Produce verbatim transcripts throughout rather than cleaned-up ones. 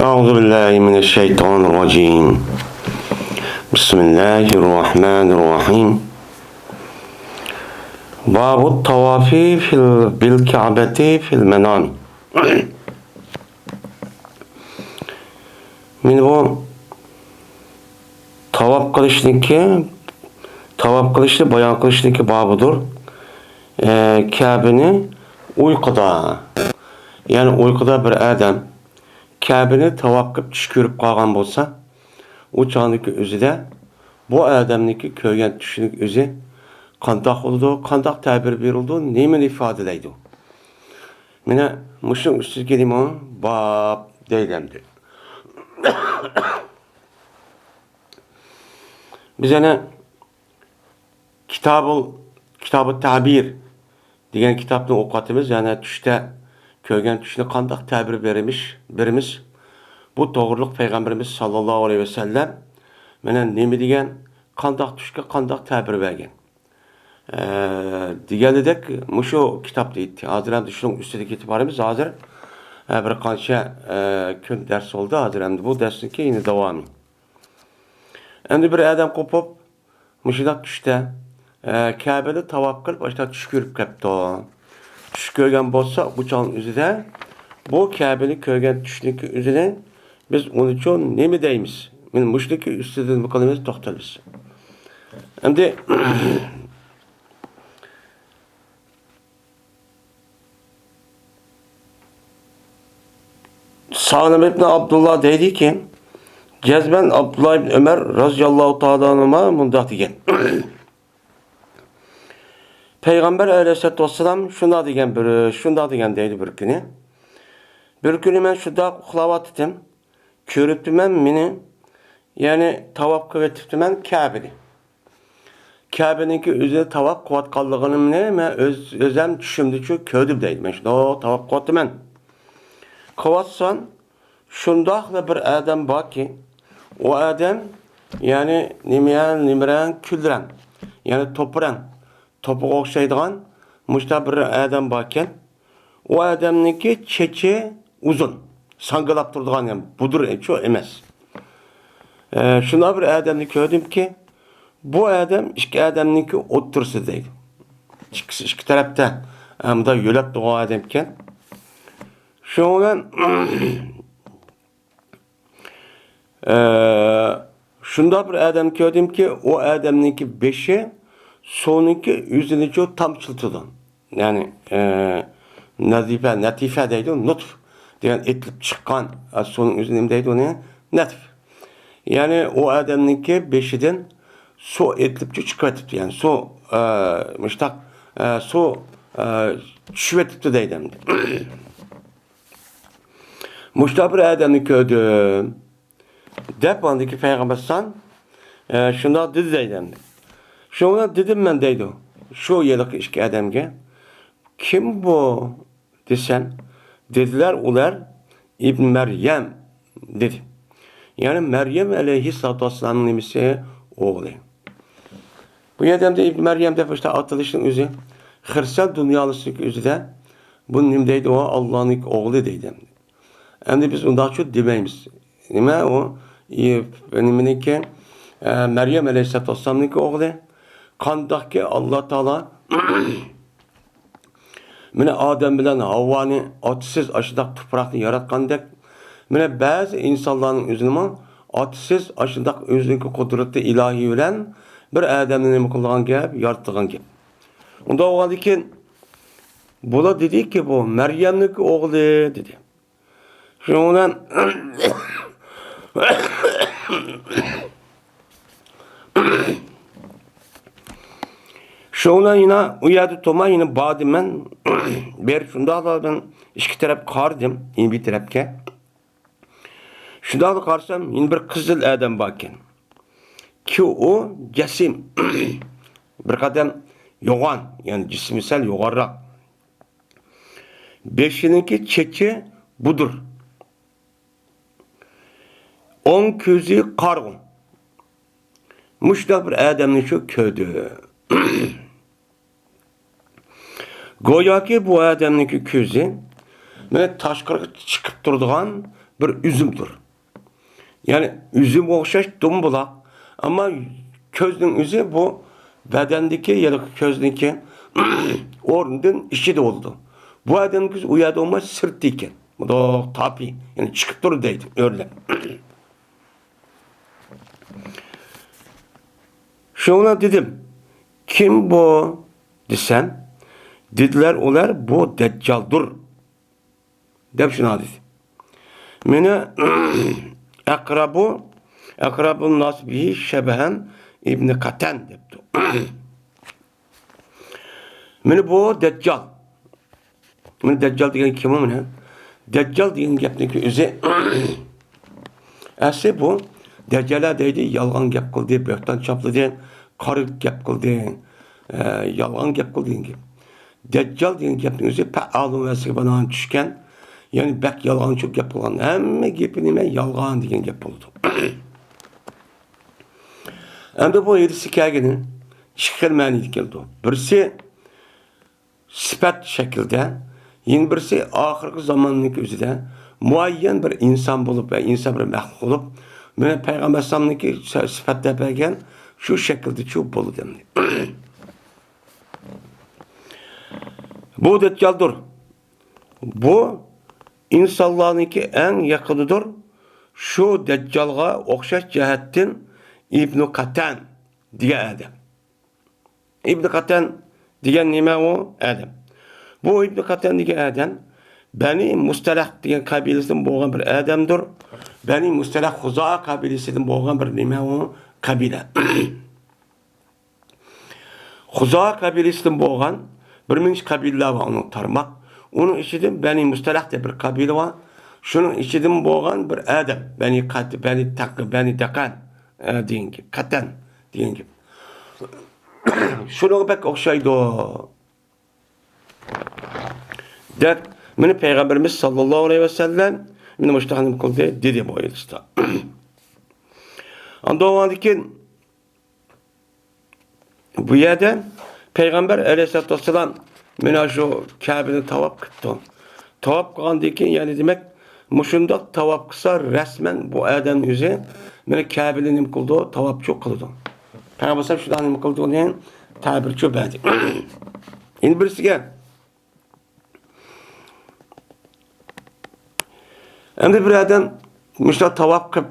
أعوذ بالله من الشيطان الرجيم. بسم الله الرحمن الرحيم. باب الطواف في ال-، بالكعبة في المنام. مانا بۇ تاۋاپ قىلىشنىڭكى، تاۋاپ قىلىشنى بايان قىلىشنىڭكى بابىدۇر. ئە، كەبىنى ئۇيقۇدا، يەنى ئۇيقۇدا بىر ئادەم كەبىنى تاۋاپ قىلىپ چۈش كۆرۈپ قالغان بولسا، ئۇ چاغنىڭكى ئۆزىدە بۇ ئادەمنىڭكى كۆرگەن چۈشىنىڭ ئۆزى قانداق بولىدۇ، قانداق تەبىر بېرىلىدۇ، نېمىنى ئىپادىلەيدۇ؟ مانا مۇشۇنىڭ ئۈستىدىكى نېمە؟ باب دەيدۇ ئەمدى. بىز يەنە كىتابۇل، كىتابۇ تەبىر دېگەن كىتابنى ئوقۇۋاتىمىز. يەنى چۈشتە كۆرگەن چۈشنى قانداق تەبىر بېرىمىش-، بېرىمىز؟ بۇ توغرۇلۇق پەيغەمبىرىمىز ساللاللاھۇ ئەلەيھى ۋەسەللەم مانا نېمە دېگەن، قانداق چۈشكە قانداق تەبىر بەرگەن؟ ئە، دېگەنىدەك مۇشۇ كىتابتا ئېيتتى. ھازىر ئەمدى شۇنىڭ ئۈستىدە كېتىپ بارىمىز. ھازىر، ئە، بىر قانچە، ئە، كۈن دەرس بولدى. ھازىر ئەمدى بۇ دەرسنىڭكى يەنە داۋامى. ئەمدى بىر ئادەم قوپۇپ، مۇشۇنداق چۈشتە، ئە، كەبىنى تاۋاپ قىلىپ، ئاشۇنداق چۈش كۆرۈپ قاپتۇ. چۈش كۆرگەن بولسا، ئۇ چاغنىڭ ئۆزىدە بۇ كەبىنى كۆرگەن چۈشنىڭكى ئۆزىنى بىز ئۇنىڭچۇ نېمە دەيمىز؟ مانا مۇشۇنىڭكى ئۈستىدە نېمە قىلىمىز؟ توختىلىمىز. ئەمدى سالىم ئىبن ئابدۇللا دەيدىكى، جەزمەن ئابدۇللا ئىبن ئۆمەر رازىياللاھۇ تائالا ئەنھۇما مۇنداق دېگەن. پەيغەمبەر ئەلەيھىسسالاتۇ ۋەسسالام شۇنداق دېگەن بىر، شۇنداق دېگەن دەيدۇ بىر كۈنى. بىر كۈنى مەن شۇنداق ئۇخلاۋاتىتىم. كۆرۈپتىمەن مېنى، يەنى تاۋاپ قىلىۋېتىپتىمەن كەبىنى. كەبىنىڭكى ئۆزىنى تاۋاپ قىلىۋاتقانلىقىنى مەن ئۆز، ئۆزەم چۈشۈمدىچۇ كۆردۈم دەيدۇ. مەن شۇنداق تاۋاپ قىلىۋاتىمەن. قىلىۋاتسام، شۇنداقلا بىر ئادەم باركى، ئۇ ئادەم، يەنى نېمە، نېمە رەڭ، كۈل رەڭ، يەنى توپا رەڭ، توپىغا ئوخشايدىغان مۇشۇنداق بىر ئادەم باركەن. ئۇ ئادەمنىڭكى چېچى ئۇزۇن، ساڭگىلاپ تۇرىدىغان، يەنى بۇدۇر چۇ ئەمەس. ئە، شۇنداق بىر ئادەمنى كۆردۈمكى، بۇ ئادەم ئىككى ئادەمنىڭكى ئوتتۇرىسىدا دەيدۇ. ئىككىسى ئىككى تەرەپتە، ئە، مۇنداق يۆلەپ تۇرغان ئادەم ئىكەن. شۇنىڭ بىلەن ئە، شۇنداق بىر ئادەم كۆردۈمكى، ئۇ ئادەمنىڭكى بېشى سۇنىڭكى ئۆزىنىچۇ تامچىلىتىدۇ. يەنى، ئە، نەزىپە، نەتىفە دەيدۇ، نۇتف دېگەن ئېتىلىپ چىققان، ئە، سۇنىڭ ئۆزى نېمە دەيدۇ ئۇنى؟ نەتف. يەنى ئۇ ئادەمنىڭكى بېشىدىن سۇ ئېتىلىپ چىقىۋېتىپتۇ. يەنى سۇ، ئە، مۇشتاق، ئە، سۇ، ئە، چۈشۈۋېتىپتۇ دەيدۇ ئەمدى. مۇشۇنداق بىر ئادەمنى كۆردۈم، دەپ ئاندىكى پەيغەمبەر ئەلەيھىسسالام، ئە، شۇنداق دېدى دەيدۇ ئەمدى. شۇڭا دېدىم مەن دەيدۇ، شۇ ھېلىقى ئىككى ئادەمگە، كىم بۇ دېسەم، دېدىلەر ئۇلار، ئىبن مەريەم دېدى. يەنى مەريەم ئەلەيھىسسالاتۇ ۋەسسالامنىڭ نېمىسى؟ ئوغلى. بۇ يەردە ئەمدى ئىبن مەريەم دەپ ئىشتە ئاتىلىشنىڭ ئۆزى، خىرىسىيان دۇنيالىسىدىكى ئۆزىدە بۇ نېمە دەيدۇ؟ ئۇ ئاللانىڭ ئوغلى دەيدۇ ئەمدى. ئەمدى بىز ئۇنداقچۇ دېمەيمىز. نېمە ئۇ؟ ئى، نېمىنىڭكى؟ ئە، مەريەم ئەلەيھىسسالاتۇ ۋەسسالامنىڭكى ئوغلى. قانداقكى ئاللا تائالا مانا ئادەم بىلەن ھاۋۋانى ئاتىسىز ئاشۇنداق تۇپراقنى ياراتقاندەك، مانا بەزى ئىنسانلارنىڭ ئۆزىنىمۇ ئاتىسىز ئاشۇنداق ئۆزىنىڭكى قۇدرىتى ئىلاھىي بىلەن بىر ئادەمنى نېمە قىلغان گەپ، يارىتىدىغان گەپ. ئۇنداق بولغاندىكىن، بۇلار دېدىكى، بۇ مەريەمنىڭكى ئوغلى دېدى. شۇنىڭ بىلەن شۇنىڭ بىلەن يەنە ئۇ يەردە تۇرماي يەنە باردىم مەن. بېرىپ شۇنداقلا مەن ئىككى تەرەپ قارىدىم، يەنە بىر تەرەپكە. شۇنداقلا قارىسام، يەنە بىر قىزىل ئادەم بار ئىكەن. كى ئۇ جەسىم. بىر قەدەم يوغان، يەنى جىسمى سەل يوغانراق. بېشىنىڭكى چېچى بۇدۇر. ئوڭ كۆزى قارىغۇ. مۇشۇنداق بىر ئادەمنى شۇ كۆردى. گوياكى بۇ ئادەمنىڭكى كۆزى مانا تاشقىرىغا چىقىپ تۇرىدىغان بىر ئۈزۈمدۇر. يەنى ئۈزۈمگە ئوخشاش دومبىلاق. ئەمما كۆزنىڭ ئۆزى بۇ بەدەندىكى، يەنى كۆزنىڭكى ئورنىدىن ئىچىدە بولىدۇ. بۇ ئادەمنىڭ كۆزى ئۇ يەردە بولماي، سىرتتا ئىكەن. مۇنداق تاپى، يەنى چىقىپ تۇرىدۇ دەيدۇ، ئۆرلەپ. شۇڭا دېدىم، «كىم بۇ؟» دېسەم، دېدىلەر، «ئۇلار بۇ دەججالدۇر» دەپ شۇنداق دېدى. مېنى ئەقرەبۇ، ئەقرەبۇن ناس بىھى شەبھەن ئىبنى قەتەن دەپتۇ. مانا بۇ دەججال. مانا دەججال دېگەن كىم ئۇ مانا؟ دەججال دېگەن گەپنىڭكى ئۆزى. ئەسلى بۇ دەججاللار دەيدۇ، يالغان گەپ قىلدى، بۆھتان چاپلىدى، قارا گەپ قىلدى، ئە، يالغان گەپ قىلدى دېگەن گەپ. دەججال دېگەن گەپنىڭ ئۆزى پەئالۇن ۋەزنىگە بىنائەن چۈشكەن، يەنى بەك يالغانچۇ گەپ قىلغان. ھەممە گېپى نېمە؟ يالغان دېگەن گەپ بولىدۇ. ئەمدى بۇ ھەدىستە كەلگىنى ئىككى خىل مەنىدە كېلىدۇ. بىرسى سۈپەت شەكلىدە، يەنە بىرسى ئاخىرقى زاماننىڭكى ئۆزىدە مۇئەييەن بىر ئىنسان بولۇپ ۋە ئىنسان بىر مەخلۇق بولۇپ، مانا پەيغەمبەر ئەلەيھىسسالامنىڭكى سۈ-، سۈپەتلەپ بەرگەن شۇ شەكىلدىچۇ بولىدۇ ئەمدى. بۇ دەججالدۇر. بۇ ئىنسانلارنىڭكى ئەڭ يېقىنىدۇر. شۇ دەججالغا ئوخشاش جەھەتتىن ئىبنۇ قەتەن دېگەن ئادەم. ئىبنى قەتەن دېگەن نېمە ئۇ؟ ئادەم. بۇ ئىبنى قەتەن دېگەن ئادەم بەنى مۇستەلەق دېگەن قەبىلىسىدىن بولغان بىر ئادەمدۇر. بەنى مۇستەلەق خۇزائا قەبىلىسىدىن بولغان بىر نېمە ئۇ؟ قەبىلە. خۇزائا قەبىلىسىدىن بولغان بىر مىنچە قەبىلىلەر بار ئۇنىڭ تارماق. ئۇنىڭ ئىچىدىن بەنى مۇستەلەق دەپ بىر قەبىلە بار. شۇنىڭ ئىچىدىن بولغان بىر ئادەم. بەنى قەت-، بەنى تەق-، بەنى دەقەن، ئە، دېگەن گەپ. قەتەن دېگەن گەپ. شۇنىڭغا بەك ئوخشايدۇ. دەپ، مانا پەيغەمبىرىمىز ساللاللاھۇ ئەلەيھى ۋەسەللەم مانا مۇشۇنداق نېمە قىلدى، دېدى بۇ ھەدىستە. ئاندىن كېيىن بۇ يەردە پەيغەمبەر ئەلەيھىسسالاتۇ ۋەسسالام مانا شۇ كەبىنى تاۋاپ قىپتۇ. تاۋاپ قىلغاندىن كېيىن، يەنى دېمەك، مۇشۇنداق تاۋاپ قىلسا، رەسمەن بۇ ئادەم ئۆزى مانا كەبىنى نېمە قىلىدۇ؟ تاۋاپچۇ قىلىدۇ. پەيغەمبەر شۇنداق نېمە قىلىدۇ دېگەن تەبىرچۇ بەردى. ئەمدى بىرسىگە، ئەمدى بىر ئادەم مۇشۇنداق تاۋاپ قىلىپ،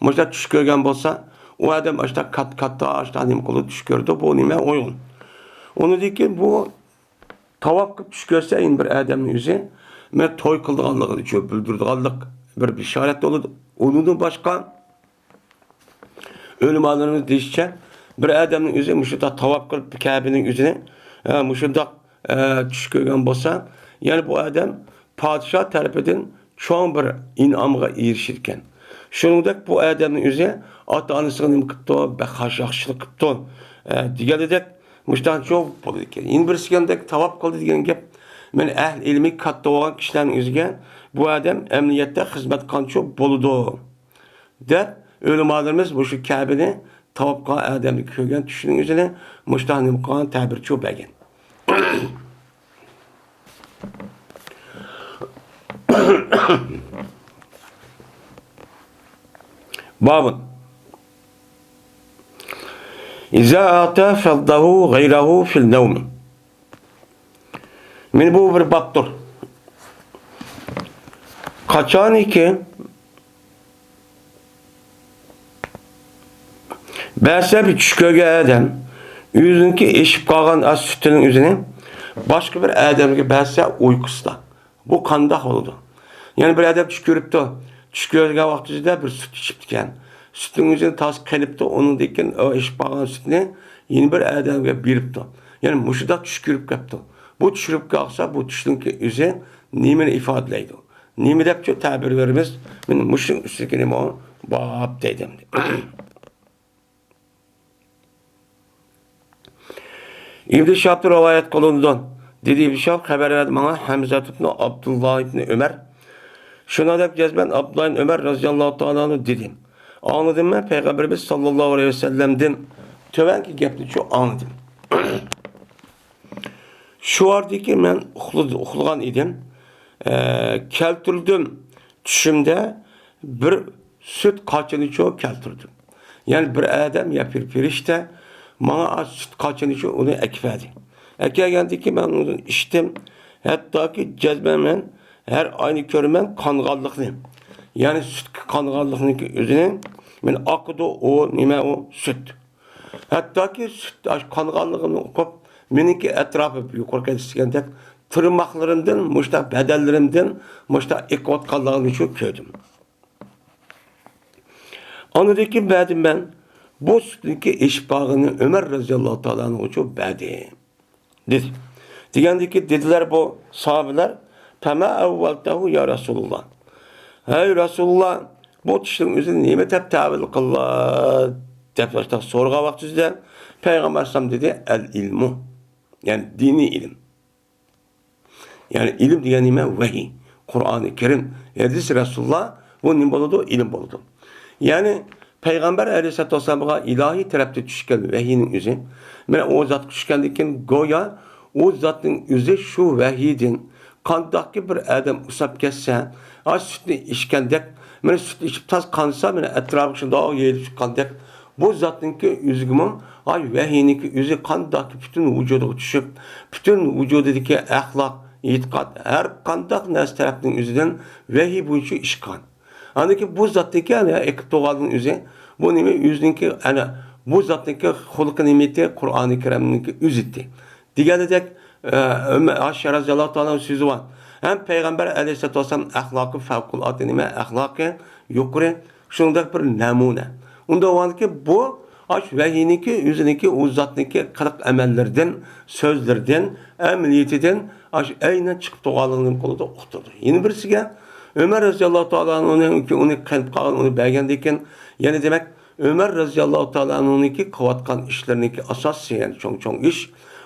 مۇشۇنداق چۈش كۆرگەن بولسا، ئۇ ئادەم ئاشۇنداق كات-، كاتتا ئاشۇنداق نېمە قىلىدۇ، چۈش كۆرىدۇ، بۇ نېمە؟ ئويۇن. ئۇنىڭدىن كېيىن بۇ تاۋاپ قىلىپ چۈش كۆرسە، يەنە بىر ئادەمنىڭ ئۆزى، مەن توي قىلىدىغانلىقىنى شۇ بىلدۈرىدىغانلىق بىر بېشارەت بولىدۇ. ئۇنىڭدىن باشقا، ئۆلىمالىرىمىز دېيىشىچە، بىر ئادەمنىڭ ئۆزى مۇشۇنداق تاۋاپ قىلىپ، كەبىنىڭ ئۆزىنى، ئە، مۇشۇنداق، ئە، چۈش كۆرگەن بولسا، يەنى بۇ ئادەم پادىشاھ تەرىپىدىن چوڭ بىر ئىنئامغا ئېرىشىدىكەن. شۇنىڭدەك بۇ ئادەمنىڭ ئۆزى ئاتا-ئانىسىغا نېمە قىپتۇ؟ بەك خاش ياخشىلىق قىپتۇ، ئە، دېگەندەك مۇشۇنداقچۇ بولىدىكەن. يەنە بىرسى دېگەندەك تاۋاپ قىلدى دېگەن گەپ، مەن ئەھلى ئىلمى كاتتا بولغان كىشىلەرنىڭ ئۆزىگە بۇ ئادەم ئەمەلىيەتتە خىزمەت قىلغانچۇ بولىدۇ. دەپ، ئۆلىمالىرىمىز مۇشۇ كەبىنى تاۋاپ قىلغان ئادەمنى كۆرگەن چۈشىنىڭ ئۆزىنى مۇشۇنداق نېمە قىلغان تەبىرچۇ بەرگەن. بابۇن. ئىزا ئەتە فەززەھۇ غەيرەھۇ فىل نەۋمى. مانا بۇ بىر بابتۇر. قاچانكى بەزىدە بىر چۈش كۆرگەن ئادەم ئۆزىنىڭكى ئېشىپ قالغان ئاز سۈتىنىڭ ئۆزىنى باشقا بىر ئادەمگە بەرسە ئۇيقۇسىدا. بۇ قانداق بولىدۇ؟ يەنى بىر ئادەم چۈش كۆرۈپتۇ. چۈش كۆرگەن ۋاقتىدا بىر سۈت ئىچىپتىكەن. سۈتنىڭ ئۆزىنى تاز قېلىپتۇ. ئۇنىڭدىن كېيىن ئۇ ئېشىپ قالغان سۈتنى يەنە بىر ئادەمگە بېرىپتۇ. يەنى مۇشۇنداق چۈش كۆرۈپ قاپتۇ. بۇ چۈش كۆرۈپ قالسا، بۇ چۈشنىڭكى ئۆزى نېمىنى ئىپادىلەيدۇ؟ نېمە دەپچۇ تەبىر بېرىمىز؟ مانا مۇشۇنىڭ ئۈستىدىكى نېمە ئۇ؟ باب دەيدۇ ئەمدى. ئىبن شىھابتىن رىۋايەت قىلىنىدۇ. دېدى ئىبن شىھاب، خەۋەر بەردى ماڭا ھەمزە ئىبن ئابدۇللا ئىبن ئۆمەر. شۇنىڭدەك جەزمەن ئابدۇللا ئىبن ئۆمەر رەزىياللاھۇ تائالا ئەنھۇ دېدى. ئاڭلىدىم مەن پەيغەمبىرىمىز ساللاللاھۇ ئەلەيھى ۋەسەللەمدىن تۆۋەنكى گەپنىچۇ ئاڭلىدىم. شۇ ۋاقىتتىكى مەن ئۇخلىدى-، ئۇخلىغان ئىدىم. ئە، كەلتۈردۈم. چۈشۈمدە بىر سۈت قاچىنىچۇ كەلتۈردۈم. يەنى بىر ئادەم يا بىر پېرىشتە ماڭا ئاز سۈت قاچىنىچۇ ئۇنى ئەكىۋەردى. ئەكەلگەندىن كېيىن مەن ئۇنى ئىچتىم. ھەتتاكى جەزمەن مەن ھەر ئاينى كۆرىمەن قانغانلىقنى. يەنى سۈتكە قانغانلىقنىڭكى ئۆزىنى مەن ئاقىدۇ ئۇ نېمە ئۇ سۈت. ھەتتاكى سۈت ئاش قانغانلىقىمنى ئۇقۇپ، مېنىڭكى ئەتراپىم يۇقىرىقى ھەدىس دېگەندەك تىرماقلىرىمدىن، مۇشتا بەدەنلىرىمدىن مۇشتا ئېقىۋاتقانلىقىنى شۇ كۆردۈم. ئاندىن كېيىن بەردىم مەن بۇ سۈتنىڭكى ئېشىپ بارغىنى ئۆمەر رەزىياللاھۇ تائالا ئەنھۇغا بەردى. دېدى. دېگەندىكى دېدىلەر بۇ ساھابىلەر، «پەما ئەۋۋەلتەھۇ يا رەسۇلاللا.» «ھەي رەسۇلاللا، بۇ چۈشنىڭ ئۆزىنى نېمە دەپ تەۋىل قىلىلا؟» دەپ سورىغان ۋاقتىدا پەيغەمبەر ئەلەيھىسسالام دېدى، «ئەل ئىلمۇ.» يەنى دىنىي ئىلىم. يەنى ئىلىم دېگەن نېمە؟ ۋەھىي. قۇرئانى كەرىم، ھەدىس رەسۇلۇللا، بۇ نېمە بولىدۇ؟ ئىلىم بولىدۇ. يەنى پەيغەمبەر ئەلەيھىسسالاتۇ ۋەسسالامغا ئىلاھىي تەرەپتىن چۈشكەن ۋەھىينىڭ ئۆزى. مانا ئۇ زاتقا چۈشكەندىن كېيىن گويا ئۇ زاتنىڭ ئۆزى شۇ ۋەھىيدىن قانداقكى بىر ئادەم ئۇسساپ كەتسە، ئاش سۈتنى ئىچكەندەك، مانا سۈت ئىچىپ تاز قانسا، مانا ئەتراپىغا شۇنداق يېيىلىپ چىققاندەك، بۇ زاتنىڭكى ئۆزىگىمۇ، ئاي، ۋەھىينىڭكى ئۆزى قانداقكى پۈتۈن ۋۇجۇدىغا چۈشۈپ، پۈتۈن ۋۇجۇدىدىكى ئەخلاق، ئېتىقاد، ھەر قانداق نەرسە تەرەپنىڭ ئۆزىدىن ۋەھىي بويىچە ئىش قىلغان. ئاندىن كېيىن بۇ زاتنىڭكى ئەنە ئېقىپ تۇرغاننىڭ ئۆزى، بۇ نېمە ئۆزىنىڭكى، ئەنە بۇ زاتنىڭكى خۇلقى نېمىتى، قۇرئانى كەرىمنىڭكى ئۆزىتى. دېگەندەك، ئە، ئۆمەر، ئاشۇ رەزىياللاھۇ تائالا ئەنھۇ سۆزى بار. ھەم پەيغەمبەر ئەلەيھىسسالاتۇ ۋەسسالام ئەخلاقى پەۋقۇلئاددە نېمە، ئەخلاقى يۇقىرى، شۇنداق بىر نەمۇنە. ئۇنداق بولغاندىكىن بۇ ئاشۇ ۋەھىينىڭكى، ئۆزىنىڭكى، ئۇ زاتنىڭكى قىلىق ئەمەللىرىدىن، سۆزلىرىدىن، ئەمەلىيىتىدىن ئاشۇ ئەينەن چىقىپ تۇرغانلىقىنى نېمە قىلىدۇ، ئۇقتۇرىدۇ. يەنە بىرسىگە، ئۆمەر رەزىياللاھۇ تائالا ئەنھۇنىڭ ئۇنى قېنىپ قالغان، ئۇنى بەرگەندىن كېيىن، يەنە دېمەك، ئۆمەر رەزىياللاھۇ تائالا ئەنھۇنىڭكى قىلىۋاتقان ئىشلىرىنىڭكى ئاساسىي، يەنى چوڭ-چوڭ ئىش،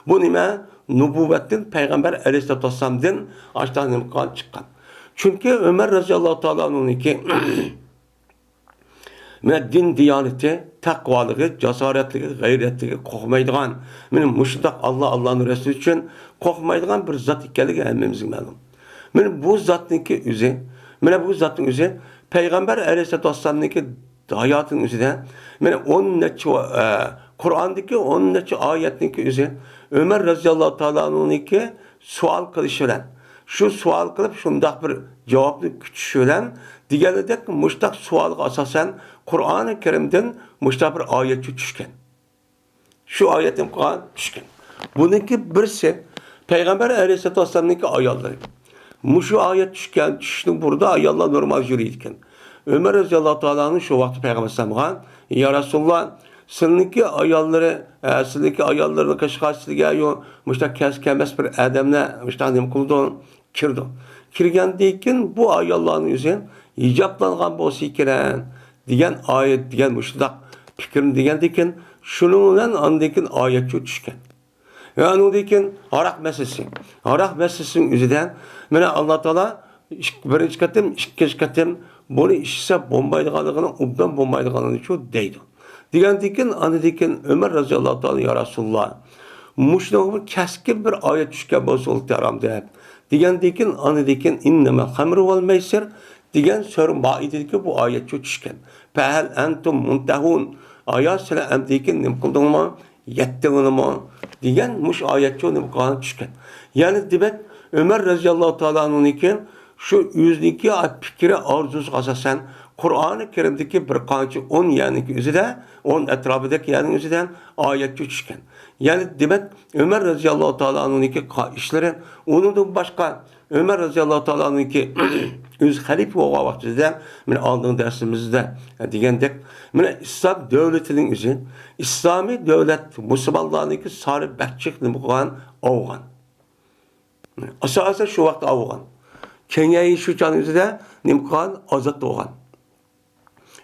بۇ نېمە؟ نۇبۇۋۋەتتىن پەيغەمبەر ئەلەيھىسسالاتۇ ۋەسسالامدىن ئاشۇنداق نېمە قىلغان چىققان. چۈنكى ئۆمەر رەزىياللاھۇ تائالا ئەنھۇنىڭكى مانا دىن دىيانىتى، تەقۋالىقى، جاسارەتلىكى، غەيرەتلىكى، قورقمايدىغان، مانا مۇشۇنداق ئاللا، ئاللانىڭ رەسۇلى ئۈچۈن قورقمايدىغان بىر زات ئىكەنلىكى ھەممىمىزگە مەلۇم. مانا بۇ زاتنىڭكى ئۆزى، مانا بۇ زاتنىڭ ئۆزى پەيغەمبەر ئەلەيھىسسالاتۇ ۋەسسالامنىڭكى ھاياتىنىڭ ئۆزىدە، مانا ئون نەچچە، ئە، قۇرئاندىكى ئون نەچچە ئايەتنىڭكى ئۆزى ئۆمەر رەزىياللاھۇ تائالا ئەنھۇنىڭكى سوئال قىلىشى بىلەن، شۇ سوئال قىلىپ شۇنداق بىر جاۋابنى كۈتۈشى بىلەن، دېگەنىدەك مۇشتاق سوئالغا ئاساسەن قۇرئانى كەرىمدىن مۇشتاق بىر ئايەتچۇ چۈشكەن. شۇ ئايەتتىن قۇرئان چۈشكەن. بۇنىڭكى بىرسى پەيغەمبەر ئەلەيھىسسالاتۇ ۋەسسالامنىڭكى ئاياللىرى. مۇشۇ ئايەت چۈشكەن، چۈشۈشنىڭ بۇردا ئاياللار نورمال يۈرىدىكەن. ئۆمەر رەزىياللاھۇ تائالا ئەنھۇ شۇ ۋاقىتتا پەيغەمبەر ئەلەيھىسسالامغا، يا رەسۇلاللا، سىلىنىڭكى ئاياللىرى، ئە، سىلىنىڭكى ئاياللىرىنىڭ قېشىغا سىلىگە يو، مۇشۇنداق كەسكەن ئەمەس بىر ئادەملەر مۇشۇنداق نېمە قىلىدۇ؟ كىرىدۇ. كىرگەندىن كېيىن بۇ ئاياللارنىڭ ئۆزى ھىجابلانغان بولسا كېرەك دېگەن ئايەت، دېگەن مۇشۇنداق پىكىرنى دېگەندىن كېيىن، شۇنىڭ بىلەن ئاندىن كېيىن ئايەتچۇ چۈشكەن. ۋە ئۇنىڭدىن كېيىن ھاراق مەسىلىسى. ھاراق مەسىلىسىنىڭ ئۆزىدە مانا ئاللا تائالا ئىك-، بىرىنچى قېتىم، ئىككىنچى قېتىم بۇنى ئىچسە بولمايدىغانلىقىنى، ئوبدان بولمايدىغانلىقىنى شۇ دەيدۇ. دېگەندىن كېيىن، ئاندىن كېيىن ئۆمەر رەزىياللاھۇ تائالا، يا رەسۇلاللا، مۇشۇنىڭغا بىر كەسكىن بىر ئايەت چۈشكەن بولسا بولاتتى ھارام دەپ. دېگەندىن كېيىن، ئاندىن كېيىن، ئىننەمەل خەمرۇ ۋەل مەيسىر دېگەن سۈرە مائىدىدىكى بۇ ئايەتچۇ چۈشكەن. پەھەل ئەنتۇم مۇنتەھۇن. ئايا سىلەر ئەمدىكىن نېمە قىلدىڭلار؟ يەتتىڭلارمۇ؟ دېگەن مۇشۇ ئايەتچۇ نېمە قىلغان چۈشكەن. يەنى دېمەك، ئۆمەر رەزىياللاھۇ تائالا ئەنھۇنىڭكى شۇ ئۆزىنىڭكى پىكرى، ئارزۇسىغا ئاساسەن، قۇرئانى كەرىمدىكى بىر قانچە ئون يەرنىڭكى ئۆزىدە، ئون ئەتراپىدىكى يەرنىڭ ئۆزىدە ئايەتچۇ چۈشكەن. يەنى دېمەك، ئۆمەر رەزىياللاھۇ تائالا ئەنھۇنىڭكى قا-، ئىشلىرى، ئۇنىڭدىن باشقا ئۆمەر رەزىياللاھۇ تائالانىڭكى ئۆزى خەلىپە بولغان ۋاقتىدا، مانا ئالدىنقى دەرسىمىزدە دېگەندەك، مانا ئىسلام دۆلىتىنىڭ ئۆزى، ئىسلامىي دۆلەت مۇسۇلمانلارنىڭكى سانى بەك جىق نېمە قىلغان؟ ئاۋغان. ئاساسەن شۇ ۋاقىتتا ئاۋغان. كېيىن شۇ چاغنىڭ ئۆزىدە نېمە قىلغان؟ ئازاد بولغان.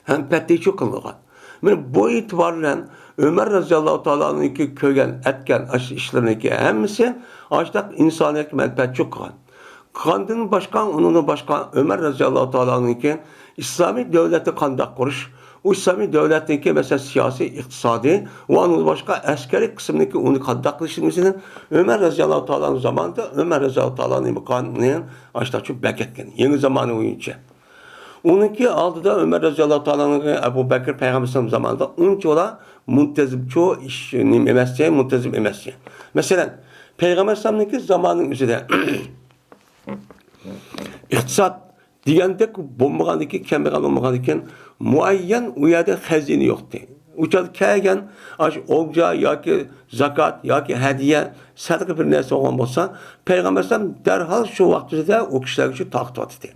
ھەم پەتھىچۇ قىلىنغان. مانا بۇ ئېتىبار بىلەن ئۆمەر رەزىياللاھۇ تائالانىڭكى كۆرگەن، ئەتكەن ئاشۇ ئىشلىرىنىڭكى ھەممىسى ئاشۇنداق ئىنسانىيەتكە مەنپەئەتچۇ قىلغان. قىلغاندىن باشقا، ئۇنىڭدىن باشقا ئۆمەر رەزىياللاھۇ تائالانىڭكى ئىسلامىي دۆلەتنى قانداق قۇرۇش، ئۇ ئىسلامىي دۆلەتنىڭكى، مەسىلەن، سىياسىي، ئىقتىسادىي ۋە ئۇنىڭدىن باشقا ئەسكەرىي قىسمىنىڭكى ئۇنى قانداق قىلىشىنى مەسىلەن، ئۆمەر رەزىياللاھۇ تائالانىڭ زامانىدا ئۆمەر رەزىياللاھۇ تائالانىڭ مۇقامىنى ئاشۇنداقچۇ بەكەتكەن، يېڭى زامانى بويىچە. ئۇنىڭكى ئالدىدا ئۆمەر رەزىياللاھۇ تائالا ئەنھۇ، ئەبۇ بەكرى پەيغەمبەر ئەلەيھىسسالام زامانىدا ئۇنچىۋالا مۇنتەزىمچۇ ئىش نېمە ئەمەسكەن، مۇنتەزىم ئەمەسكەن. مەسىلەن، پەيغەمبەر ئەلەيھىسسالامنىڭكى زامانىنىڭ ئۆزىدە ئىقتىساد دېگەندەك بولمىغاندىكىن، كەمبەغەل بولمىغاندىكىن، مۇئەييەن ئۇ يەردە خەزىنە يوقتى. ئۇ چاغدا كەلگەن ئاشۇ ئولجا ياكى زاكات ياكى ھەدىيە، سەدىقە بىر نەرسە بولغان بولسا، پەيغەمبەر ئەلەيھىسسالام دەرھال شۇ ۋاقتىدا ئۇ كىشىلەرگە شۇ تارقىتىۋاتىدۇ.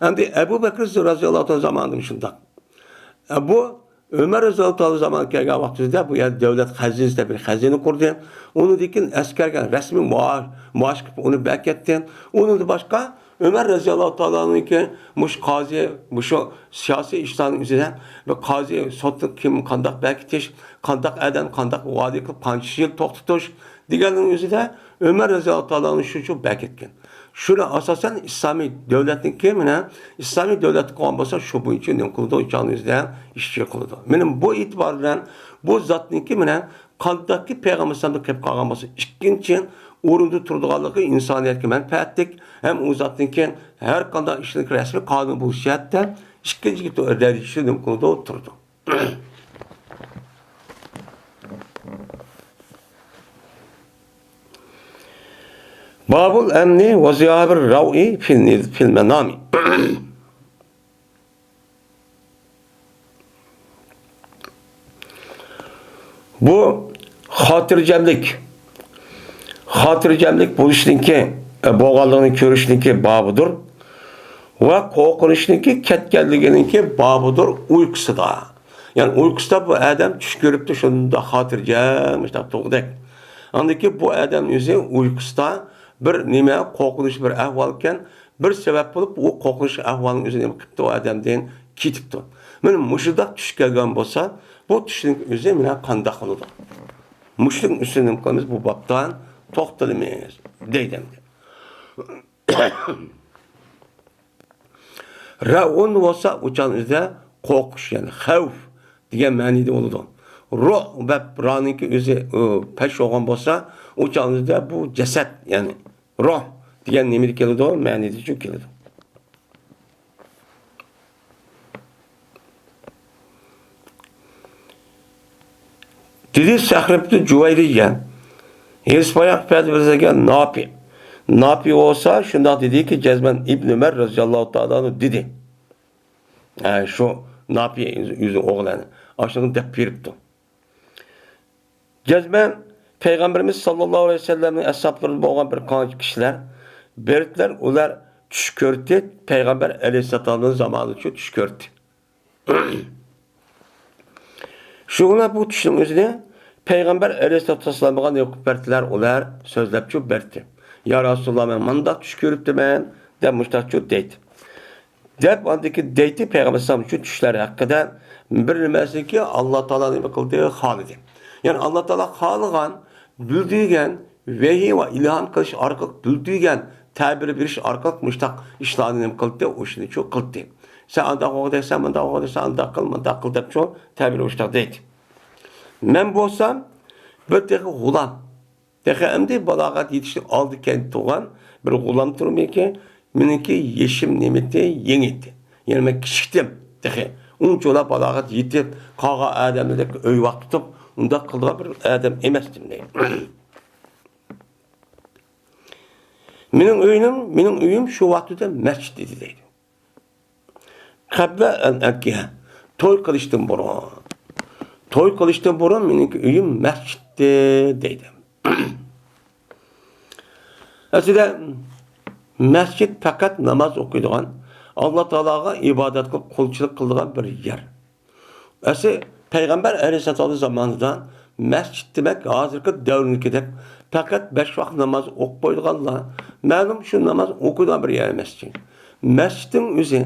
ئەمدى ئەبۇ بەكرى رەزىياللاھۇ تائالا زامانىدىمۇ شۇنداق. ئە، بۇ ئۆمەر رەزىياللاھۇ تائالا زامانىغا كەلگەن ۋاقتىدا بۇ يەردە دۆلەت خەزىنىسى دەپ بىر خەزىنە قۇردى. ئۇنىڭدىن كېيىن ئەسكەرگە رەسمىي مائاش، مائاش قىلىپ ئۇنى بەكەتتى. ئۇنىڭدىن باشقا ئۆمەر رەزىياللاھۇ تائالانىڭكى مۇشۇ قازى، مۇشۇ سىياسىي ئىشلارنىڭ ئۆزىدە بىر قازى سوتنى كىم قانداق بەكىتىش، قانداق ئادەم قانداق ۋەدە قىلىپ قانچە يىل توختىتىش دېگەننىڭ ئۆزىدە ئۆمەر رەزىياللاھۇ تائالانى شۇنچە بەكىتكەن. شۇنى ئاساسەن ئىسلامىي دۆلەتنىڭكى مانا ئىسلامىي دۆلەت قىلغان بولسا شۇ بويىچە نېمە قىلىدۇ، ئۇ چاغنىڭ ئۆزىدە ئىش قىلىدۇ. مانا بۇ ئېتىبار بىلەن بۇ زاتنىڭكى مانا قانداقكى پەيغەمبەر ئەلەيھىسسالامدىن قېلىپ قالغان بولسا، ئىككىنچى ئورۇندا تۇرىدىغانلىقى ئىنسانىيەتكە مەنپەئەتلىك ھەم ئۇ زاتنىڭكى ھەر قانداق ئىشنىڭكى رەسمىي قانۇن بولۇش جەھەتتە ئىككىنچى دەرىجىسى نېمە قىلىدۇ، تۇرىدۇ. بابۇل ئەمنى ۋە زىياھىبىر رەۋئى فىل، فىل مەنامى. بۇ خاتىرجەملىك، خاتىرجەملىك بولۇشنىڭكى، بولغانلىقىنى كۆرۈشنىڭكى بابىدۇر ۋە قورقۇنچنىڭكى كەتكەنلىكىنىڭكى بابىدۇر ئۇيقۇسىدا. يەنى ئۇيقۇسىدا بۇ ئادەم چۈش كۆرۈپتۇ، شۇنداق خاتىرجەم، مۇشۇنداق تۇرغۇدەك. ئاندىن كېيىن بۇ ئادەم ئۆزى ئۇيقۇسىدا بىر نېمە، قورقۇنچ بىر ئەھۋالكەن، بىر سەۋەب بولۇپ، ئۇ قورقۇنچ ئەھۋالنىڭ ئۆزى نېمە قىپتۇ، ئۇ ئادەمدىن كېتىپتۇ. مانا مۇشۇنداق چۈش كەلگەن بولسا، بۇ چۈشنىڭ ئۆزى مانا قانداق بولىدۇ؟ مۇشۇنىڭ ئۈستىدە نېمە قىلىمىز؟ بۇ بابتا توختىلىمىز، دەيدۇ ئەمدى. رەئۇن بولسا ئۇ چاغنىڭ ئۆزىدە قورقۇش، يەنى خەۋپ دېگەن مەنىدە بولىدۇ. روھ ۋە رانىڭكى ئۆزى، ئۇ، پەش بولغان بولسا، ئۇ چاغنىڭ ئۆزىدە بۇ جەسەت، يەنى روھ دېگەن نېمىدە كېلىدۇ؟ مەنىدىچۇ كېلىدۇ. دېدى سەخر ئىبن جۇۋەيرىيگە، ھېرىس باياق ئىپادە بەرگەن ناپى. ناپى بولسا شۇنداق دېدىكى، جەزمەن ئىبن ئۆمەر رەزىياللاھۇ تائالا ئەنھۇ دېدى. ھە، شۇ ناپى ئۆزى ئوغلانى ئاشۇنى دەپ بېرىپتۇ. جەزمەن پەيغەمبىرىمىز ساللاللاھۇ ئەلەيھى ۋەسەللەمنىڭ ئەسھابلىرىدىن بولغان بىر قانچە كىشىلەر بېرىپتىلەر، ئۇلار چۈش كۆردى، پەيغەمبەر ئەلەيھىسسالام زامانىدا چۈش كۆردى. شۇ ئۇلار بۇ چۈشنىڭ ئۆزىنى پەيغەمبەر ئەلەيھىسسالاتۇ ۋەسسالامغا نېمە قىلىپ بەردىلەر، ئۇلار سۆزلەپچۇ بەردى. يا رەسۇلاللا، مەن مۇنداق چۈش كۆرۈپتىمەن، دەپ مۇشتاقچۇ دەيدۇ. دەپ ئاندىكى دەيتتى پەيغەمبەر ئەلەيھىسسالام شۇ چۈشلەر ھەققىدە بىر نېمىسىنكى ئاللا تائالا نېمە قىلدى، خالىدى. يەنى ئاللا تائالا خالىغان، بىلدۈرگەن، ۋەھىي ۋە ئىلھام قىلىش ئارقىلىق بىلدۈرگەن، تەبىر بېرىش ئارقىلىق مۇشتاق ئىشلارنى نېمە قىلدى، ئۇ ئىشنى شۇ قىلدى. سەن ئانداق ئوغۇ دەيسەن، مۇنداق ئوغۇ دەيسەن، ئانداق قىل، مۇنداق قىل دەپ شۇ تەبىر مۇشتاق دەيدۇ. مەن بولسام بىر تېخى غۇلام. تېخى ئەمدى بالاغەت يېتىشلىك ئالدى كەينىدە تۇرغان بىر غۇلام تۇرمىكى، مېنىڭكى يېشىم نېمىتى يېڭىتى. يەنى مەن كىچىكتىم تېخى. ئۇنچىۋالا بالاغەت يېتىپ، قالغان ئادەملەردەك ئۆي ۋاق تۇتۇپ، ئۇنداق قىلىدىغان بىر ئادەم ئەمەستىم دەيدۇ. مېنىڭ ئۆيۈم، مېنىڭ ئۆيۈم شۇ ۋاقتىدا مەسچىت ئىدى دەيدۇ. قەبلە ئەن ئەنكىھە. توي قىلىشتىن بۇرۇن. توي قىلىشتىن بۇرۇن مېنىڭكى ئۆيۈم مەسچىتتى دەيدۇ. ئەسلىدە مەسچىت پەقەت ناماز ئوقۇيدىغان، ئاللا تائالاغا ئىبادەت قىلىپ قۇلچىلىق قىلىدىغان بىر يەر. ئەسلى پەيغەمبەر ئەلەيھىسسالام زامانىدا مەسچىت دېمەك، ھازىرقى دەۋرنىڭكىدەك پەقەت بەش ۋاق ناماز ئوقۇپ قويىدىغانلا، مەلۇم شۇ ناماز ئوقۇيدىغان بىر يەر ئەمەس ئىكەن. مەسچىتنىڭ ئۆزى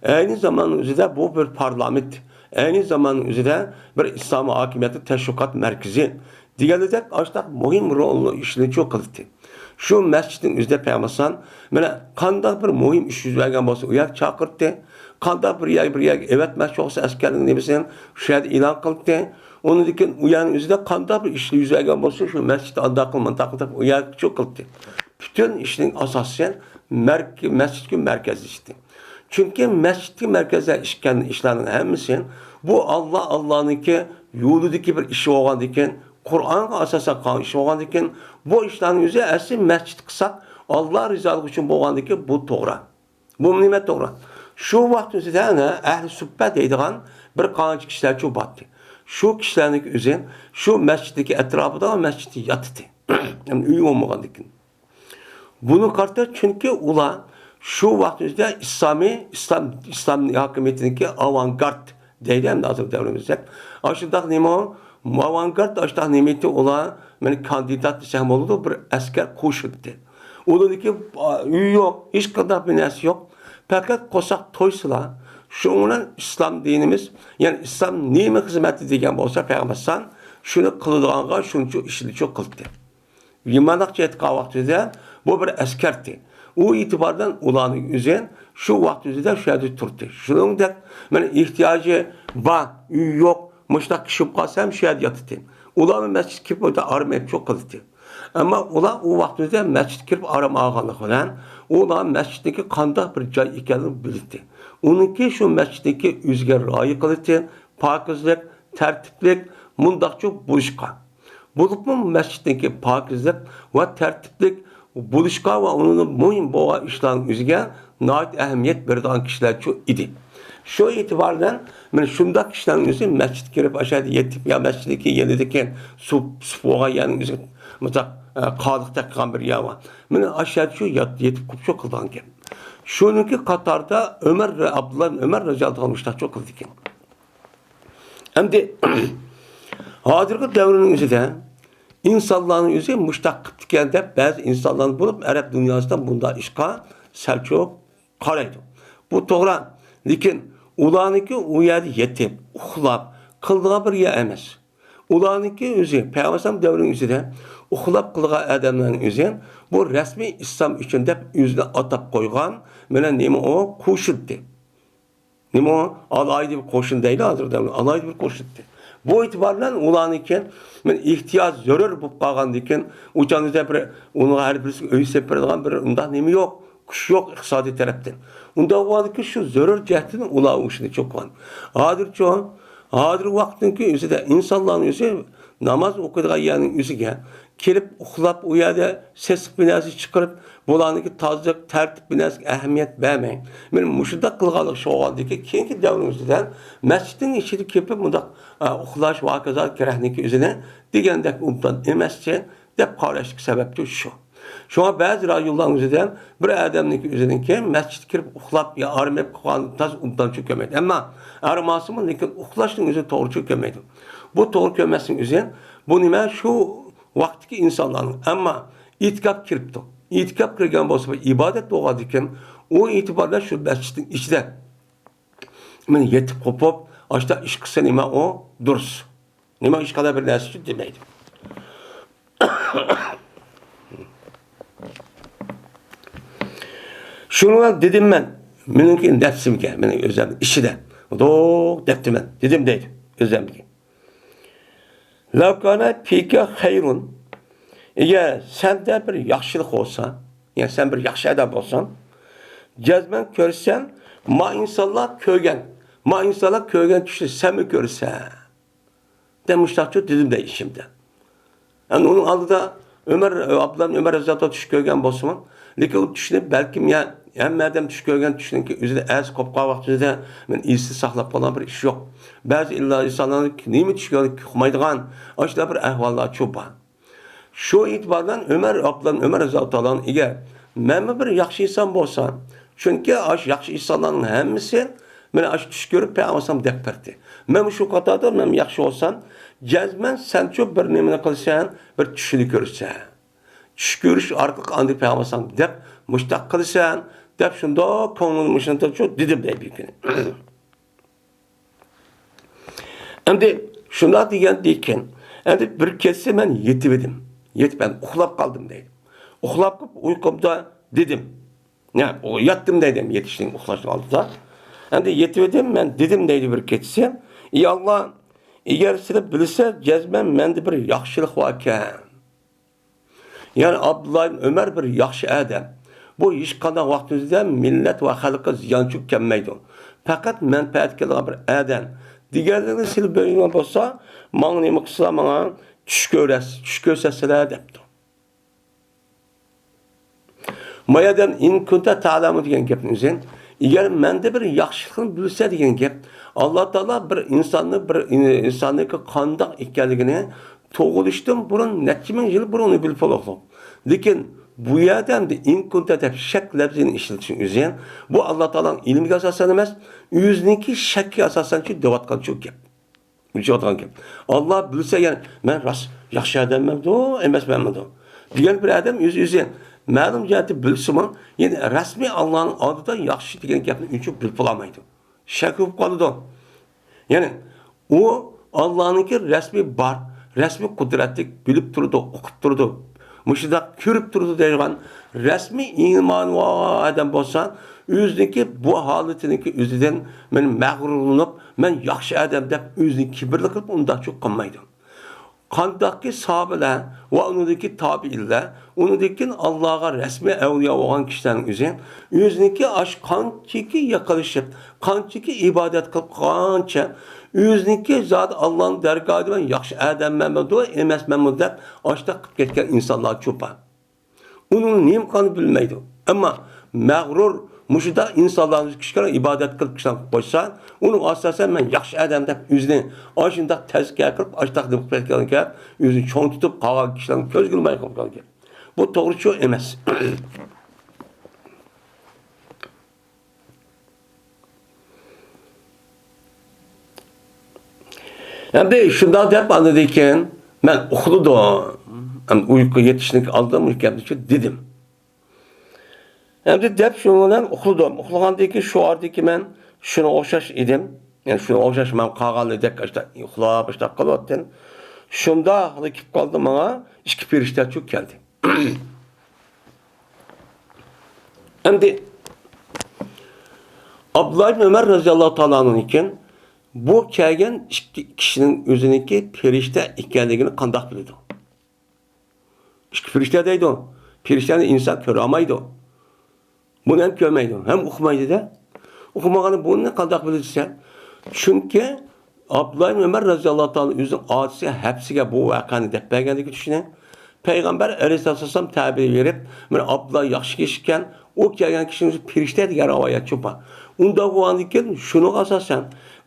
ئەينى زاماننىڭ ئۆزىدە بۇ بىر پارلامېنت، ئەينى زاماننىڭ ئۆزىدە بىر ئىسلامىي ھاكىمىيەتنىڭ تەشۋىقات مەركىزى دېگەنلىكتەك ئاشۇنداق مۇھىم رولنى ئىشلىنىشى قىلاتتى. شۇ مەسچىتنىڭ ئۆزىدە پەيغەمبەر ئەلەيھىسسالام مانا قانداق بىر مۇھىم ئىش يۈز بەرگەن بولسا، ئۇ يەرگە چاقىرتتى. قانداق بىر يەرگە، بىر يەرگە ئەۋەتمەكچى بولسا ئەسكەرلىرىنى نېمىسىنى شۇ يەردە ئېلان قىلاتتى. ئۇنىڭدىن كېيىن ئۇ يەرنىڭ ئۆزىدە قانداق بىر ئىش يۈز بەرگەن بولسا، شۇ مەسچىتتە ئانداق قىل، مۇنداق قىل دەپ ئۇ يەرگە شۇ قىلاتتى. پۈتۈن ئىشنىڭ ئاساسىيەن مەرك-، مەسچىتكە مەركەزلىشتى. چۈنكى مەسچىتتىكى مەركەزدە ئىشكەن ئىشلارنىڭ ھەممىسى بۇ ئاللا، ئاللانىڭكى يولىدىكى بىر ئىش بولغاندىكىن، قۇرئانغا ئاساسەن قالغان ئىش بولغاندىكىن، بۇ ئىشلارنىڭ ئۆزى ئەسلى مەسچىت قىلساق، ئاللا رىزالىقى ئۈچۈن بولغاندىكىن، بۇ توغرا. بۇ نېمە توغرا؟ شۇ ۋاقىت ئۆزىدە ئەنە ئەھلى سۇپبە دەيدىغان بىر قانچە كىشىلەر شۇ بارتى. شۇ كىشىلەرنىڭ ئۆزى شۇ مەسچىتتىكى ئەتراپىدا مەسچىتتە ياتتى. يەنى ئۆيى بولمىغاندىكىن. بۇنى قارىتا، چۈنكى ئۇلار شۇ ۋاقىت ئۆزىدە ئىسلامىي، ئىسلام، ئىسلام ھاكىمىيىتىنىڭكى ئاۋانگارد دەيدۇ ئەمدى ھازىر دەۋرىمىزدە. ئاشۇنداق نېمە ئۇ؟ ئاۋانگارد ئاشۇنداق نېمىتى ئۇلار، مېنى كاندىدات دېسەم بولىدۇ، بىر ئەسكەر قوشۇنتى. ئۇلارنىڭكى، ئا، ئۆيى يوق، ھېچقانداق بىر نەرسە يوق. پەقەت قورساق تويسىلا، شۇنىڭ بىلەن ئىسلام دىنىمىز، يەنى ئىسلام نېمە خىزمەتى دېگەن بولسا، پەيغەمبەر ئەلەيھىسسالام شۇنى قىلىدىغانغا شۇنچە ئىشىنى شۇ قىلدى. يېمانلىق جەھەتكە قالغان ۋاقتىدا بۇ بىر ئەسكەرتى. ئۇ ئېتىباردىن ئۇلارنىڭ ئۆزى شۇ ۋاقىت ئۆزىدە شۇ يەردە تۇردى. شۇنىڭدەك مانا ئېھتىياجى بار، ئۆيى يوق، مۇشۇنداق كىشى بولۇپ قالسا ھەم شۇ يەردە ياتىتى. ئۇلارمۇ مەسچىتكە كىرىپ ئۆتە ئارام ئېلىپ شۇ قىلدى. ئەمما ئۇلار ئۇ ۋاقىت ئۆزىدە مەسچىتكە كىرىپ ئارام ئالغانلىقى بىلەن ئۇلار مەسچىتنىڭكى قانداق بىر جاي ئىكەنلىكىنى بىلدى. ئۇنىڭكى شۇ مەسچىتنىڭكى ئۆزىگە رىئايە قىلىشى، پاكىزلىق، تەرتىپلىك، مۇنداقچە بولۇشقا. بولۇپمۇ مەسچىتنىڭكى پاكىزلىق ۋە تەرتىپلىك بولۇشقا ۋە ئۇنىڭدا مۇھىم بولغان ئىشلارنىڭ ئۆزىگە ناھايىتى ئەھمىيەت بېرىدىغان كىشىلەرچۇ ئىدى. شۇ ئېتىبار بىلەن مانا شۇنداق كىشىلەرنىڭ ئۆزى مەسچىتكە كىرىپ، ئاشۇ يەردە يېتىپ، يا مەسچىتنىڭكى يېنىدىكى سۇ، سۇ بولغان يەرنىڭ ئۆزىگە مۇنداق، ئە، قالىق تەگكەن بىر يەر بار. مانا ئاشۇ يەردە شۇ يات-، يېتىپ قوپچۇ قىلىدىغان گەپ. شۇنىڭكى قاتاردا ئۆمەر، ئابدۇللا ئۆمەر رەزىياللاھۇ ئەنھۇ مۇشۇنداقچۇ قىلىدىكەن. ئەمدى ھازىرقى دەۋرنىڭ ئۆزىدە ئىنسانلارنىڭ ئۆزى مۇشتاق قىپتىكەن دەپ، بەزى ئىنسانلار بولۇپ، ئەرەب دۇنياسىدا بۇنداق ئىشقا سەلچوق قارايدۇ. بۇ توغرا، لېكىن ئۇلارنىڭكى ئۇ يەردە يېتىپ، ئۇخلاپ قىلىدىغان بىر يەر ئەمەس. ئۇلارنىڭكى ئۆزى، پەيغەمبەر ئەلەيھىسسالام دەۋرىنىڭ ئۆزىدە ئۇخلاپ قىلغان ئادەملەرنىڭ ئۆزى بۇ رەسمىي ئىسلام ئۈچۈن دەپ ئۆزىنى ئاتاپ قويغان، مانا نېمە ئۇ؟ قوشۇنتى. نېمە ئۇ؟ ئالاھىدە بىر قوشۇن دەيدۇ ھازىر، ئالاھىدە بىر قوشۇنتى. بۇ ئېتىبار بىلەن ئۇلارنىڭكى، مانا ئېھتىياج زۆرۈر بولۇپ قالغاندىكىن، ئۇ چاغدا بىر ئۇنىڭغا ھەر بىرسىگە ئۆي سېلىپ بېرىدىغان بىر ئۇنداق نېمە يوق، كۈچ يوق ئىقتىسادىي تەرەپتىن. ئۇنداق بولغاندىكىن شۇ زۆرۈر جەھەتتىن ئۇلار ئۇ ئىشنى چوقۇغان. ھازىرچۇ، ھازىرقى ۋاقىتنىڭكى ئۆزىدە ئىنسانلارنىڭ ئۆزى ناماز ئوقۇيدىغان يەرنىڭ ئۆزىگە كېلىپ ئۇخلاپ، ئۇ يەردە سېسىق بىر نەرسە چىقىرىپ، بۇلارنىڭكى تازىلىق، تەرتىپ بىر نەرسىگە ئەھمىيەت بەرمەي، مانا مۇشۇنداق قىلغانلىقى شۇ بولغاندىكىن، كېيىنكى دەۋرىمىزدە مەسچىتنىڭ ئىچىدە كېلىپ مۇنداق، ئە، ئۇخلاش ۋە ھاكازا كېرەكنىكى ئۆزىنى دېگەندەك ئوبدان ئەمەسچى دەپ قاراشلىق سەۋەبتۇر شۇ. شۇڭا بەزى رايونلارنىڭ ئۆزىدە بىر ئادەمنىڭكى ئۆزىنىڭكى مەسچىتكە كىرىپ ئۇخلاپ يا ئارام ئېلىپ قالغان تاز ئوبدانچۇ كۆرمەيدۇ. ئەمما ئارام ئالسىمۇ، لېكىن ئۇخلاشنىڭ ئۆزىنى توغرىچۇ كۆرمەيدۇ. بۇ توغرا كۆرمەسنىڭ ئۆزى، بۇ نېمە؟ شۇ ۋاقىتتىكى ئىنسانلارنىڭ، ئەمما ئېتىكاپ كىرىپتۇ. ئېتىكاپ كىرگەن بولسا، بىر ئىبادەت بولغاندىكىن، ئۇ ئېتىبار بىلەن شۇ مەسچىتنىڭ ئىچىدە مانا يېتىپ قوپۇپ، ئاشۇنداق ئىش قىلسا نېمە ئۇ؟ دۇرۇس. نېمە ھېچقانداق بىر نەرسە ئۈچۈن دېمەيدۇ. شۇنىڭ بىلەن دېدىم مەن، مېنىڭكى نەپسىمگە، مېنىڭ ئۆزۈمنىڭ ئىچىدە، دوق دەپتىمەن، دېدىم دەيدۇ ئۆزۈمگە. لو كان فيك خير، ئەگەر سەندە بىر ياخشىلىق بولسا، يەنى سەن بىر ياخشى ئادەم بولساڭ، جەزمەن كۆرىسەن، ما ئىنسانلار كۆرگەن، ما ئىنسانلار كۆرگەن چۈشنى سەنمۇ كۆرىسەن. دەپ مۇشۇنداقچۇ دېدىم دەي ئىچىمدە. ئەمدى ئۇنىڭ ئالدىدا ئۆمەر، ئابدۇللا ئۆمەر رەزىياللاھۇ ئەنھۇ چۈش كۆرگەن بولسىمۇ، لېكىن ئۇ چۈشنى بەلكىم يا ھەممە ئادەم چۈش كۆرگەن چۈشنىڭكى ئۆزىدە ئەسى قوپقان ۋاقتىدا مەن ئېسىدە ساقلاپ قالغان بىر ئىش يوق. بەزى ئىنسانلارنىڭ نېمە چۈش كۆرگەنلىكى ئۇقمايدىغان ئاشۇنداق بىر ئەھۋاللارچۇ بار. شۇ ئېتىبار بىلەن ئۆمەر، ئابدۇللا ئۆمەر رەزىياللاھۇ تائالا ئەنھۇ، ئەگەر مەنمۇ بىر ياخشى ئىنسان بولسام، چۈنكى ئاشۇ ياخشى ئىنسانلارنىڭ ھەممىسى مانا ئاشۇ چۈش كۆرۈپ پەيغەمبەر ئەلەيھىسسالام دەپ بەردى. مەنمۇ شۇ قاتاردا مەن ياخشى بولسام، جەزمەن سەنچۇ بىر نېمىنى قىلىسەن، بىر چۈشنى كۆرىسەن. چۈش كۆرۈش ئارقىلىق ئاندىن پەيغەمبەر ئەلەيھىسسالام دەپ مۇشۇنداق قىلىسەن، دەپ شۇنداق كۆڭلۈمنى مۇشۇنداقچۇ دېدىم دەيدۇ بىر كۈنى. ئەمدى شۇنداق دېگەندىن كېيىن، ئەمدى بىر كېچىسى مەن يېتىۋىدىم. يېتىپ، ئەمدى ئۇخلاپ قالدىم دەيدۇ. ئۇخلاپ قېلىپ ئۇيقۇمدا دېدىم. يا، ئۇ ياتتىم دەيدۇ، يېتىشنىڭ، ئۇخلاشنىڭ ئالدىدا. ئەمدى يېتىۋىدىم، مەن دېدىم دەيدۇ بىر كېچىسى. ئى ئاللا، ئەگەر سېنى بىلسە، جەزمەن مەندە بىر ياخشىلىق باركەن. يەنى ئابدۇللا ئىبن ئۆمەر بىر ياخشى ئادەم. بۇ ھېچقانداق ۋاقىتتا مىللەت ۋە خەلققە زىيانچۇ كەلمەيدۇ. پەقەت مەنپەئەت كېلىدىغان بىر ئادەم دېگەنلىكنى سېلىپ بەرگەن بولسا، ماڭا نېمە قىلسىلا، ماڭا چۈش كۆرەس-، چۈش كۆرسەتسىلە دەپتۇ. ما يەردە «ئىن كۇنتە تەلەمۇ» دېگەن گەپنى ئۆزى، ئەگەر مەندە بىر ياخشىلىقنى بىلسە دېگەن گەپ. ئاللا تائالا بىر ئىنساننى، بىر ئىنساننىڭكى قانداق ئىكەنلىكىنى تۇغۇلۇشتىن بۇرۇن نەچچە مىڭ يىل بۇرۇن ئۇنى بىلىپ بولۇقلۇق. لېكىن بۇ يەردە ئەمدى «ئىن كۇنتە» دەپ شەك لەپزىنى ئىشلىتىش ئۆزى، بۇ ئاللا تائالانىڭ ئىلمىگە ئاساسەن ئەمەس، ئۆزىنىڭكى شەككە ئاساسەن شۇ دەۋاتقان شۇ گەپ. ئۇچۇۋاتقان گەپ. ئاللا بىلسە، يەنى مەن راست ياخشى ئادەممەمدۇ، ئەمەسمەنمىدۇ دېگەن بىر ئادەم ئۆز-ئۆزى مەلۇم جەھەتتە بىلسىمۇ، يەنى رەسمىي ئاللانىڭ ئالدىدا ياخشى دېگەن گەپنى ئۇنچە بىلىپ بولالمايدۇ. شەك بولۇپ قالىدۇ. يەنى ئۇ ئاللانىڭكى رەسمىي بار، رەسمىي قۇدرەتلىك، بىلىپ تۇرىدۇ، ئۇقۇپ تۇرىدۇ، مۇشۇنداق كۆرۈپ تۇرىدۇ دەيدىغان رەسمىي ئىمانى بار ئادەم بولسا، ئۆزىنىڭكى بۇ ھالىتىنىڭكى ئۆزىدىن مەن مەغرۇرلىنىپ، مەن ياخشى ئادەم دەپ ئۆزىنى كىبىرلىك قىلىپ ئۇنداقچۇ قىلمايدۇ. قانداقكى ساھابىلەر ۋە ئۇنىڭدىكى تابىئىنلەر، ئۇنىڭدىن كېيىن ئاللاغا رەسمىي ئەۋلىيا بولغان كىشىلەرنىڭ ئۆزى ئۆزىنىڭكى ئاش قانچىكى يېقىنلىشىپ، قانچىكى ئىبادەت قىلىپ قالغانچە، ئۆزىنىڭكى زادى ئاللانىڭ دەرگاھىدا مەن ياخشى ئادەممەنمىدۇ، ئەمەسمەنمۇ دەپ ئاشتاق قىلىپ كەتكەن ئىنسانلار چوپان. ئۇنىڭ نېمە قىلغانىنى بىلمەيدۇ. ئەمما مەغرۇر مۇشۇنداق ئىنسانلارنى كىشىلەر ئىبادەت قىلىپ كىشىلەرنى قويسا، ئۇنىڭ ئاساسەن مەن ياخشى ئادەم دەپ ئۆزىنى ئاشۇنداق تەزكىيە قىلىپ، ئاشۇنداق نېمە قىلىپ كەتكەن گەپ، ئۆزىنى چوڭ تۇتۇپ قالغان كىشىلەرنى كۆزگە ئىلماي قىلىپ قالغان گەپ. بۇ توغرىچۇ ئەمەس. ئەمدى شۇنداق دەپ، ئاندىن كېيىن مەن ئۇخلىدىم. ئەمدى ئۇيقۇ يېتىشنىڭ ئالدىدا مۇشۇ گەپنى دېدىم. ئەمدى دەپ شۇنىڭ بىلەن ئۇخلىدىم. ئۇخلىغاندىن كېيىن شۇ ئارىدىكى مەن شۇنىڭغا ئوخشاش ئىدىم. يەنى شۇنىڭغا ئوخشاش مەن قالغانىدەك ئاشتا ئۇخلاپ، ئاشتا قېلىۋاتتىم. شۇنداقلا كېلىپ قالدى ماڭا ئىككى پەرىشتە چۈشۈپ كەلدى. ئەمدى ئابدۇللا ئىبن ئۆمەر رەزىياللاھۇ تائالا ئەنھۇدىن كېيىن بۇ كەلگەن ئىككى كىشىنىڭ ئۆزىنىڭكى پەرىشتە ئىكەنلىكىنى قانداق بىلىدۇ؟ ئىككى پەرىشتە دەيدۇ. پەرىشتەنى ئىنسان كۆرەلمەيدۇ. بۇنى ھەم كۆرمەيدۇ، ھەم ئۇقمايدۇ-دە. ئۇقمىغاندا بۇنى قانداق بىلىدۇ دېسە، چۈنكى ئابدۇللا ئىبن ئۆمەر رەزىياللاھۇ تائالا ئۆزىنىڭ ئاچىسى ھەپسىگە بۇ ۋەقەنى دەپ بەرگەندىكى چۈشىنى، پەيغەمبەر ئەلەيھىسسالام تەبىر بېرىپ، مانا ئابدۇللا ياخشى كىشى ئىكەن، ئۇ كەلگەن كىشىنىڭ ئۆزى پەرىشتە دېگەن رىۋايەت چوپان. ئۇنداق بولغاندىن كېيىن شۇنىڭغا ئاساسەن،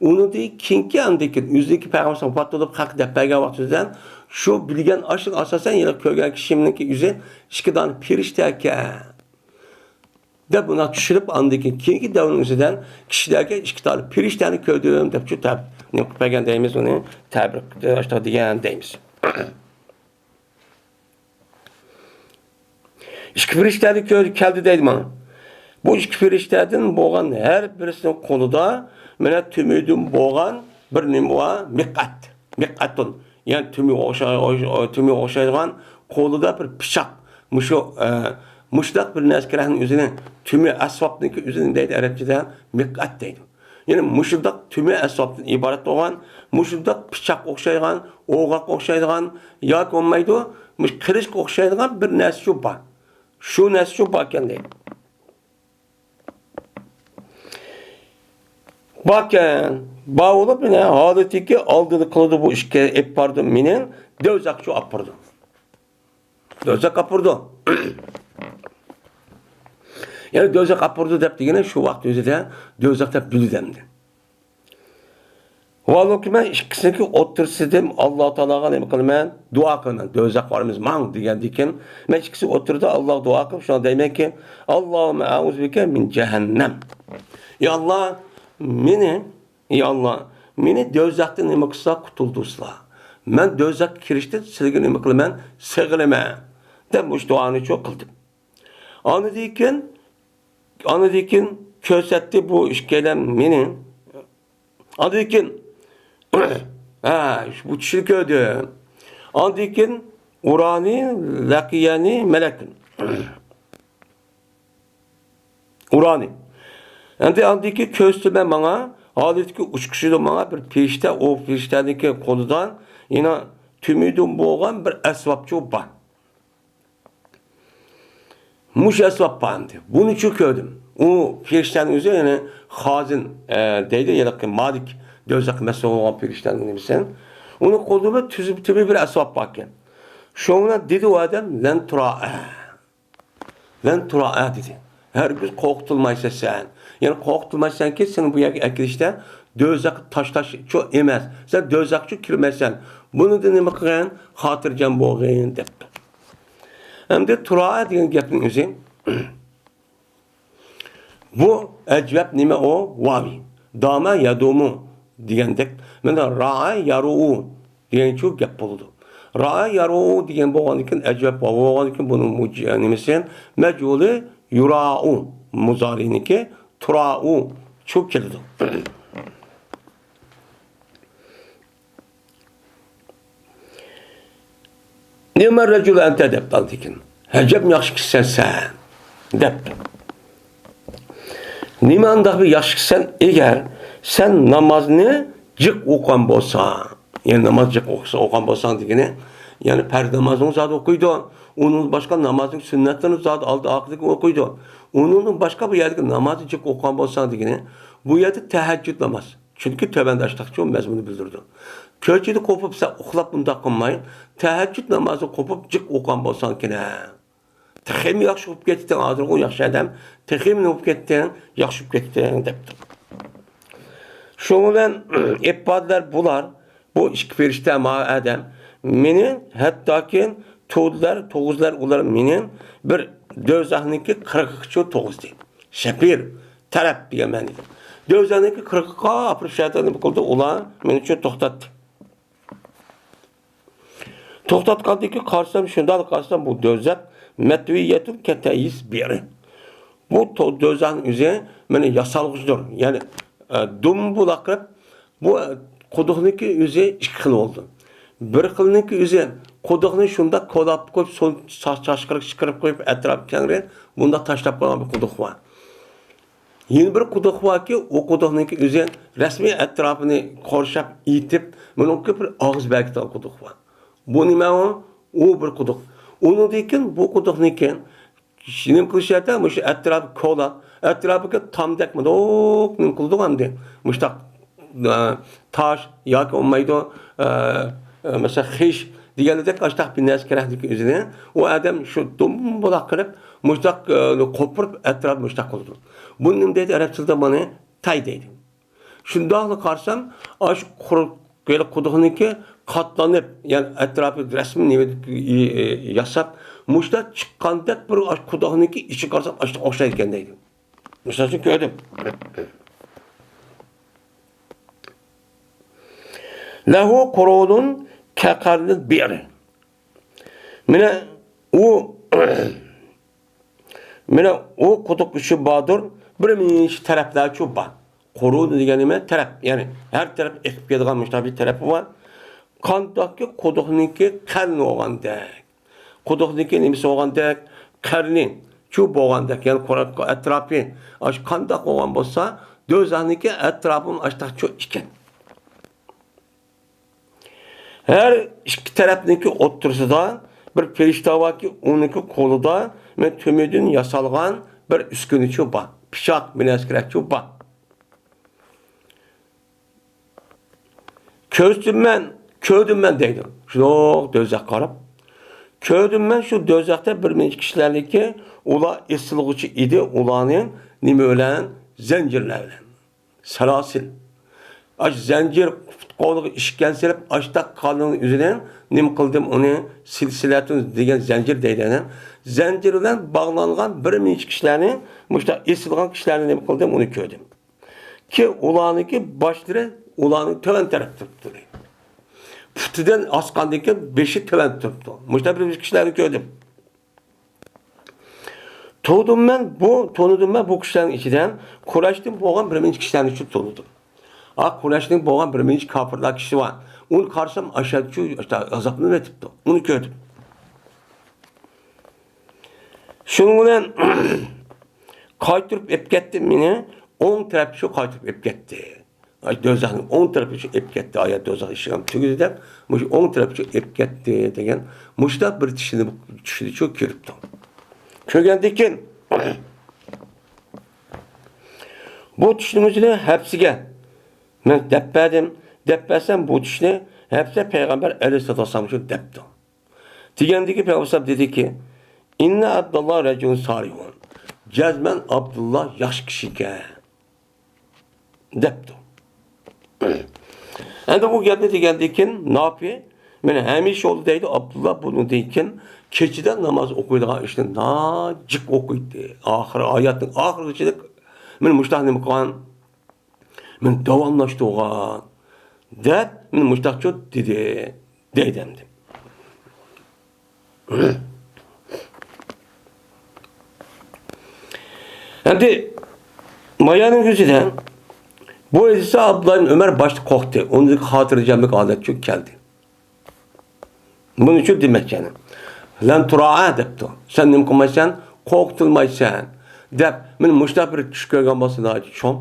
ئۇنىڭدىن كېيىنكى ئاندىن كېيىن ئۆزىنىڭكى پەيغەمبەر ۋاپات بولۇپ خەق دەپ بەرگەن ۋاقتىدا شۇ بىلگەن ئاشۇنىڭغا ئاساسەن يەنە كۆرگەن كىشىمنىڭكى ئۆزى ئىككى دانە پەرىشتە ئىكەن دەپ بۇنداق چۈشۈرۈپ، ئاندىن كېيىن كېيىنكى دەۋرنىڭ ئۆزىدە كىشىلەرگە ئىككى تالىپ پەرىشتەنى كۆردۈم دەپ شۇ تەب-، نېمە قىلىپ بەرگەن دەيمىز، ئۇنى تەبىر قىلىپ ئاشۇنداق دېگەن دەيمىز. ئىككى پەرىشتەنى كۆر-، كەلدى دەيدۇ ماڭا. بۇ ئىككى پەرىشتەدىن بولغان ھەر بىرسىنىڭ قولىدا مانا تۈمۈدىن بولغان بىر نېمە بار، مىقئەت. مىقئەتۇن. يەنى تۈمىگە ئوخشاي-، ئوخ-، تۈمىگە ئوخشايدىغان قولىدا بىر پىچاق. مۇشۇ، ئە، مۇشۇنداق بىر نەرسە كېرەكنىڭ ئۆزىنى، تۈمى ئەسۋابنىڭكى ئۆزىنى دەيدۇ ئەرەبچىدە، مىقئەت دەيدۇ. يەنى مۇشۇنداق تۈمى ئەسۋابتىن ئىبارەت بولغان، مۇشۇنداق پىچاق ئوخشايدىغان، ئوغاق ئوخشايدىغان ياكى بولمايدۇ، مۇشۇ قىلىچقا ئوخشايدىغان بىر نەرسە شۇ بار. شۇ نەرسە شۇ باركەن دەيدۇ. باركەن، بار بولۇپ، مانا ھالىتىكى ئالدىدا قىلىدۇ بۇ ئىشكە، ئېلىپ بارىدۇ مېنى، دوزاخقا ئاپىرىدۇ. دوزاخقا ئاپىرىدۇ. يەنى دوزاخقا ئاپىرىدۇ دەپ دېگىنى شۇ ۋاقىت ئۆزىدە دوزاخ دەپ بىلىدۇ ئەمدى. ۋاللۇكى مەن ئىككىسىنىڭكى ئوتتۇرىسىدىن ئاللا تائالاغا نېمە قىلىمەن؟ دۇئا قىلىمەن. دوزاخقا بارىمىز، ماڭ دېگەندىن كېيىن، مەن ئىككىسى ئوتتۇرىدا ئاللاغا دۇئا قىلىپ شۇنداق دەيمەنكى، اللهم أعوذ بك من جهنم. يا ئاللا، مېنى، يا ئاللا، مېنى دوزاختىن نېمە قىلسا قۇتۇلدۇرسىلا. مەن دوزاخقا كىرىشتىن سىلىگە نېمە قىلىمەن؟ سېغىنىمەن دەپ مۇشۇ دۇئانى شۇ قىلدىم. ئاندىن كېيىن، ئاندىن كېيىن كۆرسەتتى بۇ ئىككىيلەن مېنى. ئاندىن كېيىن، ھە، بۇ چۈشنى كۆردۈم. ئاندىن كېيىن ئۇرانى، لەقىيەنى مەلەكۇن. ئۇرانى. ئەمدى ئاندىن كېيىن كۆرسىتىمەن ماڭا، ھالىتىكى ئۇچقۇچىدا ماڭا بىر پەرىشتە، ئۇ پەرىشتەنىڭكى قولىدا يەنە تۈمىدىن بولغان بىر ئەسۋابچۇ بار. مۇشۇ ئەسۋاب بار ئەمدى. بۇنىچۇ كۆردۈم. ئۇ پېرىشتەنىڭ ئۆزى، يەنى خازىن، ئە، دەيدۇ، ھېلىقى مالىك، دوزاخقا مەسئۇل بولغان پېرىشتەنىڭ نېمىسى. ئۇنىڭ قولىدا بىر تۈز-، تۈبى بىر ئەسۋاب باركەن. شۇڭا دېدى ئۇ ئادەم، لەن تۇرائە. لەن تۇرائە دېدى. ھەرگىز قورقۇتۇلمايسەن سەن. يەنى قورقۇتۇلمايسەنكى، سېنى بۇ يەرگە ئەكېلىشتە دوزاخقا تاشلاشچۇ ئەمەس. سەن دوزاخقىچۇ كىرمەيسەن. بۇنىڭدىن نېمە قىلغىن؟ خاتىرجەم بولغىن، دەپتۇ. ئەمدى تۇرائە دېگەن گەپنىڭ ئۆزى، بۇ ئەجۋەب نېمە ئۇ؟ ۋاۋى. دامە يەدۇمۇ دېگەندەك، مانا رائە يەرۇئۇ دېگەنچۇ گەپ بولىدۇ. رائە يەرۇئۇ دېگەن بولغاندىكىن، ئەجۋەب ۋاۋى بولغاندىكىن، بۇنىڭ مۇج-، نېمىسى، مەجھۇلى يۇرائۇ، مۇزارىنىڭكى تۇرائۇچۇ كېلىدۇ. نېمە رەجۇل ئەنتە دەپتۇ ئاندىن كېيىن. ئەجەب ياخشى كىشىسەن سەن، دەپتۇ. نېمە ئانداق بىر ياخشى كىشىسەن، ئەگەر سەن نامازنى جىق ئوقۇغان بولساڭ، يەنى ناماز جىق ئوقۇسا، ئوقۇغان بولساڭ دېگىنى، يەنى پەرز نامازنىڭ زادى ئوقۇيدۇ، ئۇنىڭ باشقا نامازنىڭ سۈننەتلىرىنى زادى ئالدى ئارقىدىكى ئوقۇيدۇ، ئۇنىڭدىن باشقا بۇ يەردىكى نامازنى جىق ئوقۇغان بولساڭ دېگىنى، بۇ يەردە تەھەججۇد ناماز. چۈنكى تۆۋەندە ئاشتاقچۇ مەزمۇننى بىلدۈرىدۇ. كۆچىدە قوپۇپ سەن ئۇخلاپ مۇنداق قىلماي، تەھەججۇد نامازى قوپۇپ جىق ئوقۇغان بولساڭكىنە، تېخىمۇ ياخشى بولۇپ كەتتىڭ، ھازىرغۇ ياخشى ئادەم، تېخىمۇ نېمە بولۇپ كەتتىڭ، ياخشى بولۇپ كەتتىڭ، دەپتۇ. شۇنىڭ بىلەن ئىپادىلەر بۇلار، بۇ ئىككى پېرىشتە، ما ئادەم، مېنى ھەتتاكى تۇغدىلار، تۇغۇزلار ئۇلار مېنى بىر دوزاخنىڭكى قىرغىقىچۇ تۇغۇزدى. شەپىر، تەرەپ دېگەن مەنىدە. دوزاخنىڭكى قىرغىقىغا ئاپىرىپ شەيتان نېمە قىلدى؟ ئۇلار مېنى شۇ توختاتتى. توختاتقاندىن كېيىن قارىسام، شۇنداق قارىسام، بۇ دوزاخ مەتۋىيەتۇن كەتەيىس بىرى. بۇ تو-، دوزاخنىڭ ئۆزى مانا ياسالغۇچىدۇر. يەنى، ئە، دۇمبۇلاق قىلىپ، بۇ، ئە، قۇدۇقنىڭكى ئۆزى ئىككى خىل بولىدۇ. بىر خىلنىڭكى ئۆزى قۇدۇقنى شۇنداق كولاپ قويۇپ، سۇ چا-، چاشقىرىق چىقىرىپ قويۇپ، ئەتراپى كەڭرى، بۇنداق تاشلاپ قويغان بىر قۇدۇق بار. يەنە بىر قۇدۇق باركى، ئۇ قۇدۇقنىڭكى ئۆزى رەسمىي ئەتراپىنى قورشاپ ئېتىپ، بۇنىڭكى بىر ئاغزى بەرگىدىغان قۇدۇق بار. بۇ نېمە ئۇ؟ ئۇ بىر قۇدۇق. ئۇنىڭدىن كېيىن بۇ قۇدۇقنىڭكى نېمە قىلىش يەردە مۇشۇ ئەتراپى كولاپ، ئەتراپىغا تامدەك مۇنداق نېمە قىلىدۇ ئەمدى. مۇشۇنداق، ئە، تاش ياكى بولمايدۇ، ئە، ئە، مەسىلەن، خىش دېگەندەك ئاشتاق بىر نەرسە كېرەكلىك ئۆزىنى. ئۇ ئادەم شۇ دۇمبۇلاق قىلىپ، مۇشۇنداق، ئە، قوپۇرۇپ ئەتراپ مۇشۇنداق قىلىدۇ. بۇنى نېمە دەيدۇ ئەرەب تىلىدا؟ بۇنى تاي دەيدۇ. شۇنداقلا قارىسام، ئاشۇ قۇرۇق ھېلى قۇدۇقنىڭكى قاتلىنىپ، يەنى ئەتراپى رەسمىي نېمە ياساپ، مۇشۇنداق چىققاندەك بىر ئاشۇ قۇدۇقنىڭكى ئىچىگە قارىسام، ئاشۇنداق ئوخشايدىكەن دەيدۇ. مىسال ئۈچۈن كۆردۈم. لەھۇ قۇرۇنۇن كەقەرنىل بىئرى. مانا ئۇ، مانا ئۇ قۇدۇق ئىچى باردۇر، بىر نەچچە تەرەپلەرچۇ بار. قۇرۇن دېگەن نېمە؟ تەرەپ. يەنى ھەر تەرەپ ئېقىپ كېلىدىغان مۇشۇنداق بىر تەرىپى بار. قانداقكى قۇدۇقنىڭكى قەرنى بولغاندەك، قۇدۇقنىڭكى نېمىسى بولغاندەك، قەرنى چۇ بولغاندەك، يەنى قۇرۇق ئەتراپى ئاشۇ قانداق بولغان بولسا، دوزاخنىڭكى ئەتراپىمۇ ئاشتاق چۇ ئىكەن. ھەر ئىككى تەرەپنىڭكى ئوتتۇرىسىدا بىر پېرىشتە باركى، ئۇنىڭكى قولىدا مەن تۆمۈردىن ياسالغان بىر ئۈسكۈنىچۇ بار، پىچاق، بىر نەرسە كېرەكچۇ بار. كۆزدۈم مەن، كۆردۈم مەن دەيدۇ. شۇنداق دوزاخقا قاراپ. كۆردۈم مەن شۇ دوزاختا بىر نەچچە كىشىلەرنىڭكى، ئۇلار ئېسىلغۇچى ئىدى، ئۇلارنى نېمە بىلەن؟ زەنجىرلەر بىلەن. سالاسىل. ئاش زەنجىر قولىغا ئىشكەنجە سېلىپ، ئاشتاق قالىنىڭ ئۆزىدىن نېمە قىلدىم ئۇنى؟ سىلسىلەتۇن دېگەن زەنجىر دەيدۇ ئەنە. زەنجىر بىلەن باغلانغان بىر نەچچە كىشىلەرنى، مۇشۇنداق ئېسىلغان كىشىلەرنى نېمە قىلدىم؟ ئۇنى كۆردۈم. كى ئۇلارنىڭكى باشلىرى ئۇلارنىڭ تۆۋەن تەرەپتە تۇرۇپتۇ. پۇتىدىن ئاسقاندىن كېيىن بېشى تۆۋەن تۇرۇپتۇ. مۇشۇنداق بىر كىشىلەرنى كۆردۈم. تونۇدۇم مەن بۇ، تونۇدۇم مەن بۇ كىشىلەرنىڭ ئىچىدە قۇرەشتىن بولغان بىر نەچچە كىشىلەرنى شۇ تونۇدۇم. ئا، قۇرەشتىن بولغان بىر نەچچە كاپىرلار كىشى بار. ئۇنى قارىسام ئاشادچۇ ئازابلىنىپ يېتىپتۇ. ئۇنى كۆردۈم. شۇنىڭ بىلەن قايتۇرۇپ ئېلىپ كەتتى مېنى، ئوڭ تەرەپكە شۇ قايتۇرۇپ ئېلىپ كەتتى. ئاي، دوزاخنىڭ ئوڭ تەرىپىگە ئېلىپ كەتتى، ئايا دوزاخ ئىشىكىم تۈگىدى دەپ، مۇشۇ ئوڭ تەرەپكە ئېلىپ كەتتى دېگەن، مۇشۇنداق بىر چۈشنى، چۈشنى شۇ كۆرۈپتۇ. كۆرگەندىن كېيىن، بۇ چۈشنىڭ ئۆزىنى ھەپسىگە مەن دەپ بەردىم. دەپ بەرسەم، بۇ چۈشنى ھەپسە پەيغەمبەر ئەلەيھىسسالاتۇ ۋەسسالام شۇ دەپتۇ. دېگەندىكى پەيغەمبەر دېدىكى، «ئىننە ئابداللا رەجۇلۇن سالىھۇن.» جەزمەن ئابدۇللا ياخشى كىشى ئىكەن. دەپتۇ. ئەمدى بۇ گەپنى دېگەندىن كېيىن ناپى، مانا ھەمىشە يولدا دەيدۇ، ئابدۇللا بۇنىڭدىن كېيىن كېچىدە ناماز ئوقۇيدىغان ئىشنى ناجىق ئوقۇيتتى. ئاخىر ھاياتنىڭ ئاخىرغىچە مانا مۇشۇنداق نېمە قىلغان، مانا داۋاملاشتۇرغان، دەپ مانا مۇشۇنداقچۇ دېدى، دەيدۇ ئەمدى. ئەمدى مايانىڭ يۈزىدە بۇ ھەدىستە ئابدۇللا ئىبن ئۆمەر باشتا قورقتى. ئۇندىن خاتىرجەملىك ھالەتچۇ كەلدى. بۇنىڭ ئۈچۈن دېمەكچى يەنە، «لەن تۇرائە» دەپتۇ. سەن نېمە قىلمايسەن؟ قورقۇتۇلمايسەن، دەپ، مانا مۇشۇنداق بىر چۈش كۆرگەن بولسا ناھايىتى چوڭ.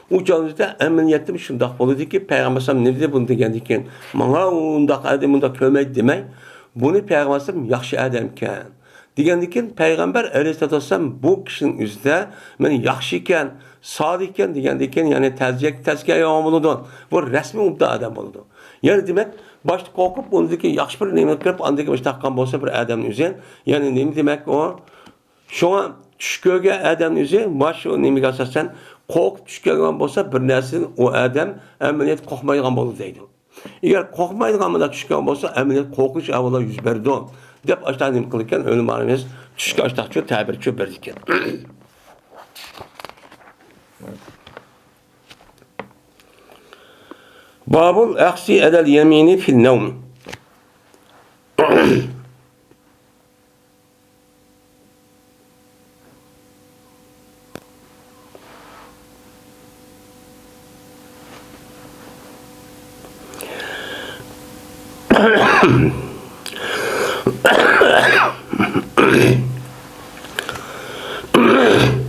ئۇ چاغدا ئەمەلىيەتتىمۇ شۇنداق بولىدۇكى، پەيغەمبەر ئەلەيھىسسالام نېمە دېدى بۇنى دېگەندىن كېيىن، ماڭا ئۇنداق ئادەم مۇنداق كۆرمەيدۇ دېمەي، بۇنى پەيغەمبەر ئەلەيھىسسالام ياخشى ئادەمكەن دېگەندىن كېيىن، پەيغەمبەر ئەلەيھىسسالام بۇ كىشىنىڭ يۈزىدە مانا ياخشىكەن، سالىھكەن دېگەندىن كېيىن، يەنى تەزىيە، تەزكىيە ياغان بولىدۇ. بۇ رەسمىي ئوبدان ئادەم بولىدۇ. يەنى دېمەك، باشتا قورقۇپ، ئۇندىن كېيىن ياخشى بىر نېمە كۆرۈپ، ئاندىن كېيىن مۇشۇنداق قىلغان بولسا بىر ئادەمنىڭ ئۆزى، يەنى نېمە دېمەك ئۇ؟ شۇڭا چۈش كۆرگەن ئادەمنىڭ ئۆزى مانا شۇ نېمىگە ئاساسەن قورقۇپ چۈش كۆرگەن بولسا، بىر نەرسىدىن ئۇ ئادەم ئەمەلىيەتتە قورقمايدىغان بولىدۇ دەيدۇ. ئەگەر قورقمايدىغان بىلەن چۈش كۆرگەن بولسا، ئەمەلىيەتتە قورقۇنچ ئەھۋاللار يۈز بېرىدۇ، دەپ ئاشۇنداق نېمە قىلىدىكەن، ئۆلىمالىرىمىز چۈشكە ئاشۇنداقچۇ تەبىرچۇ بېرىدىكەن. بابۇل ئەخزى ئەلەل يەمىنى فىل نەۋمى.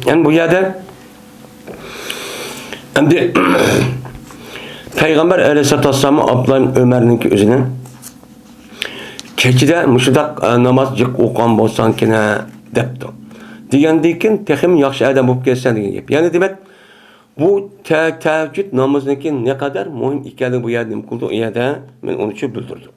يەنى بۇ يەردە ئەمدى پەيغەمبەر ئەلەيھىسسالاتۇ ۋەسسالام ئابدۇللا ئۆمەرنىڭكى ئۆزىنى كېچىدە مۇشۇنداق، ئە، ناماز جىق ئوقۇغان بولساڭكىنە دەپتۇ. دېگەندىن كېيىن تېخىمۇ ياخشى ئادەم بولۇپ كەتسەن دېگەن گەپ. يەنى دېمەك، بۇ تە-، تەھەججۇد نامىزىنىڭكى نەقەدەر مۇھىم ئىكەنلىكى بۇ يەردە نېمە قىلدى؟ ئۇ يەردە مەن ئۇنى شۇ بىلدۈردۈم.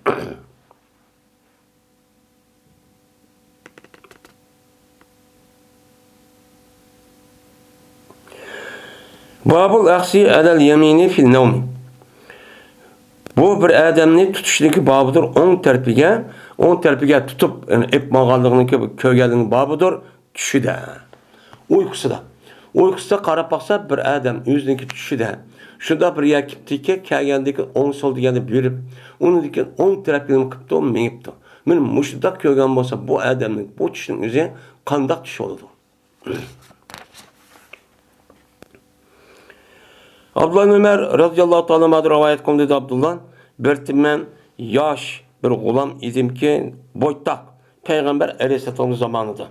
بابۇل ئەخزى ئەلەل يەمىنى فىل نەۋمى. بۇ بىر ئادەمنى تۇتۇشنىڭكى بابىدۇر، ئوڭ تەرىپىگە، ئوڭ تەرىپىگە تۇتۇپ، يەنى ئېلىپ ماڭغانلىقىنىڭكى، كۆرگەنلىكىنىڭ بابىدۇر چۈشىدە، ئۇيقۇسىدا. ئۇيقۇسىدا قاراپ باقسا، بىر ئادەم ئۆزىنىڭكى چۈشىدە شۇنداق بىر يەر كېپتىكى، كەلگەندىكى ئوڭ سول دېگەندە بېرىپ، ئۇنىڭدىن كېيىن ئوڭ تەرەپكە نېمە قىپتۇ؟ مېڭىپتۇ. مانا مۇشۇنداق كۆرگەن بولسا، بۇ ئادەمنىڭ بۇ چۈشىنىڭ ئۆزى قانداق چۈش بولىدۇ؟ ئابدۇللا ئۆمەر رازىياللاھۇ تائالا ئەنھۇدىن رىۋايەت قىلىندى، دەيدۇ ئابدۇللا، بىر يەردە مەن ياش بىر غۇلام ئىدىمكى، بويتاق، پەيغەمبەر ئەلەيھىسسالام زامانىدا.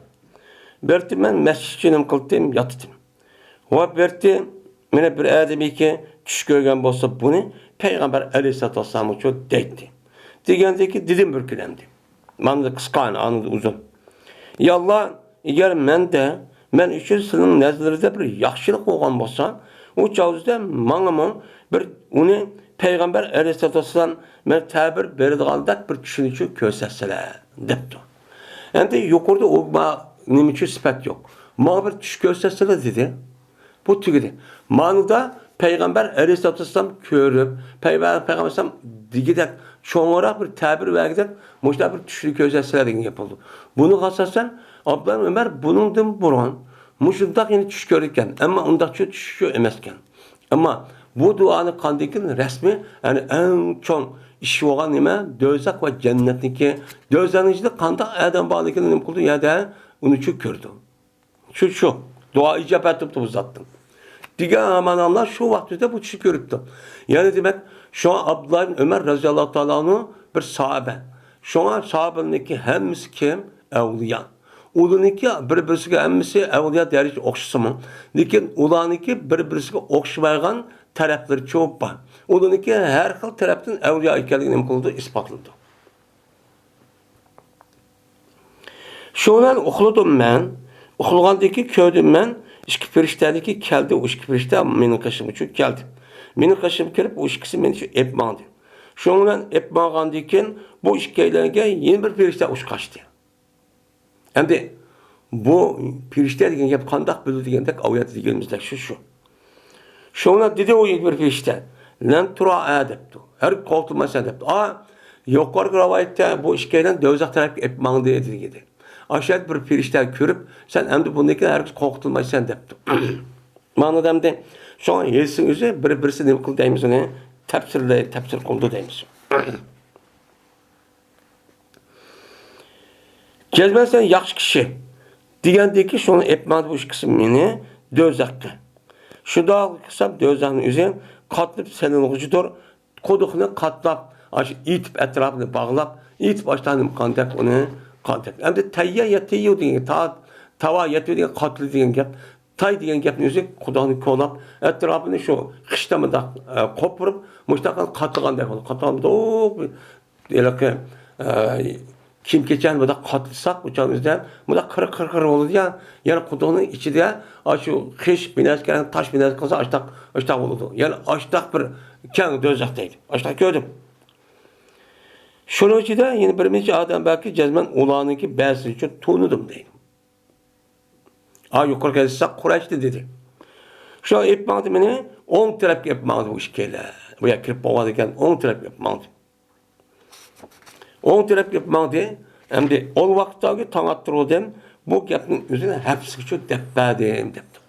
بىر يەردە مەن مەسچىتكە نېمە قىلدىم؟ ياتتىم. ۋە بىر يەردە مانا بىر ئادەمكى چۈش كۆرگەن بولسا، بۇنى پەيغەمبەر ئەلەيھىسسالاتۇ ۋەسسالامغىچۇ دەيتتى. دېگەندىكى دېدىم بىر كۈنى ئەمدى. مانا قىسقا، ئانىڭدىن ئۇزۇن. يا ئاللا، ئەگەر مەندە، مەن ئۈچۈن سېنىڭ نەزىرىڭدە بىر ياخشىلىق بولغان بولسا، ئۇ چاغدا ماڭىمۇ بىر ئۇنى پەيغەمبەر ئەلەيھىسسالاتۇ ۋەسسالام مەن تەبىر بېرىدىغاندەك بىر چۈشنى كۆرسەتسىلە، دەپتۇ. ئەمدى يۇقىرىدا ئۇ ما-، نېمە ئۈچۈن سۈپەت يوق؟ ماڭا بىر چۈش كۆرسەتسىلە، دېدى. بۇ تۈگىدى. مانىدا پەيغەمبەر ئەلەيھىسسالاتۇ ۋەسسالام كۆرۈپ، پەيغەمبەر، پەيغەمبەر ئەلەيھىسسالام دېگۈدەك چوڭراق بىر تەبىر بەرگۈدەك مۇشۇنداق بىر چۈشنى كۆرسەتسىلە دېگەن گەپ بولىدۇ. بۇنىڭغا ئاساسەن، ئابدۇللا ئۆمەر بۇنىڭدىن بۇرۇن مۇشۇنداق يەنە چۈش كۆرگەن، ئەمما ئۇنداق چۈش ئەمەسكەن. ئەمما بۇ دۇئانى قىلغاندىن كېيىن رەسمىي، يەنى ئەڭ چوڭ ئىش بولغان نېمە؟ دوزاخ ۋە جەننەتنىڭكى، دوزاخنىڭ ئىچىدە قانداق ئادەم بارلىكىنى نېمە قىلىدۇ؟ يەردە ئۇنى چۈ كۆردى. شۇ، شۇ. دۇئا ئىجابەت بوپتۇ بۇ زاتتىن. دېگەن ھامان ئاللا شۇ ۋاقتىدا بۇ چۈشنى كۆرۈپتۇ. يەنى دېمەك، شۇڭا ئابدۇللا ئىبن ئۆمەر رازىياللاھۇ تائالا ئەنھۇ بىر ساھابە. شۇڭا ساھابىلەرنىڭكى ھەممىسى كىم؟ ئەۋلىيا. ئۇلارنىڭكى بىر-بىرسىگە ھەممىسى ئەۋلىيا دەرىجىسى ئوخشىسىمۇ، لېكىن ئۇلارنىڭكى بىر-بىرسىگە ئوخشىمايدىغان تەرەپلىرى چوپ بار. ئۇلارنىڭكى ھەر خىل تەرەپتىن ئەۋلىيا ئىكەنلىكى نېمە قىلىدۇ؟ ئىسپاتلىنىدۇ. شۇنى ئۇخلىدىم مەن، ئۇخلىغاندىن كېيىن كۆردۈم مەن، ئىككى پىرىشتەنىكى كەلدى، ئۇ ئىككى پىرىشتە مېنىڭ قېشىمغا چۈشۈپ كەلدى. مېنىڭ قېشىمغا كېلىپ، ئۇ ئىككىسى مېنى چۈشۈپ ئېلىپ ماڭدى. شۇنىڭ بىلەن ئېلىپ ماڭغاندىن كېيىن، بۇ ئىككىيلەنگە يەنە بىر پىرىشتە ئۇچۇپ قاچتى. ئەمدى بۇ پىرىشتە دېگەن گەپ قانداق بىلدى دېگەندەك، ئاۋۇ يەردە دېگىنىمىزدەك شۇ، شۇ. شۇڭا دېدى ئۇ بىر پىرىشتە، «لەن تۇرا ئە» دەپتۇ. ھەرگىز قوغۇتۇلمايسەن دەپتۇ. ئا، يۇقىرىقى رىۋايەتتە بۇ ئىككىيلەن دوزاخ تەرەپكە ئېلىپ ماڭدى دېگەن ئىدى. ئاشۇ يەردە بىر پىرىشتە كۆرۈپ، سەن ئەمدى بۇندىن كېيىن ھەرگىز قوغۇتۇلمايسەن دەپتۇ. مانا ئەمدى شۇڭا ھېلىسىنىڭ ئۆزى بىر-بىرسى نېمە قىلدى دەيمىز ئۇنى؟ تەپسىرلەي، تەپسىر قىلدى دەيمىز. جەزمەن سەن ياخشى كىشى دېگەندىكى شۇنى ئېيتماقتا بۇ ئىككىسى مېنى دوزاخقا. شۇنداق قىلسام دوزاخنىڭ ئۆزى قاتلىپ سېلىنغۇچىدۇر. قۇدۇقنى قاتلاپ، ئاشۇ ئېتىپ ئەتراپىنى باغلاپ، ئېتىپ ئاشۇنداق نېمە قىلغاندەك ئۇنى قىلغاندەك. ئەمدى تەييە يەتىيۇ دېگەن تا-، تاۋا يەتىيۇ دېگەن قاتلى دېگەن گەپ. تاي دېگەن گەپنىڭ ئۆزى قۇدۇقنى كولاپ، ئەتراپىنى شۇ خىشتا مۇنداق، ئە، قوپۇرۇپ، مۇشۇنداق قىلىپ قاتلىغاندەك بولىدۇ. قاتلىغاندا ھېلىقى، ئە، كىيىم-كېچەكنى مۇنداق قاتلىساق، ئۇ چاغنىڭ ئۆزىدە مۇنداق قىر، قىر، قىر بولىدۇ يا. يەنە قۇدۇقنىڭ ئىچىدە ئاشۇ خىش بىناسى، تاش بىناسى قىلسا، ئاشتاق، ئاشتاق بولىدۇ. يەنە ئاشتاق بىر كەڭ دوزاخ دەيدۇ. ئاشتاق كۆردۈم. شۇنىڭ ئىچىدە يەنە بىر نەچچە ئادەم باركى، جەزمەن ئۇلارنىڭكى بەزىسىنى تونۇدۇم دەيدۇ. ھا، يۇقىرىقى ھەدىستە قۇرەيشتىن دېدى. شۇ ئېلىپ ماڭدى مېنى، ئوڭ تەرەپكە ئېلىپ ماڭدى بۇ ئىككىيلەن. بۇ يەر كىرىپ بولغاندىكىن ئوڭ تەرەپكە ئېلىپ ماڭدى. ئوڭ تەرەپكە ئېلىپ ماڭدى. ئەمدى ئول ۋاقىتتاكى تاڭ ئاتتۇرۇلدىم. بۇ گەپنىڭ ئۆزىنى ھەپسىگىچۇ دەپ بەردىم دەپتۇ.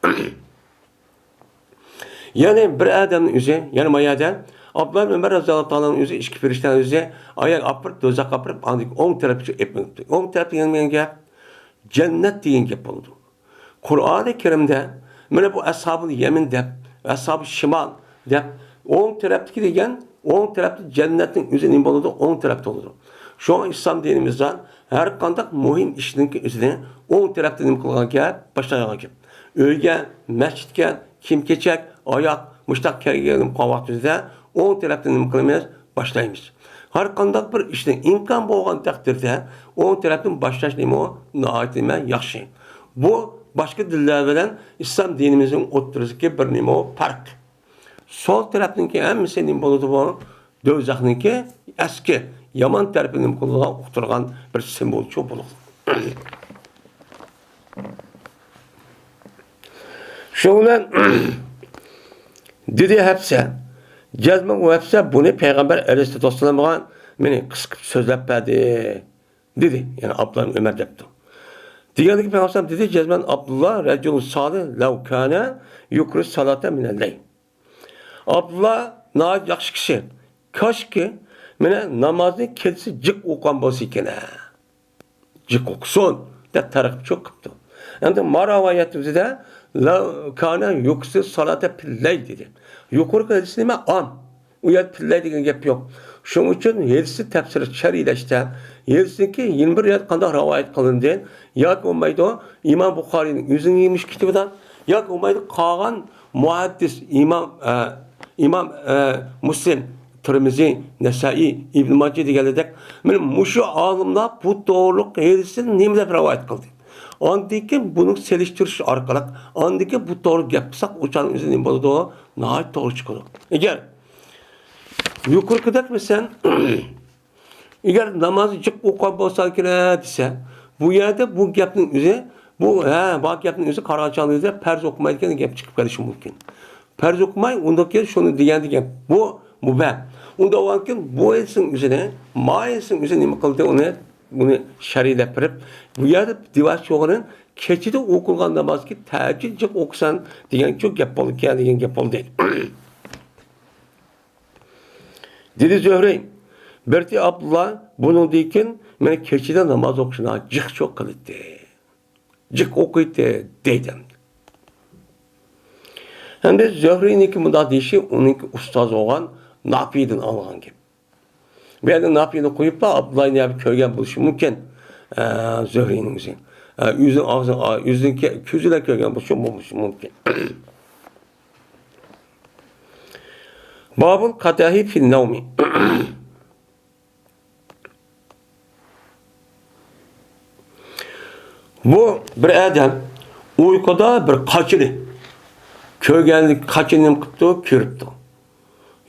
يەنى بىر ئادەمنىڭ ئۆزى، يەنى ما يەردە ئابدۇللا ئىبن ئۆمەر رەزىياللاھۇ تائالا ئۆزى ئىككى پىرىشتەنىڭ ئۆزى ئاياغ ئاپىرىپ دوزاخقا ئاپىرىپ ئاندىن ئوڭ تەرەپكە ئېلىپ مېڭىپتۇ. ئوڭ تەرەپ دېگەن گەپ جەننەت دېگەن گەپ بولىدۇ. قۇرئانى كەرىمدە مانا بۇ ئەسھابۇل يەمىن دەپ، ئەسھابۇل شىمال دەپ، ئوڭ تەرەپتىكى دېگەن، ئوڭ تەرەپتە جەننەتنىڭ ئۆزى نېمە بولىدۇ؟ ئوڭ تەرەپتە بولىدۇ. شۇڭا ئىسلام دىنىمىزدا ھەر قانداق مۇھىم ئىشنىڭكى ئۆزىنى ئوڭ تەرەپتە نېمە قىلغان گەپ؟ باشلايدىغان گەپ. ئۆيگە، مەسچىتكە، كىيىم-كېچەك، ئاياغ، مۇشتاق كەلگەن قىلغان ۋاقتىمىزدا ئوڭ تەرەپتىن نېمە قىلىمىز؟ باشلايمىز. ھەر قانداق بىر ئىشنى ئىمكان بولغان تەقدىردە ئوڭ تەرەپتىن باشلاش نېمە؟ ناھايىتى نېمە؟ ياخشى. بۇ باشقا دىنلار بىلەن ئىسلام دىنىمىزنىڭ ئوتتۇرىسىدىكى بىر نېمە؟ پەرق. سول تەرەپنىڭكى ھەممىسى نېمە بولىدۇ بۇ؟ دوزاخنىڭكى ئەسكى، يامان تەرىپىنى نېمە قىلىدىغان، ئۇقتۇرغان بىر سىمۋولچۇ بولىدۇ. شۇنىڭ بىلەن دېدى ھەپسە، جەزمەن ئۇ ھەپسە بۇنى پەيغەمبەر ئەلەيھىسسالاتۇ ۋەسسالامغا مېنى قىسقىپ سۆزلەپ بەردى، دېدى. يەنى ئابدۇللا ئۆمەر دەپتۇ. دېگەندىكى پەيغەمبەر دېدى، جەزمەن ئابدۇللا رەجۇلۇن سالىھ لەۋ كانە يۇكرى سالاتا مىنەللەيل. ئابدۇللا ناھايىتى ياخشى كىشى. كاشكى مانا نامازنى كېچىسى جىق ئوقۇغان بولسا ئىكەن ھە. جىق ئوقۇسۇن دەپ تەرغىب چوق قىپتۇ. ئەمدى ما رىۋايەتىمىزدە لەۋ كانە يۇكسى سالاتا پىللەيل دېدى. يۇقىرىقى ھەدىس نېمە؟ ئام. ئۇ يەردە پىللەي دېگەن گەپ يوق. شۇنىڭ ئۈچۈن ھېلىسى تەپسىرى شەرھلەشتە، ھېلىسىنىڭكى يەنە بىر يەردە قانداق رىۋايەت قىلىندى ياكى بولمايدۇ، ئىمام بۇخارىينىڭ ئۆزىنىڭ يېمىش كىتابىدا ياكى بولمايدۇ، قالغان مۇھەددىس ئىمام، ئە، ئىمام، ئە، مۇسلىم، تىرمىزى، نەسائىي، ئىبن ماجە دېگەنلەردەك، مانا مۇشۇ ئالىملار بۇ توغرىلىق ھېلىسىنى نېمە دەپ رىۋايەت قىلدى؟ ئاندىن كېيىن بۇنى سېلىشتۇرۇش ئارقىلىق، ئاندىن كېيىن بۇ توغرا گەپ قىلساق، ئۇ چاغنىڭ ئۆزى نېمە بولىدۇ؟ ناھايىتى توغرا چىقىدۇ. ئەگەر يۇقىرىقىدەك مەسىلەن، ئەگەر نامازنى جىق ئوقۇغان بولسا كېرەك دېسە، بۇ يەردە بۇ گەپنىڭ ئۆزى، بۇ، ھە، بۇ گەپنىڭ ئۆزى قارىغان چاغدا ئۆزى پەرز ئوقۇمايدىكەن دېگەن گەپ چىقىپ قېلىشى مۇمكىن. پەرز ئوقۇماي، ئۇندىن كېيىن شۇنى دېگەن دېگەن. بۇ مۇبەھ. ئۇنداق بولغاندىكىن بۇ ھەدىسنىڭ ئۆزىنى، ما ھەدىسنىڭ ئۆزىنى نېمە قىلدى؟ ئۇنى، بۇنى شەرھلەپ بېرىپ، بۇ يەردە دېۋاس چوغىنى كېچىدە ئوقۇلغان نامازدىكى تەھەججۇد جىق ئوقۇسان دېگەن شۇ گەپ بولىدىكەن دېگەن گەپ بولدى. دېدى زۆھرى، بېرىتى ئابدۇللا بۇنىڭدىن كېيىن مېنى كېچىدە ناماز ئوقۇشنى جىق چوق قىلاتتى. جىق ئوقۇيتتى دەيدۇ. ئەمدى زۆھرىنىڭكى مۇنداق دېيىشى ئۇنىڭكى ئۇستازى بولغان نافىدىن ئاڭلىغان گەپ. بۇ يەردە نافىنى قويۇپلا، ئابدۇللاھنى يەنە كۆرگەن بولۇشى مۇمكىن، ئە، زۆھرىنىڭ ئۆزى. ئە، ئۆزىنىڭ ئاغزىنى، ئا، ئۆزىنىڭكى كۆزى بىلەن كۆرگەن بولۇشى، بولۇشى مۇمكىن. بابۇل قەدەھى فىن نەۋمى. بۇ بىر ئادەم ئۇيقۇدا بىر قاچىنى كۆرگەنلىك، قاچىنى نېمە قىپتۇ؟ كۆرۈپتۇ.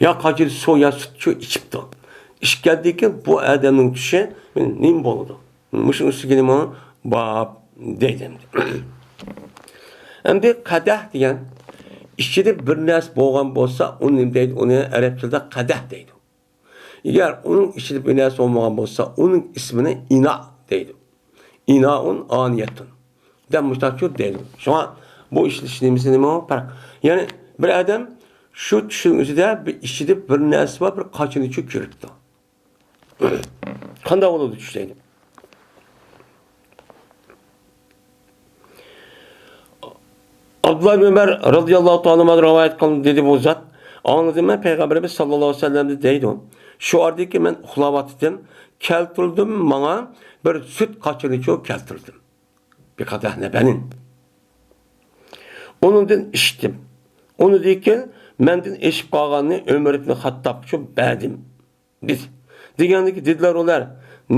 يا قاچىنى سۇ يا سۈتچۇ ئىچىپتۇ. ئىچكەندىن كېيىن بۇ ئادەمنىڭ چۈشى نېمە بولىدۇ؟ مۇشۇنىڭ ئۈستىگە نېمە باب دەيدۇ ئەمدى. ئەمدى قەدەھ دېگەن ئىچىدە بىر نەرسە بولغان بولسا، ئۇنى نېمە دەيدۇ؟ ئۇنى ئەرەب تىلىدا قەدەھ دەيدۇ. ئەگەر ئۇنىڭ ئىچىدە بىر نەرسە بولمىغان بولسا، ئۇنىڭ ئىسمىنى ئىنا دەيدۇ. ئىنائۇن ئانىيەتۇن دەپ مۇشتاقچۇ دەيدۇ. شۇڭا بۇ ئىشلىتىش نېمىسى نېمە پەرق؟ يەنى بىر ئادەم شۇ چۈشنىڭ ئۆزىدە بىر ئىچىدە بىر نەرسە بار، بىر قاچىنىچۇ كۆرۈپتۇ. قانداق بولىدۇ چۈش دەيدۇ. ئابدۇللا ئىبن ئۆمەر رازىياللاھۇ تائالا ئەنھۇدىن رىۋايەت قىلىندى، دېدى بۇ زات. ئاڭلىدىم مەن پەيغەمبىرىمىز ساللاللاھۇ ئەلەيھى ۋەسەللەمدىن دەيدۇ. شۇ ئارىدىكى مەن ئۇخلاۋاتىتتىم. كەلتۈردۈم ماڭا بىر سۈت قاچىنىچۇ كەلتۈردۈم. بىقەدەھ لەبەنىن. ئۇنىڭدىن ئىچتىم. ئۇنىڭدىن كېيىن مەندىن ئېشىپ قالغاننى ئۆمەر ئىبن خەتتابقىچۇ بەردىم. دېدى. دېگەندىكى دېدىلەر ئۇلار،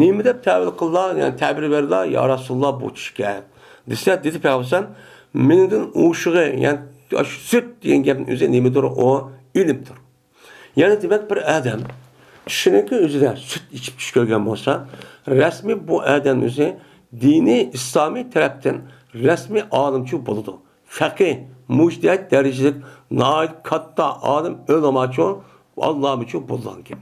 نېمە دەپ تەۋىل قىللا، يەنى تەبىر بەرلا، يا رەسۇلاللا، بۇ چۈشكە؟ دېسە، دېدى پەيغەمبەر، مېنىڭدىن ئوشۇغى، يەنى ئاشۇ سۈت دېگەن گەپنىڭ ئۆزى نېمىدۇر؟ ئۇ ئىلىمدۇر. يەنى دېمەك، بىر ئادەم چۈشىنىڭكى ئۆزىدە سۈت ئىچىپ چۈش كۆرگەن بولسا، رەسمىي بۇ ئادەم ئۆزى دىنىي ئىسلامىي تەرەپتىن رەسمىي ئالىمچۇ بولىدۇ. فەقىھ، مۇجتەھىد دەرىجىلىك ناھايىتى كاتتا ئالىم، ئۆلىماچۇ، ئاللامىچۇ بولىدىغان گەپ.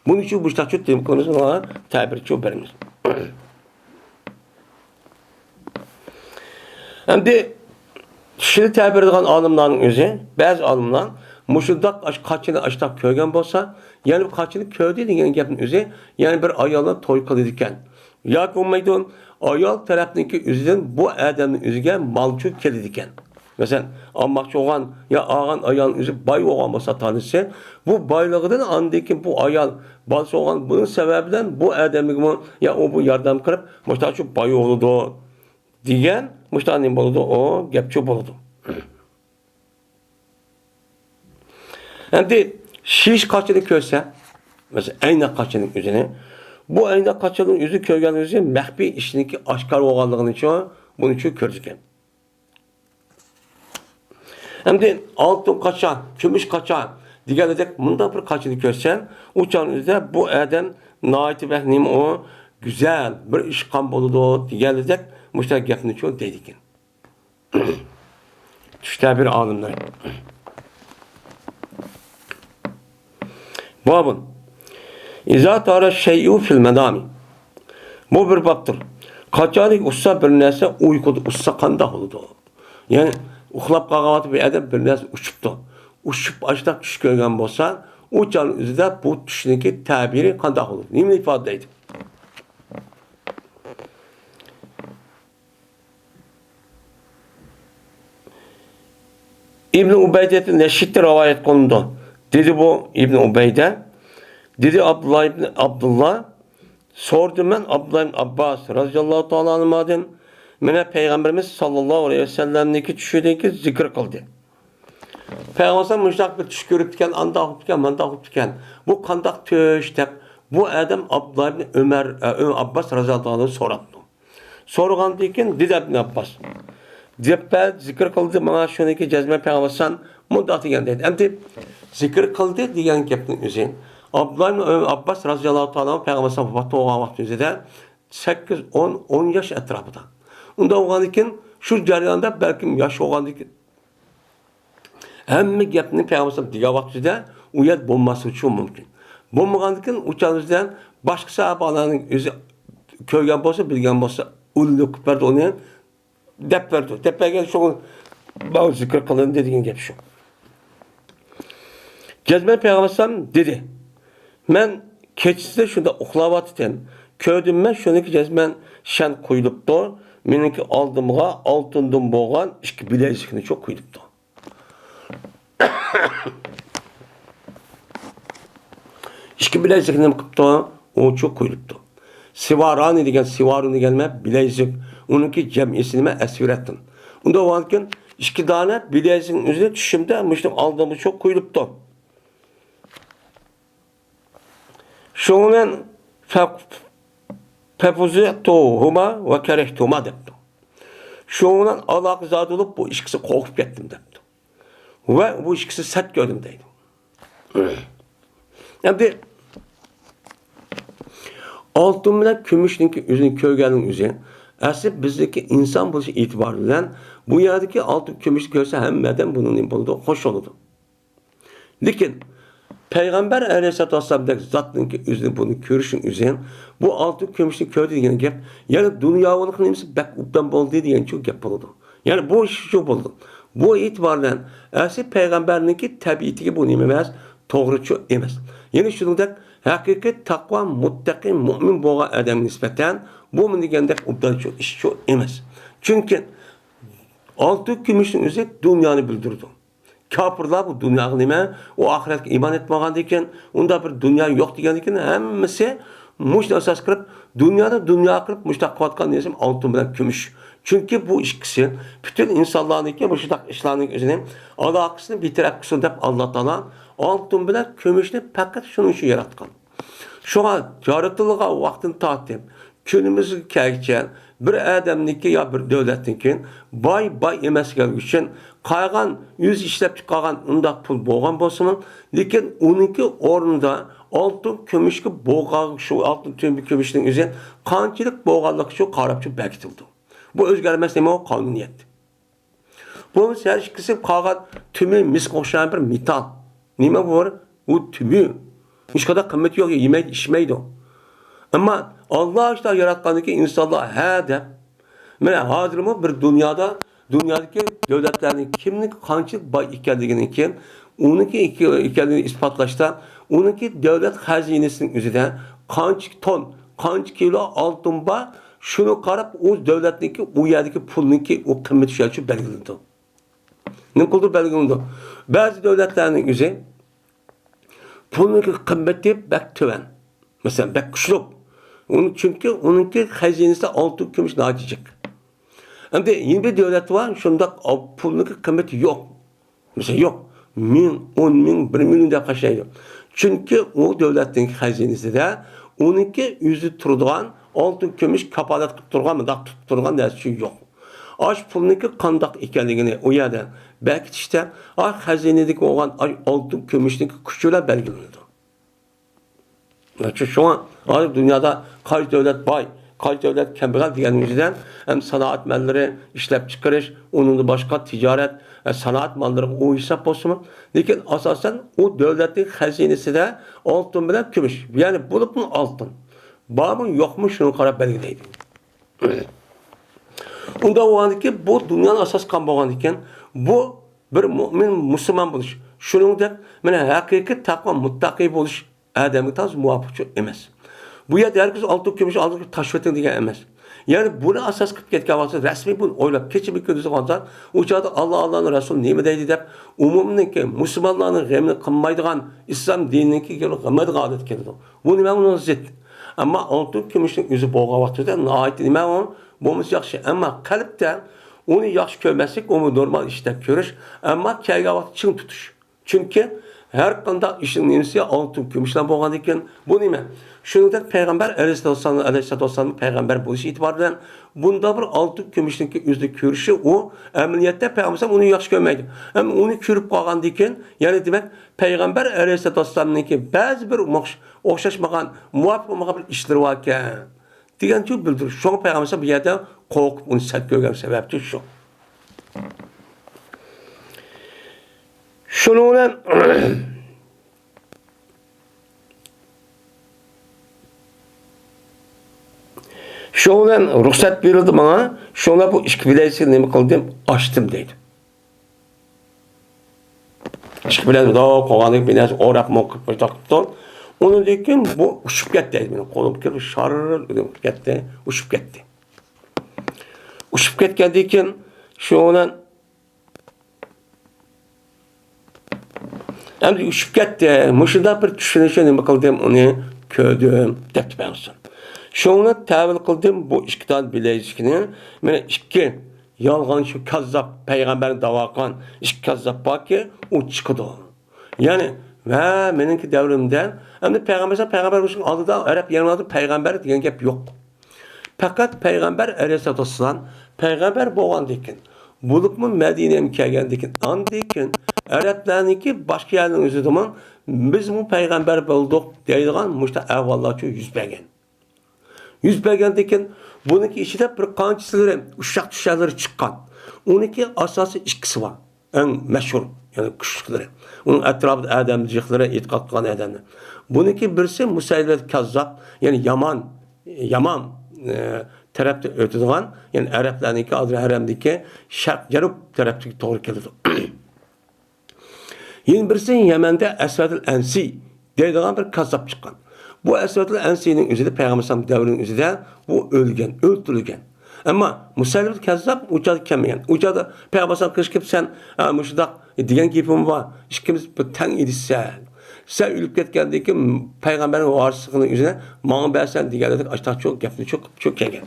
بۇنىڭ ئۈچۈن مۇشتاقچۇ نېمە قىلىمىز، مانا تەبىرچۇ بېرىمىز. ئەمدى چۈشىنى تەبىرلىگەن ئالىملارنىڭ ئۆزى، بەزى ئالىملار مۇشۇنداق ئاش-، قاچىنى ئاشتاق كۆرگەن بولسا، يەنە بىر قاچىنى كۆردى دېگەن گەپنىڭ ئۆزى، يەنە بىر ئايال بىلەن توي قىلىدىكەن. ياكى بولمايدۇ، ئايال تەرەپنىڭكى ئۆزىدىن بۇ ئادەمنىڭ ئۆزىگە مالچۇ كېلىدىكەن. مەسىلەن، ئالماقچى بولغان يا ئالغان ئايالنىڭ ئۆزى باي بولغان بولسا، تانىسى، بۇ بايلىقىدىن ئاندىن كېيىن بۇ ئايال بالىسى بولغان، بۇنىڭ سەۋەبىدىن بۇ ئادەمگىمۇ يا ئۇ بۇ ياردەم قىلىپ، مۇشتاقچۇ باي بولىدۇ دېگەن، مۇشتاق نېمە بولىدۇ؟ ئۇ گەپچۇ بولىدۇ. ئەمدى شىش قاچىنى كۆرسە، مەسىلەن، ئەينەك قاچىنىڭ ئۆزىنى، بۇ ئەينەك قاچىنىڭ ئۆزى كۆرگەن ئۆزى مەخپىي ئىشنىڭكى ئاشكارا بولغانلىقىنىچۇ، بۇنىچۇ كۆرىدىكەن. ئەمدى ئالتۇن قاچا، كۈمۈش قاچا دېگەندەك مۇنداق بىر قاچىنى كۆرسە، ئۇ چاغنىڭ ئۆزىدە بۇ ئادەم ناھايىتى بەك نېمە ئۇ، گۈزەل بىر ئىش قىلغان بولىدۇ دېگەندەك مۇشۇنداق گەپنىچۇ دەيدىكەن. چۈش تەبىر ئالىملىرى. بابۇن. ئىزا تارا شەيئۇ فىل مەنامى. بۇ بىر بابتۇر. قاچانكى ئۇچسا بىر نەرسە ئۇيقۇدا ئۇچسا قانداق بولىدۇ؟ يەنى ئۇخلاپ قالغان ۋاقتىدا بىر ئادەم بىر نەرسە ئۇچۇپتۇ. ئۇچۇپ ئاشتاق چۈش كۆرگەن بولسا، ئۇ چاغ ئۆزىدە بۇ چۈشنىڭكى تەبىرى قانداق بولىدۇ؟ نېمىنى ئىپادىلەيدۇ؟ ئىبن ئۇبەيدە نەشىتتە رىۋايەت قىلىنىدۇ. دېدى بۇ ئىبن ئۇبەيدە. دېدى ئابدۇللا ئىبن ئابدۇللا. سورىدىم مەن ئابدۇللا ئىبن ئابباس رازىياللاھۇ تائالا ئەنھۇمادىن، مانا پەيغەمبىرىمىز ساللاللاھۇ ئەلەيھى ۋەسەللەمنىڭكى چۈشىدىن كېيىن زىكىر قىلدى. پەيغەمبەر مۇشۇنداق بىر چۈش كۆرۈپتىكەن، ئانداق بوپتىكەن، مانداق بوپتىكەن. بۇ قانداق چۈش دەپ، بۇ ئادەم ئابدۇللا ئىبن ئۆمەر، ئە، ئابباس رازىياللاھۇ تائالا ئەنھۇدىن سوراپتۇ. سورىغاندىن كېيىن دېدى ئىبن ئابباس. دەپ زىكىر قىلدى ماڭا شۇنىڭكى جەزمەن پەيغەمبەر ئەلەيھىسسالام مۇنداق دېگەن دەيدۇ. ئەمدى زىكىر قىلدى دېگەن گەپنىڭ ئۆزى ئابدۇللا ئىبن ئابباس رازىياللاھۇ تائالا ئەنھۇ پەيغەمبەر ئەلەيھىسسالام ۋاپات بولغان ۋاقىت ئۆزىدە سەككىز، ئون، ئون ياش ئەتراپىدا. ئۇنداق بولغاندىن كېيىن شۇ جەرياندا بەلكىم ياش بولغاندىن كېيىن ھەممە گەپنى پەيغەمبەر دېگەن ۋاقتىدا ئۇ يەردە بولماسلىقى مۇمكىن. بولمىغاندىكىن ئۇ چاغدا باشقا ساھابىلەرنىڭ ئۆزى كۆرگەن بولسا، بىلگەن بولسا، ئۇلىنىپ بەردى ئۇنى، دەپ بەردى. دەپ بەرگەن شۇ، ماڭا زىكىر قىلىندى دېگەن گەپ شۇ. جەزمەن پەيغەمبەر دېدى، مەن كېچىسىدە شۇنداق ئۇخلاۋاتىتتىم. كۆردۈم مەن شۇنىڭكى جەزمەن شەن قويۇلۇپتۇ. مېنىڭكى ئالدىمغا ئالتۇندىن بولغان ئىككى بىلەزىكنى شۇ قويۇپتۇ. ئىككى بىلەزىكنى نېمە قىپتۇ؟ ئۇچۇ قويۇلۇپتۇ. سىۋارانى دېگەن، سىۋارۇن دېگەن نېمە؟ بىلەزىك. ئۇنىڭكى جەمئىسى نېمە؟ ئەسۋىرەتتىن. ئۇنداق بولغاندىكىن ئىككى دانە بىلەزىكنىڭ ئۆزىنى چۈشۈمدە مۇشۇنىڭ ئالدىمغا شۇ قويۇلۇپتۇ. شۇڭا مەن فە-، فەفۇزىئتۇھۇما ۋە كەرىھتۇھۇما دەپتۇ. شۇنىڭ بىلەن ئالاقىزادە بولۇپ، بۇ ئىككىسى قورقۇپ كەتتىم دەپتۇ. ۋە بۇ ئىككىسى سەت كۆردۈم دەيدۇ. ئەمدى ئالتۇن بىلەن كۈمۈشنىڭكى ئۆزىنى كۆرگەننىڭ ئۆزى، ئەسلى بىزدىكى ئىنسان بولۇش ئېتىبارى بىلەن بۇ يەردىكى ئالتۇن كۈمۈشنى كۆرسە ھەممە ئادەم بۇنىڭ نېمە بولىدۇ؟ خوش بولىدۇ. لېكىن پەيغەمبەر ئەلەيھىسسالاتۇ ۋەسسالامدەك زاتنىڭكى ئۆزىنى بۇنى كۆرۈشنىڭ ئۆزى، بۇ ئالتۇن كۈمۈشنى كۆردى دېگەن گەپ، يەنى دۇنياۋىلىق نېمىسى بەك ئوبدان بولدى دېگەنچۇ گەپ بولىدۇ. يەنى بۇ ئىشچۇ بولىدۇ. بۇ ئېتىبار بىلەن ئەسلى پەيغەمبەرنىڭكى تەبىئىتىگە بۇ نېمە ئەمەس؟ توغرىچۇ ئەمەس. يەنى شۇنىڭدەك ھەقىقىي تەقۋا، مۇتتەقىي، مۇئمىن بولغان ئادەمگە نىسبەتەن بۇمۇ دېگەندەك ئوبدانچۇ ئىشچۇ ئەمەس. چۈنكى ئالتۇن كۈمۈشنىڭ ئۆزى دۇنيانى بىلدۈرىدۇ. كاپىرلار بۇ دۇنياغا نېمە؟ ئۇ ئاخىرەتكە ئىمان ئېيتمىغاندىكىن، ئۇنداق بىر دۇنيا يوق دېگەندىكىن، ھەممىسى مۇشۇنى ئاساس قىلىپ، دۇنيانى دۇنيا قىلىپ، مۇشۇنداق قىلىۋاتقان نېمىسى ئالتۇن بىلەن كۈمۈش. چۈنكى بۇ ئىككىسى پۈتۈن ئىنسانلارنىڭكى مۇشۇنداق ئىشلارنىڭ ئۆزىنى ئالاقىسىنى بىتەرەپ قىلسۇن دەپ، ئاللا تائالا ئالتۇن بىلەن كۈمۈشنى پەقەت شۇنىڭ ئۈچۈن ياراتقان. شۇڭا يارىتىلغان ۋاقتىن تارتىپ كۈنىمىزگە كەلگۈچە بىر ئادەمنىڭكى يا بىر دۆلەتنىڭكى باي، باي ئەمەسلىكى ئۈچۈن قالغان ئۆزى ئىشلەپ چىقارغان ئۇنداق پۇل بولغان بولسىمۇ، لېكىن ئۇنىڭكى ئورنىدا ئالتۇن كۈمۈشكە بولغان شۇ ئالتۇن تۆمۈر كۈمۈشنىڭ ئۆزى قانچىلىك بولغانلىقى شۇ قاراپچۇ بەكىتىلىدۇ. بۇ ئۆزگەرمەس نېمە؟ ئۇ قانۇنىيەت. بولمىسا ھەر ئىككىسى قالغان تۆمۈر، مىسقا ئوخشىغان بىر مېتال. نېمە بۇ؟ ئۇ تۆمۈر. ھېچقانداق قىممىتى يوق، يېمەيدۇ، ئىچمەيدۇ. ئەمما ئاللا ئىشلار ياراتقاندىكى ئىنسانلار ھە دەپ، مانا ھازىرمۇ بىر دۇنيادا، دۇنيادىكى دۆلەتلەرنىڭ كىمنىڭ قانچىلىك باي ئىكەنلىكىنىڭكى، ئۇنىڭكى ئىكەنلىكىنى ئىسپاتلاشتا، ئۇنىڭكى دۆلەت خەزىنىسىنىڭ ئۆزىدە قانچە تون، قانچە كىلو ئالتۇن بار، شۇنى قاراپ، ئۇ دۆلەتنىڭكى، ئۇ يەردىكى پۇلنىڭكى ئۇ قىممىتى شۇ بەلگىلىنىدۇ. نېمە قىلىدۇ بەلگىلىنىدۇ؟ بەزى دۆلەتلەرنىڭ ئۆزى پۇلنىڭكى قىممىتى بەك تۆۋەن. مەسىلەن، بەك كۈچلۈك. ئۇنى، چۈنكى ئۇنىڭكى خەزىنىسى ئالتۇن، كۈمۈش ناھايىتى جىق. ئەمدى يەنە بىر دۆلەت بار، شۇنداق پۇلنىڭكى قىممىتى يوق. مەسىلەن، يوق. مىڭ، ئون مىڭ، بىر مىليون دەپ قارشىلايدۇ. چۈنكى ئۇ دۆلەتنىڭ خەزىنىسىدە ئۇنىڭكى ئۆزى تۇرىدىغان ئالتۇن، كۈمۈش كاپالەت قىلىپ تۇرغان، مۇنداق تۇتۇپ تۇرغان نەرسە يوق. ئاش پۇلنىڭكى قانداق ئىكەنلىكىنى ئۇ يەردە بەكىتىشتە، ئاي خەزىنىدىكى بولغان ئاي ئالتۇن، كۈمۈشنىڭكى كۈچى بىلەن بەلگىلىنىدۇ. شۇ-، شۇڭا ھازىر دۇنيادا قايسى دۆلەت باي، قايسى دۆلەت كەمبەغەل دېگەننىڭ ئۆزىدە ھەم سانائەت ماللىرى، ئىشلەپچىقىرىش، ئۇنىڭدىن باشقا تىجارەت، ئە، سانائەت ماللىرىغا ئۇ ھېساب بولسىمۇ، لېكىن ئاساسەن ئۇ دۆلەتنىڭ خەزىنىسىدە ئالتۇن بىلەن كۈمۈش، يەنى بولۇپمۇ ئالتۇن، بارمۇ يوقمۇ، شۇنى قاراپ بەلگىلەيدۇ. ئۇنداق بولغاندىكىن بۇ دۇنيانى ئاساس قىلغان بولغاندىكىن بۇ بىر مۆمىن، مۇسۇلمان بولۇش، شۇنىڭدەك مانا ھەقىقىي تەقۋا، مۇتتەقىي بولۇش ئادەمگە تازا مۇۋاپىقچۇ ئەمەس. بۇ يەردە ھەرگىز ئالتۇن، كۈمۈش ئالدىغا تاشلىۋېتىڭ دېگەن ئەمەس. يەنى بۇنى ئاساس قىلىپ كەتكەن ۋاقىتتا رەسمىي بۇنى ئويلاپ، كېچە بىر كۈندۈز قالسا، ئۇ چاغدا ئاللا، ئاللانىڭ رەسۇلى نېمە دەيدۇ دەپ، ئومۇمنىڭكى، مۇسۇلمانلارنىڭ غېمىنى قىلمايدىغان، ئىسلام دىنىنىڭكى غېمىدىغان ئادەت كېلىدۇ. بۇ نېمە؟ ئۇنىڭغا زىت. ئەمما ئالتۇن، كۈمۈشنىڭ ئۆزى بولغان ۋاقتىدا ناھايىتى نېمە ئۇ؟ بولمىسا ياخشى. ئەمما قەلبتە ئۇنى ياخشى كۆرمەسلىك، ئۇمۇ نورمال ئىش دەپ كۆرۈش، ئەمما كەلگەن ۋاقىتتا چىڭ تۇتۇش. چۈنكى ھەر قانداق ئىشنىڭ نېمىسى ئالتۇن، كۈمۈشلەر بولغاندىكىن، بۇ نېمە؟ شۇنىڭدەك پەيغەمبەر ئەلەيھىسسالام، ئەلەيھىسسالام پەيغەمبەر بولۇش ئېتىبارى بىلەن بۇنداق بىر ئالتۇن، كۈمۈشنىڭكى ئۆزىنى كۆرۈشى، ئۇ ئەمەلىيەتتە پەيغەمبەر ئۇنى ياخشى كۆرمەيدۇ. ئەمما ئۇنى كۆرۈپ قالغاندىكىن، يەنى دېمەك، پەيغەمبەر ئەلەيھىسسالام بەزى بىر ئوخش-، ئوخشاشمىغان، مۇۋاپىق بولمىغان بىر ئىشلىرى باركەن. دېگەنچە بىلدۈرۈش. شۇڭا پەيغەمبەر بۇ يەردە قورقۇپ ئۇنى سەت كۆرگەن سەۋەبتۇر شۇ. شۇنىڭ بىلەن، شۇنىڭ بىلەن رۇخسەت بېرىلدى ماڭا. شۇڭا بۇ ئىككى بىلەيزىكنى نېمە قىلدىم؟ ئاچتىم دەيدۇ. ئىككى بىلەن مۇنداق قىلغاندىن كېيىن بىر نەرسە ئوراپ مۇنداق قىلىپ تۇرۇپتۇ. ئۇنىڭدىن كېيىن بۇ ئۇچۇپ كەتتى. مېنىڭ قولۇمغا كېلىپ شاررىدە كېتىپ كەتتى، ئۇچۇپ كەتتى. ئۇچۇپ كەتكەندىن كېيىن شۇنىڭ بىلەن ئەمدى ئۇچۇپ كەتتى. مۇشۇنداق بىر چۈشىنىشنى نېمە قىلدىم، ئۇنى كۆردۈم، دەپتۇ پەيغەمبەر. شۇڭا تەۋىل قىلدىم، بۇ ئىككى دانە بىلەيزىكنى، مانا ئىككى يالغانچى كاززاپ، پەيغەمبەرنى داۋا قىلغان ئىككى كاززاپ باركى، ئۇ چىقىدۇ. يەنى، ۋە مېنىڭكى دەۋرىمدە، ئەمدى پەيغەمبەر، پەيغەمبەر بولۇشنىڭ ئالدىدا ئەرەب يەرلەردە پەيغەمبەر دېگەن گەپ يوق. پەقەت پەيغەمبەر ئەلەيھىسسالاتۇ ۋەسسالام پەيغەمبەر بولغاندىن كېيىن، بولۇپمۇ مەدىنەگە كەلگەندىن كېيىن، ئاندىن كېيىن ئەرەبلەرنىڭكى باشقا يەرنىڭ ئۆزىدىمۇ بىزمۇ پەيغەمبەر بولدۇق دەيدىغان مۇشۇنداق ئەھۋاللارچۇ يۈز بەرگەن. يۈز بەرگەندىن كېيىن، بۇنىڭكى ئىچىدە بىر قانچىسىلىرى ئۇششاق چۈشەنلىرى چىققان. ئۇنىڭكى ئاساسىي ئىككىسى بار. ئەڭ مەشھۇر، يەنى كۈچلۈكلىرى. ئۇنىڭ ئەتراپىدا ئادەم جىقلىرى ئېتىقاد قىلغان ئادەملەر. بۇنىڭكى بىرسى مۇسەيلىمەتۇل كەززاب، يەنى يامان، يامان، ئە، تەرەپتە ئۆتىدىغان، يەنى ئەرەبلەرنىڭكى ھازىر ھەرەمدىكى شەرق، جەنۇب تەرەپتىكى توغرا كېلىدۇ. يەنە بىرسى يەمەندە ئەسۋەدۇل ئەنسى دەيدىغان بىر كاززاپ چىققان. بۇ ئەسۋەدۇل ئەنسىنىڭ ئۆزىدە پەيغەمبەر ئەلەيھىسسالام دەۋرىنىڭ ئۆزىدە بۇ ئۆلگەن، ئۆلتۈرۈلگەن. ئەمما مۇسەيلىمەتۇل كەززاپ ئۇ چاغدا كەلمىگەن. ئۇ چاغدا پەيغەمبەر ئەلەيھىسسالام قېشىغا كېلىپ، سەن، ئە، مۇشۇنداق دېگەن گېپىم بار، ئىككىمىز بىر تەڭ ئىدىسەن. سەن ئۆلۈپ كەتكەندىن كېيىن پەيغەمبەرنىڭ ۋارىسلىقىنىڭ ئۆزىنى ماڭا بەرسەن دېگەنلىك ئاشتاق چوق گەپنى چوق، چوق كەلگەن.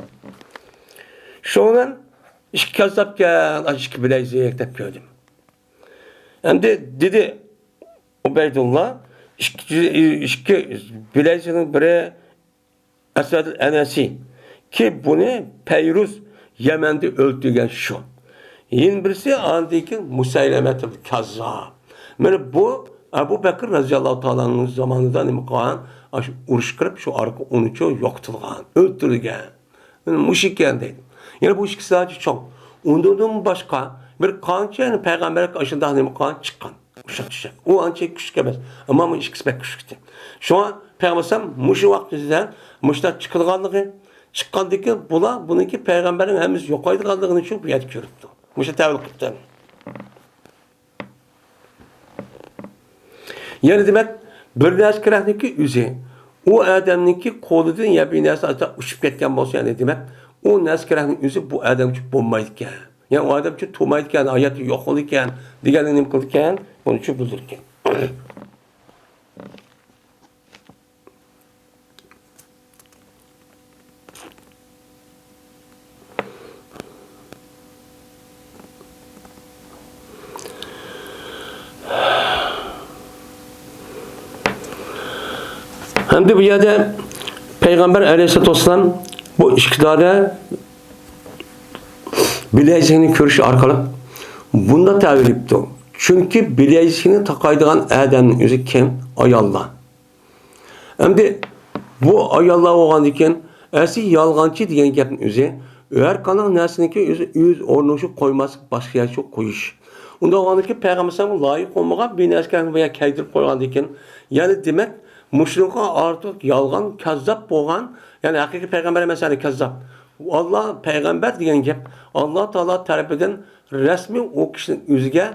شۇڭا مەن ئىككى كاززاپكەن، ئىككى بىلەيزىك دەپ كۆردۈم. ئەمدى دېدى ئۇبەيدۇللا، ئىككى، ئىككى بىلەيزىكنىڭ بىرى ئەسۋەدۇل ئەنەسى، كى بۇنى پەيرۇز يەمەندە ئۆلتۈرگەن شۇ. يەنە بىرسى ئاندىن كېيىن مۇسەيلەمەتۇل كاززاب. مانا بۇ ئەبۇ بەكرى رەزىياللاھۇ تائالا ئەنھۇ زامانىدا نېمە قىلغان؟ ئاشۇ ئۇرۇش قىلىپ، شۇ ئارقا ئۇنىچۇ يوقىتىلغان، ئۆلتۈرۈلگەن. مانا مۇشۇ ئىكەن دەيدۇ. يەنە بۇ ئىككىسى چوڭ. ئۇنىڭدىن باشقا بىر قانچە يەنە پەيغەمبەرگە ئاشۇنداق نېمە قىلغان چىققان. ئوخشاش ئوخشاش. ئۇ ئانچە كۈچلۈك ئەمەس. ئەمما بۇ ئىككىسى بەك كۈچلۈكتى. شۇڭا پەيغەمبەر ئەلەيھىسسالام مۇشۇ ۋاقىت ئۆزىدە مۇشۇنداق چىقىدىغانلىقى، چىققاندىن كېيىن بۇلار بۇنىڭكى پەيغەمبەرنىڭ ھەممىسى يوقايدىغانلىقىنى شۇ بۇ يەردە كۆرۈپتۇ. مۇشۇ تەۋىل قىپتۇ. يەنى دېمەك، بىر نەسكىرەكنىڭكى ئۆزى ئۇ ئادەمنىڭكى قولىدىن يا بىر نەرسە ئۇچۇپ كەتكەن بولسا، يەنى دېمەك، ئۇ نەسكىرەكنىڭ ئۆزى بۇ ئادەم ئۈچۈن بولمايدىكەن. يەنى ئۇ ئادەم ئۈچۈن تۇرمايدىكەن، ھاياتى يوق بولىدىكەن دېگەننى نېمە قىلىدىكەن؟ بۇنى چۈشەندۈرىدىكەن. ئەمدى بۇ يەردە پەيغەمبەر ئەلەيھىسسالاتۇ ۋەسسالام بۇ ئىككى دانە بىلەيزىكنى كۆرۈش ئارقىلىق بۇنداق تەۋىل قىپتۇ. چۈنكى بىلەيزىكنى تاقايدىغان ئادەمنىڭ ئۆزى كىم؟ ئاياللار. ئەمدى بۇ ئاياللار بولغاندىن كېيىن، ئەسلى يالغانچى دېگەن گەپنىڭ ئۆزى، ھەر قانداق نەرسىنىڭكى ئۆزى ئۆز ئورنىغا قويماسلىق، باشقا يەرگە قويۇش. ئۇنداق بولغاندىن كېيىن پەيغەمبەر ئەلەيھىسسالامغا لايىق بولمىغان بىر نەرسىلەرنى بۇ يەرگە كەلتۈرۈپ قويغاندىن كېيىن، يەنى دېمەك، مۇشۇنىڭغا ئارتۇق يالغان، كاززاپ بولغان، يەنى ھەقىقىي پەيغەمبەر ئەمەس، يەنى كاززاپ. ئاللا پەيغەمبەر دېگەن گەپ ئاللا تائالا تەرىپىدىن رەسمىي ئۇ كىشىنىڭ ئۆزىگە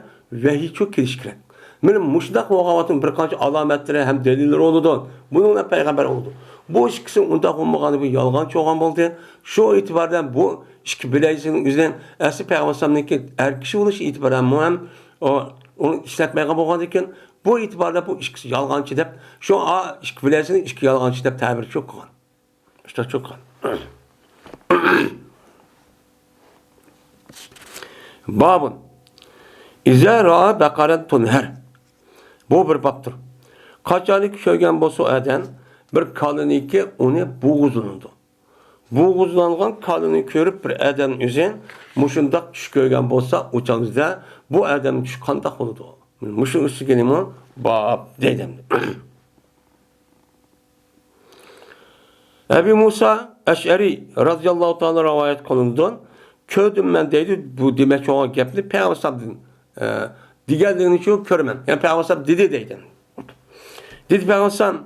ۋەھىيچۇ كېلىشى كېرەك. مانا مۇشۇنداق بولغان ۋاقىتتا بىر قانچە ئالامەتلىرى ھەم دەلىللىرى بولىدۇ. بۇنىڭ بىلەن پەيغەمبەر بولىدۇ. بۇ ئىككىسى ئۇنداق بولمىغاندا بۇ يالغانچى بولغان بولدى. شۇ ئېتىباردىن بۇ ئىككى بىلەيزىكنىڭ ئۆزىدىن ئەسلى پەيغەمبەر ئەلەيھىسسالامنىڭكى ئەر كىشى بولۇشى ئېتىبارىدىنمۇ ھەم ئۇ، ئۇنى ئىشلەتمەيدىغان بولغاندىن كېيىن، بۇ ئېتىباردا بۇ ئىككىسى يالغانچى دەپ، شۇ ئا، ئىككى بىلەيزىكنى ئىككى يالغانچى دەپ تەبىر چوققان. ئۇستا چوققان. بابۇن. ئىزا رائا بەقەرەن تۇنھەر. بۇ بىر بابتۇر. قاچانكى كۆرگەن بولسا ئادەم بىر كالىنىكى ئۇنى بوغۇزلىنىدۇ. بوغۇزلانغان كالىنى كۆرۈپ بىر ئادەم ئۆزى مۇشۇنداق چۈش كۆرگەن بولسا، ئۇچاڭىزدا بۇ ئادەم چۈش قانداق بولىدۇ؟ مۇشۇ ئۈستىگىنىمۇ باب دەيدۇ. ئەبى مۇسا ئەشئەرى رازىياللاھۇ تائالا رىۋايەت قىلىنىدۇ. كۆردۈم مەن دەيدۇ، بۇ دېمەكچى بولغان گەپنى پەيغەمبەر ئەلەيھىسسالامدىن، ئە، دېگەنلىكىنى شۇ كۆرىمەن. يەنى پەيغەمبەر ئەلەيھىسسالام دېدى دەيدۇ. دېدى پەيغەمبەر ئەلەيھىسسالام،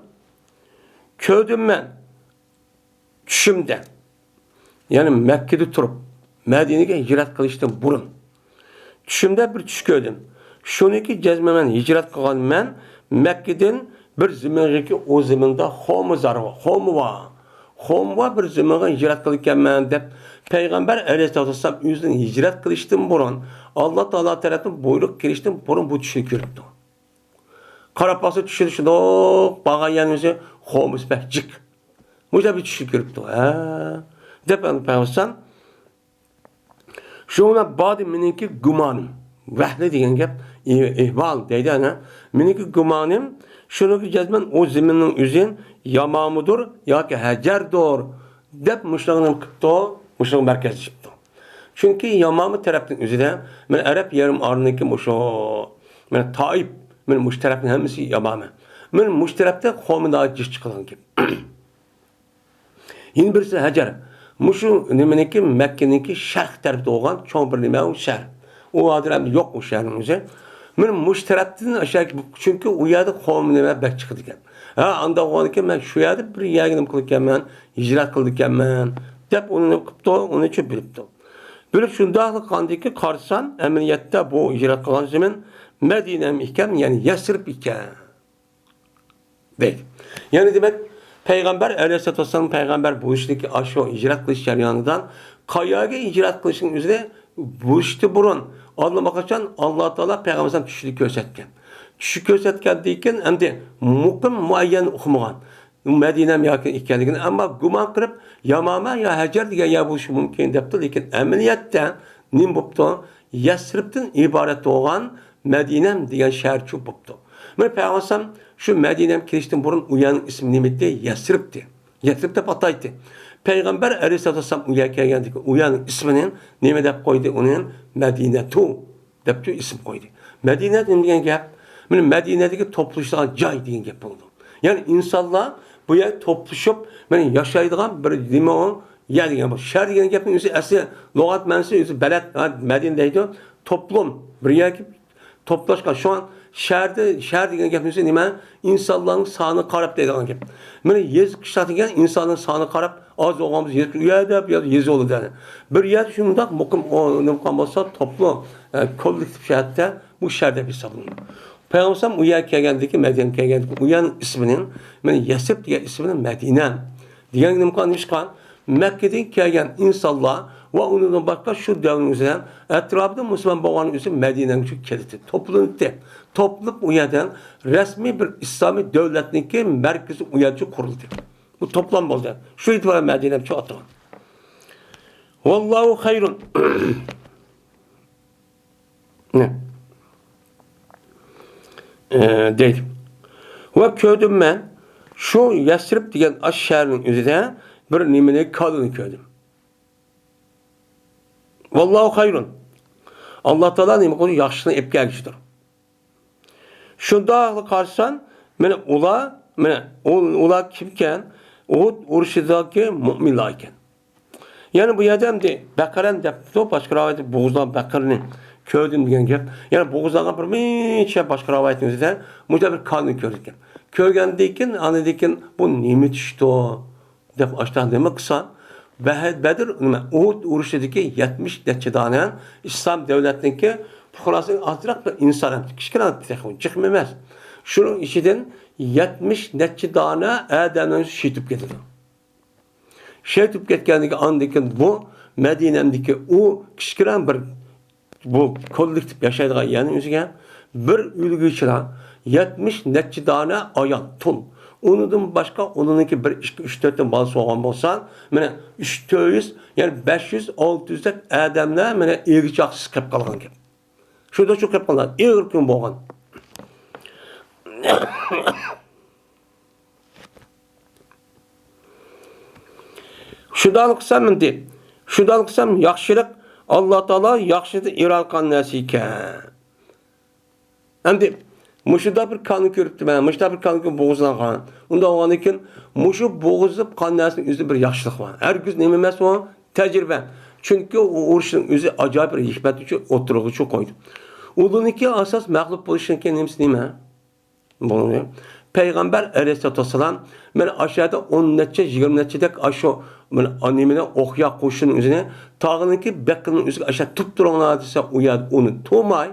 كۆردۈم مەن چۈشۈمدە، يەنى مەككىدە تۇرۇپ، مەدىنىگە ھىجرەت قىلىشتىن بۇرۇن، چۈشۈمدە بىر چۈش كۆردۈم. شۇنىكى جەزمەن مەن ھىجرەت قىلغان مەن مەككىدىن بىر زېمىنغىكى، ئۇ زېمىندا خۇمۇ زار بار، خۇمۇ بار. خۇمۇ بار بىر زېمىنغا ھىجرەت قىلىدىكەنمەن دەپ، پەيغەمبەر ئەلەيھىسسالاتۇ ۋەسسالام ئۆزىنىڭ ھىجرەت قىلىشتىن بۇرۇن، ئاللا تائالا تەرەپتىن بۇيرۇق كېلىشتىن بۇرۇن بۇ چۈشنى كۆرۈپتۇ. قاراپ باقسا چۈشىدە شۇنداق بارغان يەرنىڭ ئۆزى خۇمۇسى بەك جىق. مۇشۇنداق بىر چۈشنى كۆرۈپتۇ. ھە، دەپ ئەمدى پەيغەمبەر شۇڭا بادى مېنىڭكى گۇمانىم. ۋەھمى دېگەن گەپ، ئى-، ئېھمال دەيدۇ ئەنە. مېنىڭكى گۇمانىم، شۇنىڭكى جەزمەن ئۇ زېمىننىڭ ئۆزى يامامىدۇر ياكى ھەجەردۇر دەپ مۇشۇنى قىپتۇ، مۇشۇنى مەركەزلىشىپتۇ. چۈنكى يامامە تەرەپنىڭ ئۆزىدە، مەن ئەرەب يېرىم ئارىنىڭكى مۇشۇ، مەن تائىپ، مەن مۇشۇ تەرەپنىڭ ھەممىسى يامامە. مەن مۇشۇ تەرەپتە قومىدا جىق چىقىدىغان گەپ. يەنە بىرسى ھەجەر. مۇشۇ نېمىنىڭكى، مەككىنىڭكى شەرق تەرىپىدە بولغان چوڭ بىر نېمە ئۇ شەھەر. ئۇ ھازىر ئەمدى يوق ئۇ شەھەرنىڭ ئۆزى. مەن مۇشۇ تەرەپتىن ئاشۇ، چۈنكى ئۇ يەردە قوم نېمە بەك چىقىدىكەن. ھە، ئانداق بولغاندىكىن مەن شۇ يەردە بىر يەرگە نېمە قىلىدىكەنمەن، ھىجرەت قىلىدىكەنمەن، دەپ ئۇنى نېمە قىپتۇ، ئۇنى چۆپ بىلىپتۇ. بىلىپ شۇنداقلىق قاندىكى قارىسام، ئەمەلىيەتتە بۇ ھىجرەت قىلغان زېمىن مەدىنەم ئىكەن، يەنى يەسرىب ئىكەن. دەيدۇ. يەنى دېمەك، پەيغەمبەر ئەلەيھىسسالاتۇ ۋەسسالام پەيغەمبەر بولۇشتىكى ئاشۇ ھىجرەت قىلىش جەريانىدا قايەرگە ھىجرەت قىلىشنىڭ ئۆزىدە بولۇشتىن بۇرۇن ئاللىماقاچان ئاللا تائالا پەيغەمبەر چۈشىدە كۆرسەتكەن. چۈشى كۆرسەتكەندىن كېيىن ئەمدى مۇقىم مۇئەييەن ئۇقمىغان. مەدىنەم ياكى ئىكەنلىكىنى، ئەمما گۇمان قىلىپ، يامامە يا ھەجەر دېگەن يەر بولۇشى مۇمكىن دەپتۇ، لېكىن ئەمەلىيەتتە نېمە بوپتۇ؟ يەسرىبتىن ئىبارەت بولغان مەدىنەم دېگەن شەھەر چۆپ بوپتۇ. مانا پەيغەمبەر شۇ مەدىنەم كېلىشتىن بۇرۇن ئۇ يەرنىڭ ئىسمى نېمە ئىدى؟ يەسرىب ئىدى. يەسرىب دەپ ئاتايتتى. پەيغەمبەر ئەلەيھىسسالاتۇ ۋەسسالام ئۇ يەرگە كەلگەندىكىن ئۇ يەرنىڭ ئىسمىنى نېمە دەپ قويدى؟ ئۇنى مەدىنەتۇ دەپتۇ ئىسىم قويدى. مەدىنە نېمە دېگەن گەپ؟ مانا مەدىنەدىكى توپلىشىدىغان جاي دېگەن گەپ بولىدۇ. يەنى ئىنسانلار بۇ يەردە توپلىشىپ، مانا ياشايدىغان بىر نېمە ئۇ؟ يەر دېگەن بۇ. شەھەر دېگەن گەپنىڭ ئۆزى ئەسلى لۇغەت مەنىسى ئۆزى بەلەد، ھە، مەدىنە دەيدۇ. توپلۇم، بىر يەرگە توپلاشقان. شۇڭا شەھەردە، شەھەر دېگەن گەپنىڭ ئۆزى نېمە؟ ئىنسانلارنىڭ سانىغا قاراپ دەيدىغان گەپ. مانا يېزا قىشلاق دېگەن ئىنساننىڭ سانىغا قاراپ، ئاز بولغان بولسا يېزا، ئۇ يەردە، بۇ يەردە يېزا بولىدۇ. بىر يەردە شۇنداق مۇقىم ئورنىغا قالغان بولسا توپلۇم، ئە، كوللېكتىپ جەھەتتە بۇ شەھەر دەپ ھېسابلىنىدۇ. پەيغەمبەر ئۇ يەرگە كەلگەندىكىن، مەدىنەگە كەلگەندىكىن، ئۇ يەرنىڭ ئىسمىنى، مانا يەسرىب دېگەن ئىسمىنى مەدىنە دېگەن نېمە قىلغان، نېمىشقا؟ مەككىدىن كەلگەن ئىنسانلار ۋە ئۇنىڭدىن باشقا شۇ دەۋرنىڭ ئۆزىدە ئەتراپىدا مۇسۇلمان بولغان ئۆزى مەدىنەگە شۇ كېلىدۇ، توپلىنىدۇ. توپلىنىپ ئۇ يەردە رەسمىي بىر ئىسلامىي دۆلەتنىڭكى مەركىزى ئۇ يەردە قۇرۇلدى. بۇ توپلام بولدى. شۇ ئېتىبارەن مەدىنە شۇ ئاتىغان. ۋاللاھۇ خەيرۇن. نە؟ ئە، دەيدۇ. ۋە كۆردۈم مەن شۇ يەسرىب دېگەن ئاشۇ شەھەرنىڭ ئۆزىدە بىر نېمىنى، كالىنى كۆردۈم. ۋاللاھۇ خەيرۇن. ئاللا تائالا نېمە قىلدى؟ ياخشىسىنى ئېلىپ كەلگۈچىدۇر. شۇنداقلا قارىسام، مانا ئۇلار، مانا ئۇ-، ئۇلار كىمكەن؟ ئۇھۇد ئۇرۇشىدىكى مۇئمىنلار ئىكەن. يەنى بۇ يەردە ئەمدى بەقىرەن دەپتۇ، باشقا رىۋايەتتە بوغۇزلانغان بەقىرنى كۆردۈم دېگەن گەپ. يەنى بوغۇزلانغان بىر نەچچە باشقا رىۋايەتنىڭ ئۆزىدە مۇشۇنداق بىر كالىنى كۆرىدىكەن. كۆرگەندىن كېيىن، ئاندىن كېيىن بۇ نېمە چۈشتۇ دەپ ئاشۇنداق نېمە قىلسا، بەھ-، بەدر، نېمە، ئۇھۇد ئۇرۇشىدىكى يەتمىش نەچچە دانە ئىسلام دۆلەتنىڭكى پۇقراسى ئازراق بىر ئىنسان، كىچىككىنە تېخى جىقمۇ ئەمەس. شۇنىڭ ئىچىدىن يەتمىش نەچچە دانە ئادەمنى شېھىت ئېتىپ كېتىدۇ. شېھىت ئېتىپ كەتكەندىن كېيىن، ئاندىن كېيىن بۇ مەدىنەمدىكى ئۇ كىچىككىنە بىر بۇ كوللېكتىپ ياشايدىغان يەرنىڭ ئۆزىگە بىر ئۆلگۈچىلا يەتمىش نەچچە دانە ئايال، تۇل. ئۇنىڭدىن باشقا ئۇنىڭكى بىر ئىككى، ئۈچ، تۆتتىن بالىسى بولغان بولسا، مانا ئۈچ، تۆت يۈز، يەنى بەش يۈز، ئالتە يۈزدەك ئادەملەر مانا ئېگىز چاقسىز قېلىپ قالغان گەپ. شۇنداق شۇ قېلىپ قالغان. ئېغىر كۈن بولغان. شۇنداق قىلسام ئەمدى، شۇنداق قىلسام ياخشىلىق، ئاللا تائالا ياخشىلىقنى ئىرادە قىلغان نەرسە ئىكەن. ئەمدى مۇشۇنداق بىر كالىنى كۆرۈپتىمەن، مۇشۇنداق بىر كالىنى كۆرۈپ بوغۇزلانغان. ئۇنداق بولغاندىن كېيىن مۇشۇ بوغۇزلىنىپ قالغان نەرسىنىڭ ئۆزىدە بىر ياخشىلىق بار. ھەرگىز نېمە ئەمەس ئۇ؟ تەجرىبە. چۈنكى ئۇ ئۇرۇشنىڭ ئۆزى ئاجايىپ بىر ھېكمەت ئۈچۈن ئوتتۇرىغا شۇ قويدى. ئۇلارنىڭكى ئاساس مەغلۇپ بولۇشنىڭكى نېمىسى نېمە؟ بۇنى پەيغەمبەر ئەلەيھىسسالاتۇ ۋەسسالام، مانا ئاشۇ يەردە ئون نەچچە، يىگىرمە نەچچىدەك ئاشۇ، مانا نېمىنى، ئوقيا قوشۇنى ئۆزىنى تاغنىڭكى بېقىنىنىڭ ئۆزىگە ئاشۇ تۇرۇپ تۇرۇڭلار دېسە، ئۇ يەردە ئۇنى تۇرماي،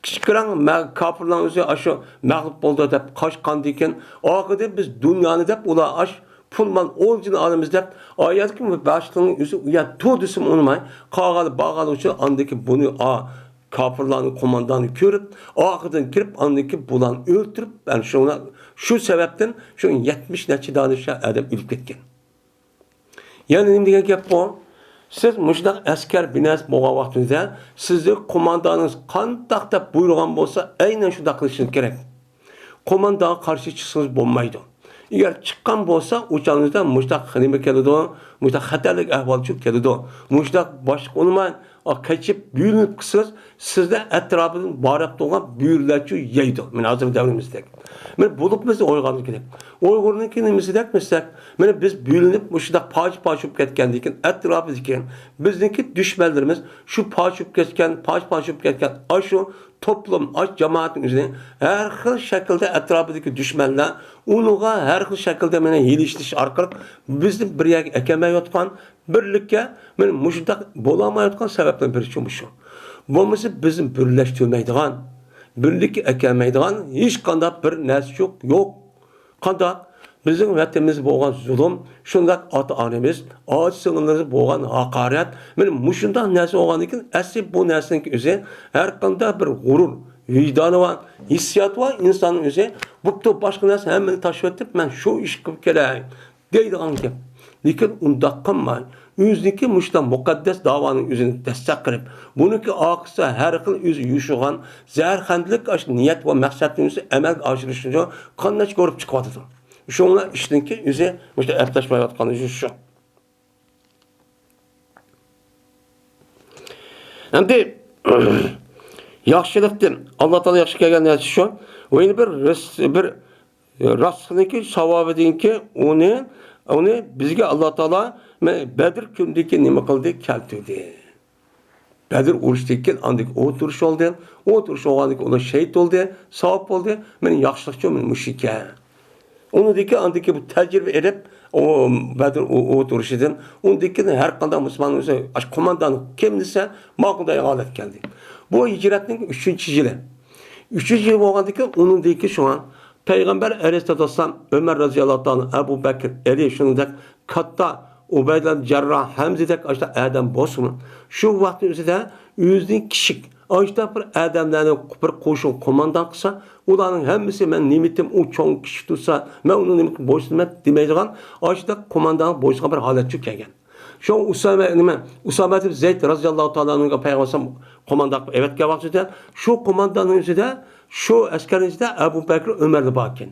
كىچىككىنە مە-، كاپىرلارنىڭ ئۆزى ئاشۇ مەغلۇپ بولدى دەپ قاچقاندىكىن، ئاخىرىدا بىز دۇنيانى دەپ ئۇلار ئاش پۇل مال ئولجىنى ئالىمىز دەپ، ئايەتكە باشلىقنىڭ ئۆزى ئۇ يەردە تۇر دېسىمۇ ئۇنىماي، قالغانى بارغانلىقى ئۈچۈن ئاندىكى بۇنى ئا-، كاپىرلارنىڭ قوماندانى كۆرۈپ، ئارقىدىن كىرىپ، ئاندىكى بۇلارنى ئۆلتۈرۈپ، يەنى شۇڭا، شۇ سەۋەبتىن شۇ يەتمىش نەچچە دانە شۇ ئادەم ئۆلۈپ كەتكەن. يەنى نېمە دېگەن گەپ بۇ؟ سىز مۇشۇنداق ئەسكەر بىناسى بولغان ۋاقتىڭىزدا، سىزنىڭ قوماندانىڭىز قانداق دەپ بۇيرۇغان بولسا، ئەينەن شۇنداق قىلىشىڭىز كېرەك. قوماندانغا قارشى چىقسىڭىز بولمايدۇ. ئەگەر چىققان بولسا، ئۇ چاغدا مۇشۇنداق نېمە كېلىدۇ، مۇشۇنداق خەتەرلىك ئەھۋال شۇ كېلىدۇ. مۇشۇنداق باشلىق بولماي، قېچىپ، بۆلۈنۈپ قىلسىڭىز، سىزنى ئەتراپىدىن باراپ تۇرغان بۆرىلەرچۇ يەيدۇ. مانا ھازىر دەۋرىمىزدەك. مانا بولۇپ بىز ئۇيغۇرنىڭكى، ئۇيغۇرنىڭكى نېمىسىدەك، مىسلەك، مانا بىز بۆلۈنۈپ، مۇشۇنداق پارچە-پارچە بولۇپ كەتكەندىن كېيىن، ئەتراپىدىكى بىزنىڭكى دۈشمەنلىرىمىز شۇ پارچە بولۇپ كەتكەن، پارچە-پارچە بولۇپ كەتكەن ئاشۇ توپلۇم، ئاش جامائەتنىڭ ئۆزىنى ھەر خىل شەكىلدە ئەتراپىدىكى دۈشمەنلەر ئۇنىڭغا ھەر خىل شەكىلدە مانا ھىيلە ئىشلىتىش ئارقىلىق بىزنى بىر يەرگە ئەكەلمەيۋاتقان، بىرلىككە مانا مۇشۇنداق بولالمايۋاتقان سەۋەبلەرنىڭ بىرى شۇ، مۇشۇ. بولمىسا بىزنى بىرلەشتۈرمەيدىغان، بىرلىككە ئەكەلمەيدىغان ھېچقانداق بىر نەرسە يوق. قانداق؟ بىزنىڭ ۋەتىنىمىزگە بولغان زۇلۇم، شۇنداق ئاتا-ئانىمىز، ئاچا-سىڭىللىرىمىزغا بولغان ھاقارەت، مانا مۇشۇنداق نەرسە بولغاندىن كېيىن، ئەسلى بۇ نەرسىنىڭ ئۆزى ھەر قانداق بىر غۇرۇر، ۋىجدانى بار، ھېسسىياتى بار ئىنساننىڭ ئۆزى، بوپتۇ، باشقا نەرسە ھەممىنى تاشلىۋېتىپ، مەن شۇ ئىشقا كېلەي دەيدىغان گەپ. لېكىن ئۇنداق قىلماي، ئۆزىنىڭكى مۇشۇنداق مۇقەددەس داۋانىڭ ئۆزىنى دەسسەپ قىلىپ، بۇنىڭكى ئارقىسىدا ھەر خىل ئۆزى يوشۇرغان زەھەرخەندىلىك ئاشۇ نىيەت ۋە مەقسەتنى ئۆزى ئەمەلگە ئاشۇرۇشنى قانداق كۆرۈپ چىقىۋاتىدۇ. شۇڭا ئىشنىڭكى ئۆزى مۇشۇنداق ئەپلەشمەيۋاتقىنى شۇ. ئەمدى ياخشىلىقتىن، ئاللا تائالا ياخشى كەلگەن نەرسە شۇ. ئۇ يەنە بىر رىس-، بىر راستلىقنىڭكى ساۋابىدىنكى ئۇنى، ئۇنى بىزگە ئاللا تائالا مە-، بەدر كۈنىدىكى نېمە قىلدى؟ كەلتۈردى. بەدر ئۇرۇشتىن كېيىن ئاندىن ئوت ئۇرۇش بولدى. ئوت ئۇرۇش بولغاندىن كېيىن ئۇلار شېھىت بولدى، ساۋاب بولدى. مېنىڭ ياخشىلىقچۇ مېنىڭ مۇشۇ ئىكەن. ئۇنىڭدىن كېيىن ئاندىن كېيىن بۇ تەجرىبە ئېلىپ، ئۇ بەدر ئۇ-، ئوت ئۇرۇشىدىن، ئۇنىڭدىن كېيىن ھەر قانداق مۇسۇلماننىڭ ئۆزى ئاشۇ قوماندان كىم دېسە، ماقۇل دەيدىغان ھالەتكە كەلدى. بۇ ھىجرەتنىڭ ئۈچىنچى يىلى. ئۈچىنچى يىل بولغاندىن كېيىن، ئۇنىڭدىن كېيىن شۇڭا پەيغەمبەر ئەلەيھىسسالاتۇ ۋەسسالام ئۆمەر رەزىياللاھۇ تائالا، ئەبۇ بەكىر، ئەلى، شۇنىڭدەك كاتتا ئۇبەيدۇللا جەرراھ، ھەمزىدەك ئاشۇنداق ئادەم بولسىمۇ، شۇ ۋاقىتنىڭ ئۆزىدە ئۆزىنىڭ كىشىك ئاشۇنداق بىر ئادەملەرنى بىر قوشۇن قوماندان قىلسا، ئۇلارنىڭ ھەممىسى مەن نېمىتىم، ئۇ چوڭ كىشى تۇرسا، مەن ئۇنىڭ نېمىتىم بويسۇنىمەن دېمەيدىغان ئاشۇنداق قوماندانغا بويسۇنغان بىر ھالەتچۇ كەلگەن. شۇڭا ئۇسامە، نېمە، ئۇسامە ئىبن زەيد رەزىياللاھۇ تائالا ئەنھۇغا پەيغەمبەر قوماندانلىق ئەۋەتكەن ۋاقتىدا، شۇ قومانداننىڭ ئىچىدە، شۇ ئەسكەرنىڭ ئىچىدە ئەبۇ بەكرى، ئۆمەرلا بار ئىكەن.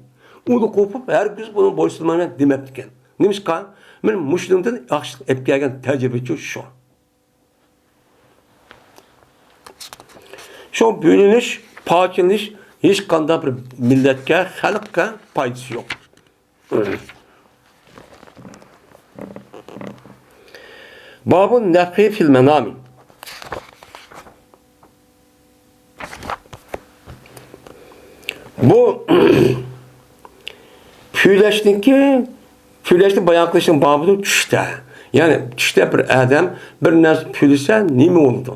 ئۇنى قوپۇپ، ھەرگىز بۇنى بويسۇنمايمەن دېمەپتىكەن. نېمىشقا؟ مەن مۇشۇنىڭدىن ياخشىلىق ئېلىپ كەلگەن تەجرىبىچۇ شۇ. شۇ بۆلۈنۈش، پارچىلىنىش ھېچقانداق بىر مىللەتكە، خەلققە پايدىسى يوق. بابۇ نەفخى فىل مەنامى. بۇ پۈۋلەشنىڭكى، پۈۋلەشنى بايان قىلىشنىڭ بابىدۇر چۈشتە. يەنى چۈشتە بىر ئادەم بىر نەرسە پۈۋلىسە نېمە بولىدۇ؟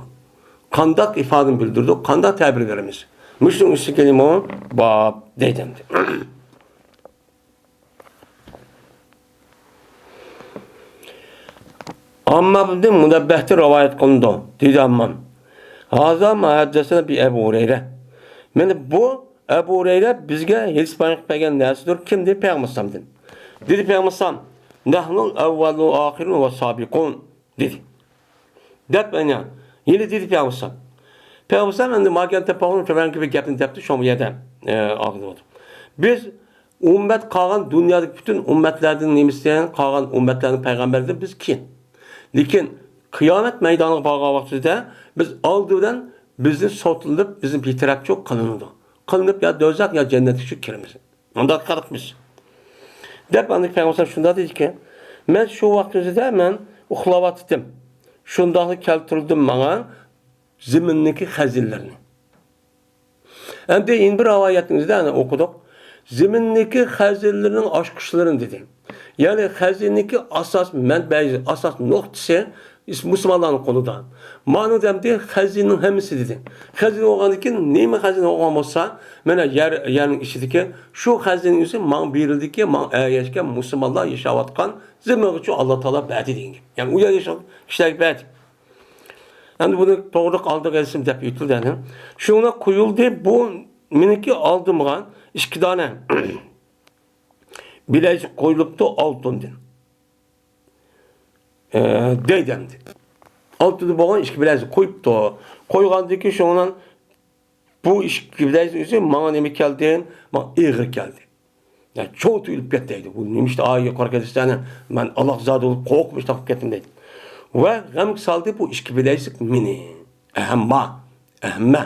قانداق ئىپادىنى بىلدۈرىدۇ؟ قانداق تەبىر بېرىمىز؟ مۇشۇنىڭ ئۈستىگە كېلىمۇ باب دەيدۇ ئەمدى. ئاممابدىن مۇنەببەھتىن رىۋايەت قىلىنىدۇ، دېدى ئاممام. ھازا ما ھەددەسەنە بى ئەبۇ ھۇرەيرە. مانا بۇ ئەبۇ ھۇرەيرە بىزگە ھېدىس بايان قىلىپ بەرگەن نەرسىدۇر. كىم دېدى؟ پەيغەمبەر ئەلەيھىسسالامدىن. دېدى پەيغەمبەر ئەلەيھىسسالام، نەھنۇل ئەۋۋەلۇ ئاخىرۇن ۋە سابىقۇن. دېدى. دەپ، يەنە، يەنە دېدى پەيغەمبەر ئەلەيھىسسالام. پەيغەمبەر ئەلەيھىسسالام ئەمدى ماگەن تەپەغۇن تۆۋەنكى بىر گەپنى دەپتۇ، شۇڭا بۇ يەردە، ئە، ئاغزىنى بولدۇم. بىز ئۈممەت قالغان دۇنيادىكى پۈتۈن ئۈممەتلەردىن نېمىسى، قالغان ئۈممەتلەرنىڭ پەيغەمبەرلىرىدىن بىز كېيىن. لېكىن قىيامەت مەيدانىغا بارغان ۋاقتىدا بىز ئالدى بىلەن بىزنى سوتلىنىپ، بىزنى بىتەرەپچۇ قىلىنىدۇ. قىلىنىپ يا دوزاخ يا جەننەتكىچۇ كىرىمىز. مۇنداق خەلقمىز. دەپ ئاندىن پەيغەمبەر شۇنداق دېدىكەن، مەن شۇ ۋاقىت ئۆزىدە مەن ئۇخلاۋاتتىم. شۇنداقلا كەلتۈرۈلدۈم ماڭا زېمىننىڭكى خەزىنىلىرىنى. ئەمدى يەنە بىر رىۋايەتنىڭ ئۆزىدە ئەنە ئوقۇدۇق. زېمىننىڭكى خەزىنىلىرىنىڭ ئاچقۇچلىرىنى دېدى. يەنى خەزىنىنىڭكى ئاساس مەنبەسى، ئاساس نۇقتىسى مۇسۇلمانلارنىڭ قولىدا. مانا ئەمدى خەزىنىنىڭ ھەممىسى دېدى. خەزىنە بولغاندىن كېيىن نېمە خەزىنە بولغان بولسا، مانا يەر، يەرنىڭ ئىچىدىكى شۇ خەزىنە ئۆزى ماڭا بېرىلدىكى، ماڭا ئەگەشكەن مۇسۇلمانلار ياشاۋاتقان زېمىنغىچۇ ئاللا تائالا بەردى دېگەن گەپ. يەنى ئۇ يەر ياشىغان كىشىلەرگە بەردى. ئەمدى بۇنى توغرىلىق ئالدىغا ئېلىشىم دەپ ئېيتىلدى. شۇڭا قويۇلدى، بۇ مېنىڭكى ئالدىمغا ئىككى دانە بىلەيزۈك قويۇلۇپتۇ ئالتۇندىن. ئە، دەيدۇ ئەمدى. ئالتۇندىن بولغان ئىككى بىلەيزۈك قويۇپتۇ. قويغاندىن كېيىن شۇنىڭ بۇ ئىككى بىلەيزۈك ئۆزى ماڭا نېمە كەلدى؟ ماڭا ئېغىر كەلدى. يا، چوڭ تۇيۇلۇپ كەتتى دەيدۇ. بۇ نېمە ئىشتا ئايە يۇقىرى كەتسەنە، مەن ئالاقزادە بولۇپ قورقۇپ ئىشتاق كەتتىم دەيدۇ. ۋە غەمگە سالدى بۇ ئىككى بىلەيزۈك مېنى. ئەھەمما، ئەھمە،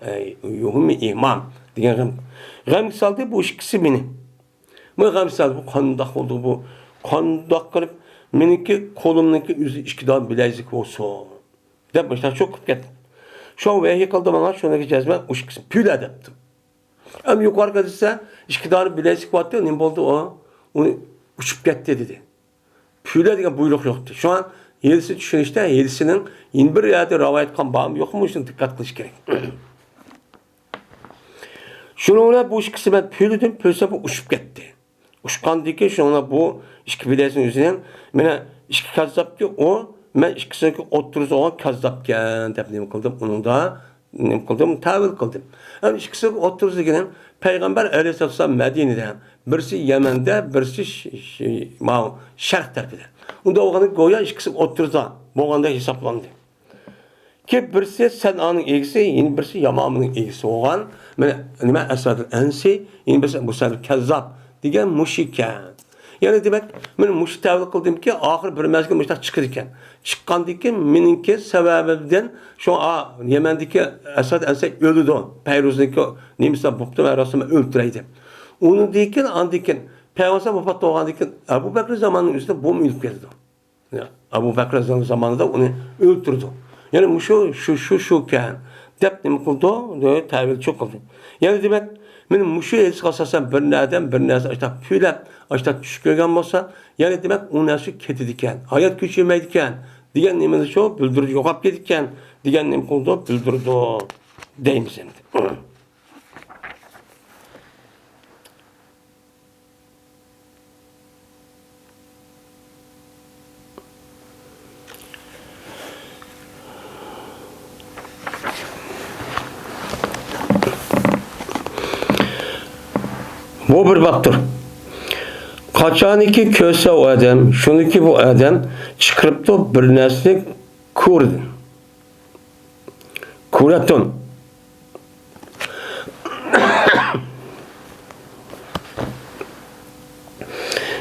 ئەي، يۇھۇمى ئىمام دېگەن غەم. غەمگە سالدى بۇ ئىككىسى مېنى. مەن غەم سالدى، بۇ قانداق بولدى بۇ؟ قانداق قىلىپ مېنىڭكى قولۇمنىڭكى ئۆزى ئىككى دانە بىلەيزۈك بولسۇن؟ دەپ مۇشۇنداق چوقۇپ كەتتىم. شۇ ۋەھىي قىلدى ماڭا، شۇنىڭغا جەزمەن ئۇ ئىككىسى پۈلە دەپتۇ. ئەمما يۇقىرىقى ھەدىستە ئىككى دانە بىلەيزۈك بارتى، نېمە بولدى ئۇ؟ ئۇنى ئۇچۇپ كەتتى دېدى. پۈلە دېگەن بۇيرۇق يوقتى. شۇڭا ھېلىسى چۈشىنىشتە ھېلىسىنىڭ يەنە بىر يەردە رىۋايەت قىلغان بارمۇ يوقمۇ، شۇنى دىققەت قىلىش كېرەك. شۇنىڭ بىلەن بۇ ئىككىسى مەن پۈلىدىم، پۈلسە بۇ ئۇچۇپ كەتتى. ئۇچقاندىكىن شۇنىڭ بۇ ئىككى بىلەيزۈكنىڭ ئۆزىنىڭ، مانا ئىككى كاززاپكى ئۇ، مەن ئىككىسىنىڭكى ئوتتۇرىسى بولغان كاززاپكەن دەپ نېمە قىلدىم، ئۇنىڭدا نېمە قىلدىم، تەۋىل قىلدىم. ئەمما ئىككىسىنىڭكى ئوتتۇرىسى دېگىنىم پەيغەمبەر ئەلەيھىسسالام مەدىنىدە، بىرسى يەمەندە، بىرسى ش-، ش-، ماۋۇ شەرق تەرىپىدە. ئۇنداق بولغاندا گويا ئىككىسى ئوتتۇرىدا بولغاندەك ھېسابلاندى. كى بىرسى سەنئانىڭ ئىگىسى، يەنە بىرسى يامامىنىڭ ئىگىسى بولغان، مانا، نېمە، ئەسۋەدۇل ئەنسى، يەنە بىرسى ئەبۇ سەلىم كەززاب دېگەن مۇشۇ ئىكەن. يەنى دېمەك، مەن مۇشۇ تەۋىل قىلدىمكى، ئاخىر بىر مەزگىل مۇشۇنداق چىقىدىكەن. چىققاندىكىن مېنىڭكى سەۋەبىمدىن شۇ، ئا، يەمەندىكى ئەسۋەد ئەنسى ئۆلىدۇ. پەيرۇزنىڭكى نېمىسى بوپتۇ، ۋە رەسۇلۇللا ئۆلتۈرەي دەپ. ئۇنىڭدىكىن، ئاندىكىن پەيغەمبەر ۋاپات بولغاندىكىن ئەبۇ بەكرى زامانىنىڭ ئۆزىدە بۇمۇ ئۆلۈپ كېتىدۇ. ئەبۇ بەكرى زامانىدا ئۇنى ئۆلتۈرىدۇ. يەنى مۇشۇ، شۇ، شۇ، شۇكەن دەپ نېمە قىلىدۇ؟ تەۋىلچۇ قىلدى. يەنى دېمەك، مانا مۇشۇ ھېدىسقا ئاساسەن بىر ئادەم بىر نەرسە ئاشتاق پۈۋلەپ، ئاشتاق چۈش كۆرگەن بولسا، يەنى دېمەك، ئۇ نەرسە كېتىدىكەن، ھايات كۆچۈرمەيدىكەن دېگەن نېمىنى شۇ بىلدۈرىدۇ، يوقاپ كېتىدىكەن دېگەن نېمە قىلىدۇ؟ بىلدۈرىدۇ دەيمىز ئەمدى. بۇ بىر بابتۇر. قاچانكى كۆرسە ئۇ ئادەم، شۇنىكى بۇ ئادەم چىقىرىپتۇ بىر نەرسىنى كورىدىن. كورەتون.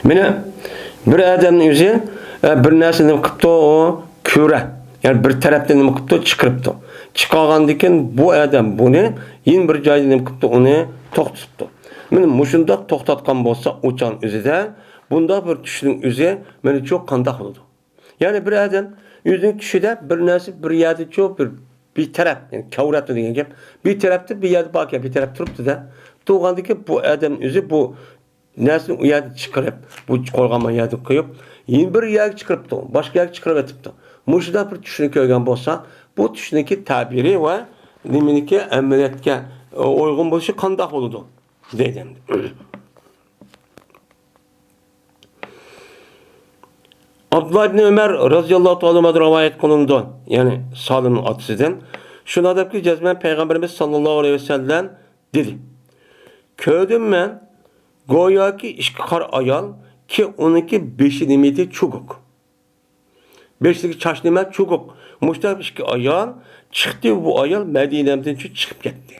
مانا بىر ئادەمنىڭ ئۆزى، ئە، بىر نەرسە نېمە قىپتۇ، ئۇ كۆرە. يەنى بىر تەرەپتىن نېمە قىپتۇ، چىقىرىپتۇ. چىقارغاندىكىن بۇ ئادەم بۇنى يەنە بىر جايدا نېمە قىپتۇ، ئۇنى توختىتىپتۇ. مانا مۇشۇنداق توختاتقان بولسا ئۇ چاغنىڭ ئۆزىدە بۇنداق بىر چۈشنىڭ ئۆزى مانا شۇ قانداق بولىدۇ؟ يەنى بىر ئادەم ئۆزىنىڭ چۈشىدە بىر نەرسە بىر يەردىچۇ بىر، بىر تەرەپ، يەنى كەۋرەتمۇ دېگەن گەپ، بىر تەرەپتە بىر يەردە باركەن، بىر تەرەپتە تۇرۇپتۇ-دە. تۇرغاندىكىن بۇ ئادەم ئۆزى بۇ نەرسىنى ئۇ يەردىن چىقىرىپ، بۇ قورغانما يەردە قويۇپ، يەنە بىر يەرگە چىقىرىپتۇ، باشقا يەرگە چىقىرىۋېتىپتۇ. مۇشۇنداق بىر چۈشنى كۆرگەن بولسا، بۇ چۈشنىڭكى تەبىرى ۋە نېمىنىكى ئەمەلىيەتكە ئۇيغۇن بولۇشى قانداق بولىدۇ؟ دەيدۇ ئەمدى. ئابدۇللا ئىبنى ئۆمەر رازىياللاھۇ تائالا ئەنھۇدىن رىۋايەت قىلىنىدۇ، يەنى سالىمنىڭ ئاتىسىدىن. شۇنداق دەپكى، جەزمەن پەيغەمبىرىمىز ساللاللاھۇ ئەلەيھى ۋەسەللەم دېدى، كۆردۈم مەن گوياكى ئىككى قارا ئايال، كى ئۇنىڭكى بېشى نېمىدى؟ چوگۇك. بېشىدىكى چاچ نېمە؟ چوگۇك. مۇشۇنداق ئىككى ئايال چىقتى، بۇ ئايال مەدىنەمدىن چىقىپ كەتتى.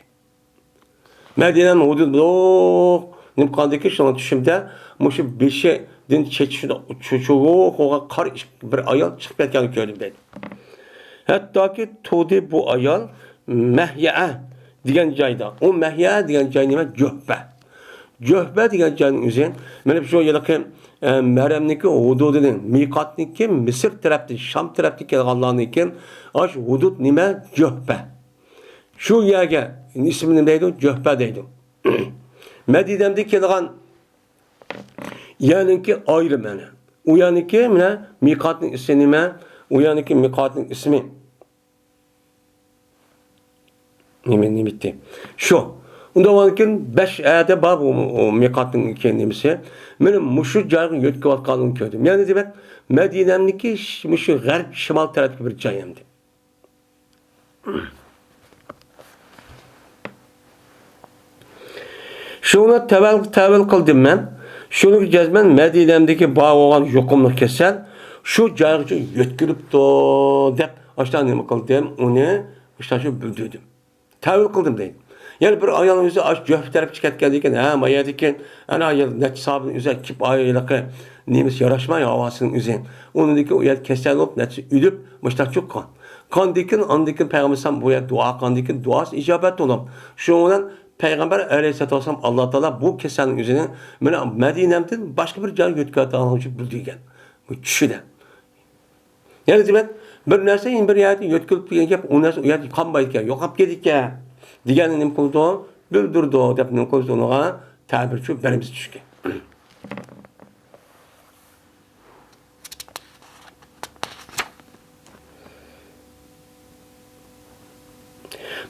مەدىنەم ھۇدۇد بولۇق نېمە قىلغاندىكىن، شۇڭا چۈشۈمدە مۇشۇ بېشىدىن چېچى شۇنداق چوگۇق بولغان قارا بىر ئايال چىقىپ كەتكەننى كۆردۈم دەيدۇ. ھەتتاكى تۇردى بۇ ئايال مەھيەئە دېگەن جايدا. ئۇ مەھيەئە دېگەن جاي نېمە؟ جۆھپە. جۆھپە دېگەن جاينىڭ ئۆزى، مانا شۇ ھېلىقى، ئە، مەھرەمنىڭكى ھۇدۇدىنىڭ، مىقاتنىڭكى مىسىر تەرەپتىن، شام تەرەپتىن كەلغانلارنىڭكى ئاشۇ ھۇدۇد نېمە؟ جۆھپە. شۇ يەرگە ئىسمى نېمە دەيدۇ؟ جۆھپە دەيدۇ. مەدىنەمدىن كېلىدىغان يەرنىڭكى ئايرىمى ئەنە. ئۇ يەرنىڭكى مانا مىقاتنىڭ ئىسمى نېمە؟ ئۇ يەرنىڭكى مىقاتنىڭ ئىسمى نېمە، نېمە ئىدى؟ شۇ. ئۇنداق بولغاندىكىن بەش ئەدە بار بۇ، ئۇ مىقاتنىڭكى نېمىسى. مانا مۇشۇ جايغا يۆتكىۋاتقانلىقىنى كۆردۈم. يەنى دېمەك، مەدىنەمنىڭكى ش-، مۇشۇ غەرب شىمال تەرەپتىكى بىر جاي ئەمدى. شۇڭا تەۋەل، تەۋىل قىلدىم مەن. شۇنىڭغا جەزمەن مەدىنەمدىكى بار بولغان يۇقۇملۇق كېسەل شۇ جايغىچە يۆتكىلىپتۇ دەپ، ئاشۇنداق نېمە قىلدىم، ئۇنى ئاشۇنداق شۇ بىلدۈردۈم. تەۋىل قىلدىم دەيدۇ. يەنە بىر ئايال ئۆزى ئاشۇ جۆھپە تەرەپكە كەتكەندىن كېيىن، ھە، ما يەردىكى، ئەنە ئايال نەچچە ساھابىنىڭ ئۆزى كېلىپ، ئايىلىقى نېمىسى ياراشماي ھاۋاسىنىڭ ئۆزى. ئۇنىڭدىن كېيىن ئۇ يەردە كېسەل بولۇپ، نەچچە ئۆلۈپ، مۇشۇنداق چۈشۈپ قالغان. قاندىن كېيىن، ئاندىن كېيىن پەيغەمبەر ئەلەيھىسسالام بۇ يەردە دۇئا قىلغاندىن كېيىن دۇئاسى ئىجابەت بولۇپ، شۇنىڭ بىلەن پەيغەمبەر ئەلەيھىسسالاتۇ ۋەسسالام، ئاللا تائالا بۇ كېسەلنىڭ ئۆزىنى مانا مەدىنەمدىن باشقا بىر جايغا يۆتكەۋاتقانلىقىنى بىلدۈرگەن. بۇ چۈشىدە. يەنى دېمەك، بىر نەرسە يەنە بىر يەردە يۆتكىلىپ دېگەن گەپ، ئۇ نەرسە ئۇ يەردە قالمايدىكەن، يوقاپ كېتىدىكەن دېگەننى نېمە قىلىدۇ؟ بىلدۈرىدۇ دەپ نېمە قىلىمىز ئۇنىڭغا؟ تەبىر شۇ بېرىمىز چۈشكە.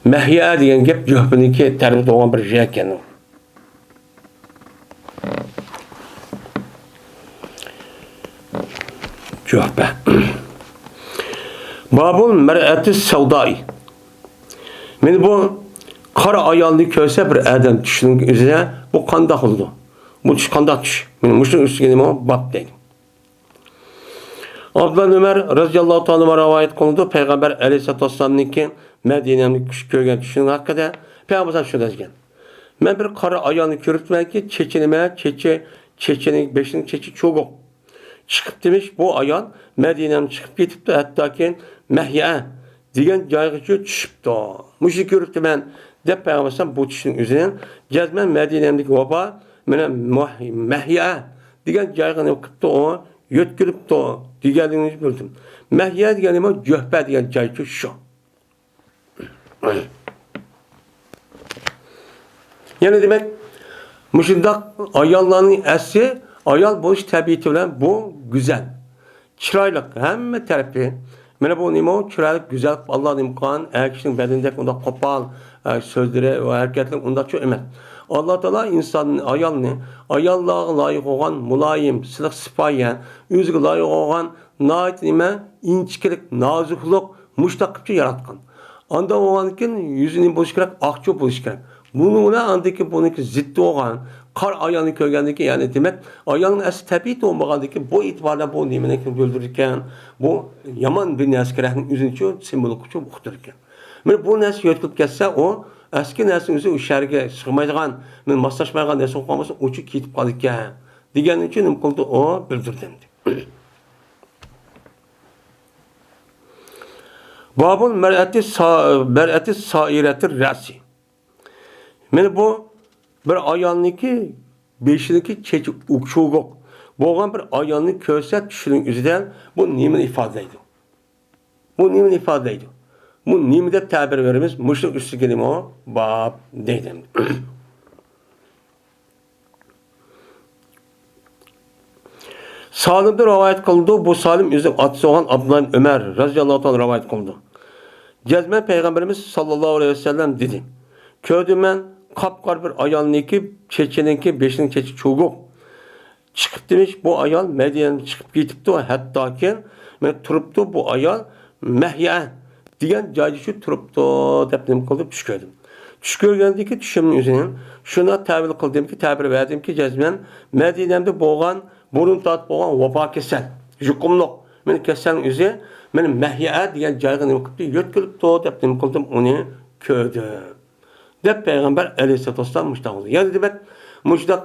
مەھيا دېگەن گەپ جۆھپىنىڭكى تەرجىمە بولغان بىر جاي ئىكەن. جۆھپە. بابۇل مەرئەتى سەۋدائى. مانا بۇ قارا ئايالنى كۆرسە بىر ئادەم چۈشىنىڭ ئۆزىدە، بۇ قانداق بولىدۇ؟ بۇ چۈش قانداق چۈش؟ مانا مۇشۇنىڭ ئۈستىگە نېمە باب دەيدۇ. ئابدۇللا ئۆمەر رەزىياللاھۇ تائالا رىۋايەت قىلىنىدۇ، پەيغەمبەر ئەلەيھىسسالاتۇ ۋەسسالامنىڭكى مەدىنەدە چۈش كۆرگەن چۈشىنىڭ ھەققىدە پەيغەمبەر شۇنداق دېگەن: مەن بىر قارا ئايالنى كۆرۈپتىمەنكى، چېچىنى مە، چېچى، چېچىنىڭ، بېشىنىڭ چېچى چوغۇق. چىقىپتىمىش بۇ ئايال، مەدىنەدىن چىقىپ كېتىپتۇ، ھەتتاكى مەھيا دېگەن جايغىچە چۈشۈپتۇ. مۇشۇنى كۆرۈپتىمەن دەپ پەيغەمبەر بۇ چۈشنىڭ ئۆزىنى جەزمەن مەدىنەمدىكى ۋابا مانا مەھ-، مەھيا دېگەن جايغا نېمە قىپتۇ ئۇ؟ يۆتكىلىپتۇ دېگەنلىكىنى بىلدىم. مەھيا دېگەن نېمە؟ جۆھپە دېگەن جايچۇ شۇ. يەنى دېمەك، مۇشۇنداق ئاياللارنىڭ ئەسلى ئايال بولۇش تەبىئىتى بىلەن بۇ گۈزەل. چىرايلىق، ھەممە تەرىپى. مانا بۇ نېمە؟ چىرايلىق، گۈزەل قىلىپ ئاللا نېمە قىلغان؟ ئەر كىشىنىڭ بەدىنىدەك ئۇنداق قوپال، ئە، سۆزلىرى ۋە ھەرىكەتلىرى ئۇنداقچۇ ئەمەس. ئاللا تائالا ئىنساننى، ئايالنى، ئاياللارغا لايىق بولغان مۇلايىم، سىلىق سىپايە، ئۆزىگە لايىق بولغان ناھايىتى نېمە؟ ئىنچىكىلىك، نازۇكلۇق، مۇشتاق قىلىپچۇ ياراتقان. ئاندا بولغاندىن كېيىن يۈزى نېمە بولۇشى كېرەك؟ ئاقچۇ بولۇشى كېرەك. بۇنىڭ بىلەن ئاندىن كېيىن بۇنىڭكى زىددى بولغان قارا ئايالنى كۆرگەندىن كېيىن، يەنى دېمەك، ئايالنىڭ ئەسلى تەبىئىتى بولمىغاندىن كېيىن بۇ ئېتىباردا بۇ نېمىنى بىلدۈرىدىكەن؟ بۇ يامان بىر نەرسە كېرەكنى ئۆزىنىچۇ سىمۋولىكچۇ ئۇقتۇرىدىكەن. مانا بۇ نەرسە يۆتكىلىپ كەتسە، ئۇ ئەسكى نەرسىنىڭ ئۆزى ئۇ شەرگە سىغمايدىغان، مانا ماسلاشمايدىغان نەرسە بولۇپ قالمىسا، ئۇچۇ كېتىپ قالىدىكەن دېگەننى ئۈچۈن نېمە قىلدى؟ ئۇ بىلدۈردى ئەمدى. بابۇل مەرئەتى سا-، مەرئەتى سائىرەتى رەسى. مانا بۇ بىر ئايالنىڭكى بېشىدىكى چېچى ئوچۇقلۇق بولغان بىر ئايالنى كۆرسە چۈشىنىڭ ئۆزىدە بۇ نېمىنى ئىپادىلەيدۇ؟ بۇ نېمىنى ئىپادىلەيدۇ؟ بۇ نېمە دەپ تەبىر بېرىمىز؟ مۇشۇنىڭ ئۈستىگە نېمە باب دەيدۇ. سالىمدىن رىۋايەت قىلىنىدۇ، بۇ سالىم ئۆزىنىڭ ئاتىسى بولغان ئابدۇللا ئۆمەر رەزىياللاھۇ تائالا رىۋايەت قىلىنىدۇ. جەزمەن پەيغەمبىرىمىز ساللاللاھۇ ئەلەيھى ۋەسەللەم دېدى: كۆردۈم مەن قاپقارا بىر ئايالنىڭكى چېچىنىڭكى، بېشىنىڭ چېچى چوغۇق. چىقىپتىمىش بۇ ئايال، مەدىنەدىن چىقىپ كېتىپتۇ، ھەتتاكى مانا تۇرۇپتۇ بۇ ئايال مەھيا دېگەن جايدا شۇ تۇرۇپتۇ دەپ نېمە قىلدىم؟ چۈش كۆردۈم. چۈش كۆرگەندىكى چۈشۈمنى ئۆزىنى شۇنداق تەۋىل قىلدىمكى، تەبىر بەردىمكى، جەزمەن مەدىنەمدە بولغان، بۇرۇن تارتىپ بولغان ۋابا كېسەل، يۇقۇملۇق، مانا كېسەلنىڭ ئۆزى مانا مەھيا دېگەن جايغا نېمە قىپتۇ؟ يۆتكىلىپتۇ دەپ نېمە قىلدىم؟ ئۇنى كۆردۈم. دەپ پەيغەمبەر ئەلەيھىسسالاتۇ ۋەسسالام مۇشۇنداق قىلدى. يەنى دېمەك، مۇشۇنداق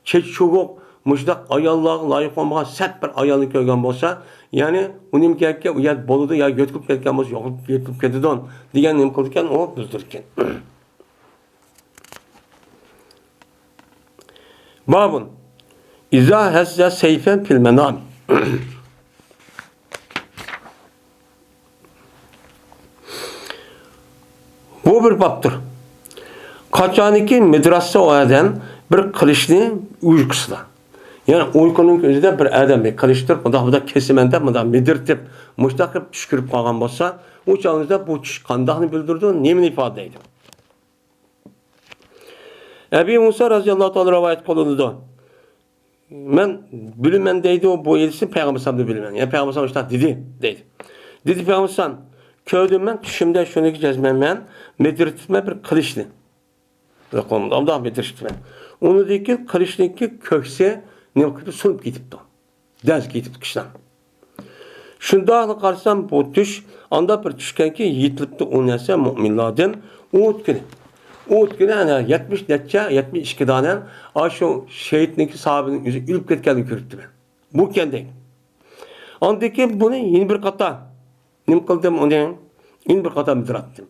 چېچى چوغۇق، مۇشۇنداق ئاياللارغا لايىق بولمىغان سەت بىر ئايالنى كۆرگەن بولسا، يەنى ئۇ نېمە كەركەن، ئۇ يەردە بولىدۇ يا يۆتكىلىپ كەتكەن بولسا، يوقىلىپ، يۆتكىلىپ كېتىدۇ دېگەن نېمە قىلىدىكەن، ئۇ بىلدۈرىدىكەن. بابۇن، ئىزا ھەززە سەيفەن فىل مەنام. بۇ بىر بابتۇر. قاچانكى مىدىراتسا ئۇ ئادەم بىر قىلىچنى ئۇيقۇسىدا، يەنى ئۇيقۇنىڭ ئۆزىدە بىر ئادەم بىر قىلىچ تۇرۇپ، مۇنداق، مۇنداق كېسىمەن دەپ، مۇنداق مىدىرىتىپ، مۇشۇنداق قىلىپ چۈش كۆرۈپ قالغان بولسا، ئۇ چاغىمىزدا بۇ چۈش قانداقنى بىلدۈرىدۇ، نېمىنى ئىپادىلەيدۇ؟ ئەبى مۇسا رەزىياللاھۇ تائالا رىۋايەت قىلىنىدۇ. مەن بىلىمەن دەيدۇ، بۇ ھەدىسنى پەيغەمبەر ئەلەيھىسسالامدىن بىلىمەن. يەنى پەيغەمبەر ئەلەيھىسسالام شۇنداق دېدى دەيدۇ. دېدى پەيغەمبەر ئەلەيھىسسالام، كۆردۈم مەن چۈشۈمدە شۇنىڭكى جەزمەن مەن مىدىرتىپمەن بىر قىلىچنى. قولۇمدا ئۇنداق مىدىرتىپمەن. ئۇنىڭدىن كېيىن قىلىچنىڭكى كۆكسى نېمە قىلىپ سۇنۇپ كېتىپتۇ. دەز كېتىپتۇ قىلىچنىڭ. شۇنداقلا قارىسام، بۇ چۈش ئانداق بىر چۈشكەنكى، يېتىلىپتۇ ئۇ نەرسە مۆمىنلاردىن ئۈمىد كۈنى. ئۇ كۈنى ئەنە يەتمىش نەچچە، يەتمىش ئىككى دانە ئاشۇ شېھىتنىڭكى ساھابىنىڭ ئۆزى ئۆلۈپ كەتكەنلىكىنى كۆرۈپتىمەن. بۇ كەندەك. ئاندىن كېيىن بۇنى يەنە بىر قاتا نېمە قىلدىم ئۇنى؟ يەنە بىر قاتا مىدىراتتىم.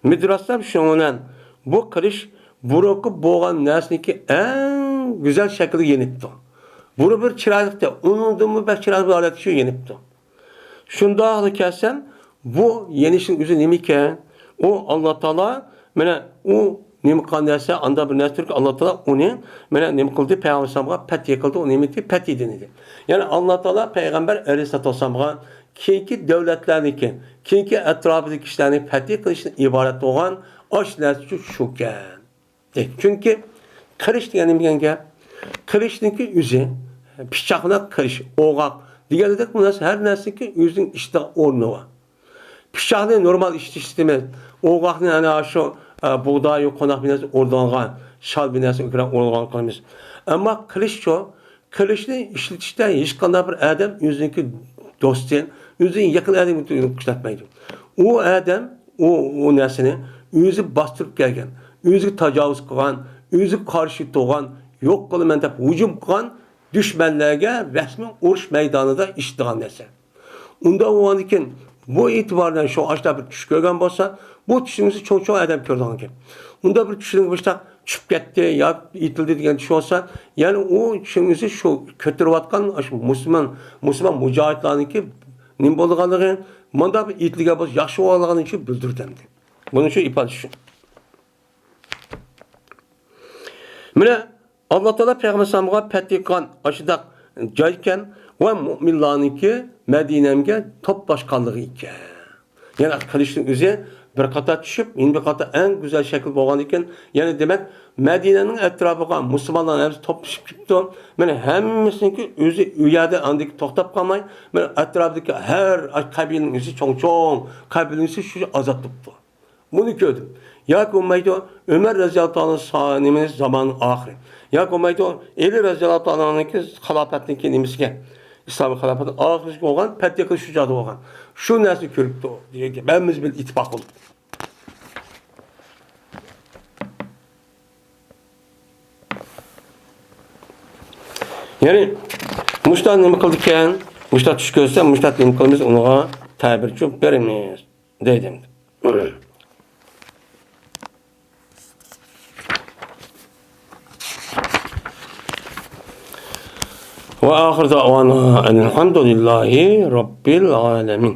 مىدىراتسام شۇنىڭ بىلەن بۇ قىلىچ بۇرۇنقى بولغان نەرسىنىڭكى ئەڭ گۈزەل شەكلىگە يېنىپتۇ. بۇرۇن بىر چىرايلىقتى، ئۇنىڭدىنمۇ بەك چىرايلىق بىر ھالەتكە شۇ يېنىپتۇ. شۇنداقلا كەلسەم، بۇ يېنىشنىڭ ئۆزى نېمىكەن؟ ئۇ ئاللا تائالا، مانا، ئۇ نېمە قىلغان نەرسە، ئاندا بىر نەرسە تۇرۇپ، ئاللا تائالا ئۇنى، مانا، نېمە قىلدى؟ پەيغەمبەر ئەلەيھىسسالامغا پەتھى قىلدى، ئۇ نېمىتى؟ پەتھى دېدى. يەنى ئاللا تائالا پەيغەمبەر ئەلەيھىسسالاتۇ ۋەسسالامغا كېيىنكى دۆلەتلەرنىڭكى، كېيىنكى ئەتراپىدىكى كىشىلەرنى پەتھى قىلىشتىن ئىبارەت بولغان ئاشۇ نەرسە شۇكەن. دەيدۇ. چۈنكى قىلىچ دېگەن نېمە دېگەن گەپ؟ قىلىچنىڭكى ئۆزى، پىچاقنى قىلىچ، ئوغاق دېگەندەك، بۇ نەرسە ھەر نەرسىنىڭكى ئۆزىنىڭ ئىشلىتىدىغان ئورنى بار. پىچاقنى نورمال ئىشلىتىمىز. ئوغاقنى ئەنە شۇ، ئە، بۇغداي، قوناق بىر نەرسە ئورىدىغان، شال بىر نەرسە ئۆكرەك ئورىدىغان قىلىمىز. ئەمما قىلىچچۇ، قىلىچنى ئىشلىتىشتە ھېچقانداق بىر ئادەم ئۆزىنىڭكى دوستى، ئۆزىنىڭ يېقىن ئادىمى ئىشلەتمەيدۇ. ئۇ ئادەم ئۇ، ئۇ نەرسىنى ئۆزى باستۇرۇپ كەلگەن، ئۆزىگە تاجاۋۇز قىلغان، ئۆزىگە قارشى تۇرغان، يوق قىلىمەن دەپ ھۇجۇم قىلغان دۈشمەنلەرگە رەسمىي ئۇرۇش مەيدانىدا ئىشلىتىدىغان نەرسە. ئۇنداق بولغاندىكىن، بۇ ئېتىبار بىلەن شۇ ئاشۇنداق بىر چۈش كۆرگەن بولسا، بۇ چۈشىڭىزنى چوڭ-چوڭ ئادەم كۆرىدىغان گەپ. ئۇنداق بىر چۈشىڭىز مۇشۇنداق چۈشۈپ كەتتى ياكى ئېتىلدى دېگەن چۈش بولسا، يەنى ئۇ چۈشىڭىزنى شۇ كۆتۈرۈۋاتقان ئاشۇ مۇسۇلمان، مۇسۇلمان مۇجاھىدلارنىڭكى نېمە بولىدىغانلىقى، مۇنداق بىر ئېتىلگەن بولسا ياخشى بولغانلىقىنى شۇ بىلدۈرىدۇ ئەمدى. بۇنى شۇ ئىپادىسى شۇ. مانا، ئاللا تائالا پەيغەمبەر ئەلەيھىسسالامغا پەتھى قىلغان ئاشۇنداق جاي ئىكەن ۋە مۆمىنلارنىڭكى مەدىنەگە توپلاشقانلىقى ئىكەن. يەنى قىلىچنىڭ ئۆزى بىر قاتا چۈشۈپ، يەنە بىر قاتا ئەڭ گۈزەل شەكىل بولغان ئىكەن. يەنى دېمەك، مەدىنەنىڭ ئەتراپىغا مۇسۇلمانلار ھەممىسى توپلىشىپ كېتىپتۇ. مانا ھەممىسىنىڭكى ئۆزى ئۇ يەردە ئاندىكى توختاپ قالماي، مانا ئەتراپىدىكى ھەر قەبىلىنىڭ ئۆزى چوڭ-چوڭ قەبىلىنىڭ ئۆزى شۇ ئازاد بوپتۇ. بۇنى كۆردۈم. ياكى بولمايدۇ، ئۆمەر رەزىياللاھۇ تائالا نېمىنى زاماننىڭ ئاخىرى. ياكى بولمايدۇ، ئەلى رەزىياللاھۇ تائالانىڭكى خىلاپەتنىڭكى نېمىسىگە، ئىسلامىي خىلاپەتنىڭ ئاخىرىسىغا بولغان، پەتھى قىلىش شۇ چاغدا بولغان. شۇ نەرسىنى كۆرۈپتۇ دېگەن گەپ. ھەممىمىز بىلەن ئىتتىپاق بولدۇق. يەنى، مۇشۇنداق نېمە قىلىدىكەن، مۇشۇنداق چۈش كۆرسە، مۇشۇنداق نېمە قىلىمىز، ئۇنىڭغا تەبىر چۈشۈپ بېرىمىز. دەيدۇ. ۋە ئاخىر دەئۋانا ئەنىلھەمدۇلىللاھى رەببىل ئالەمىن.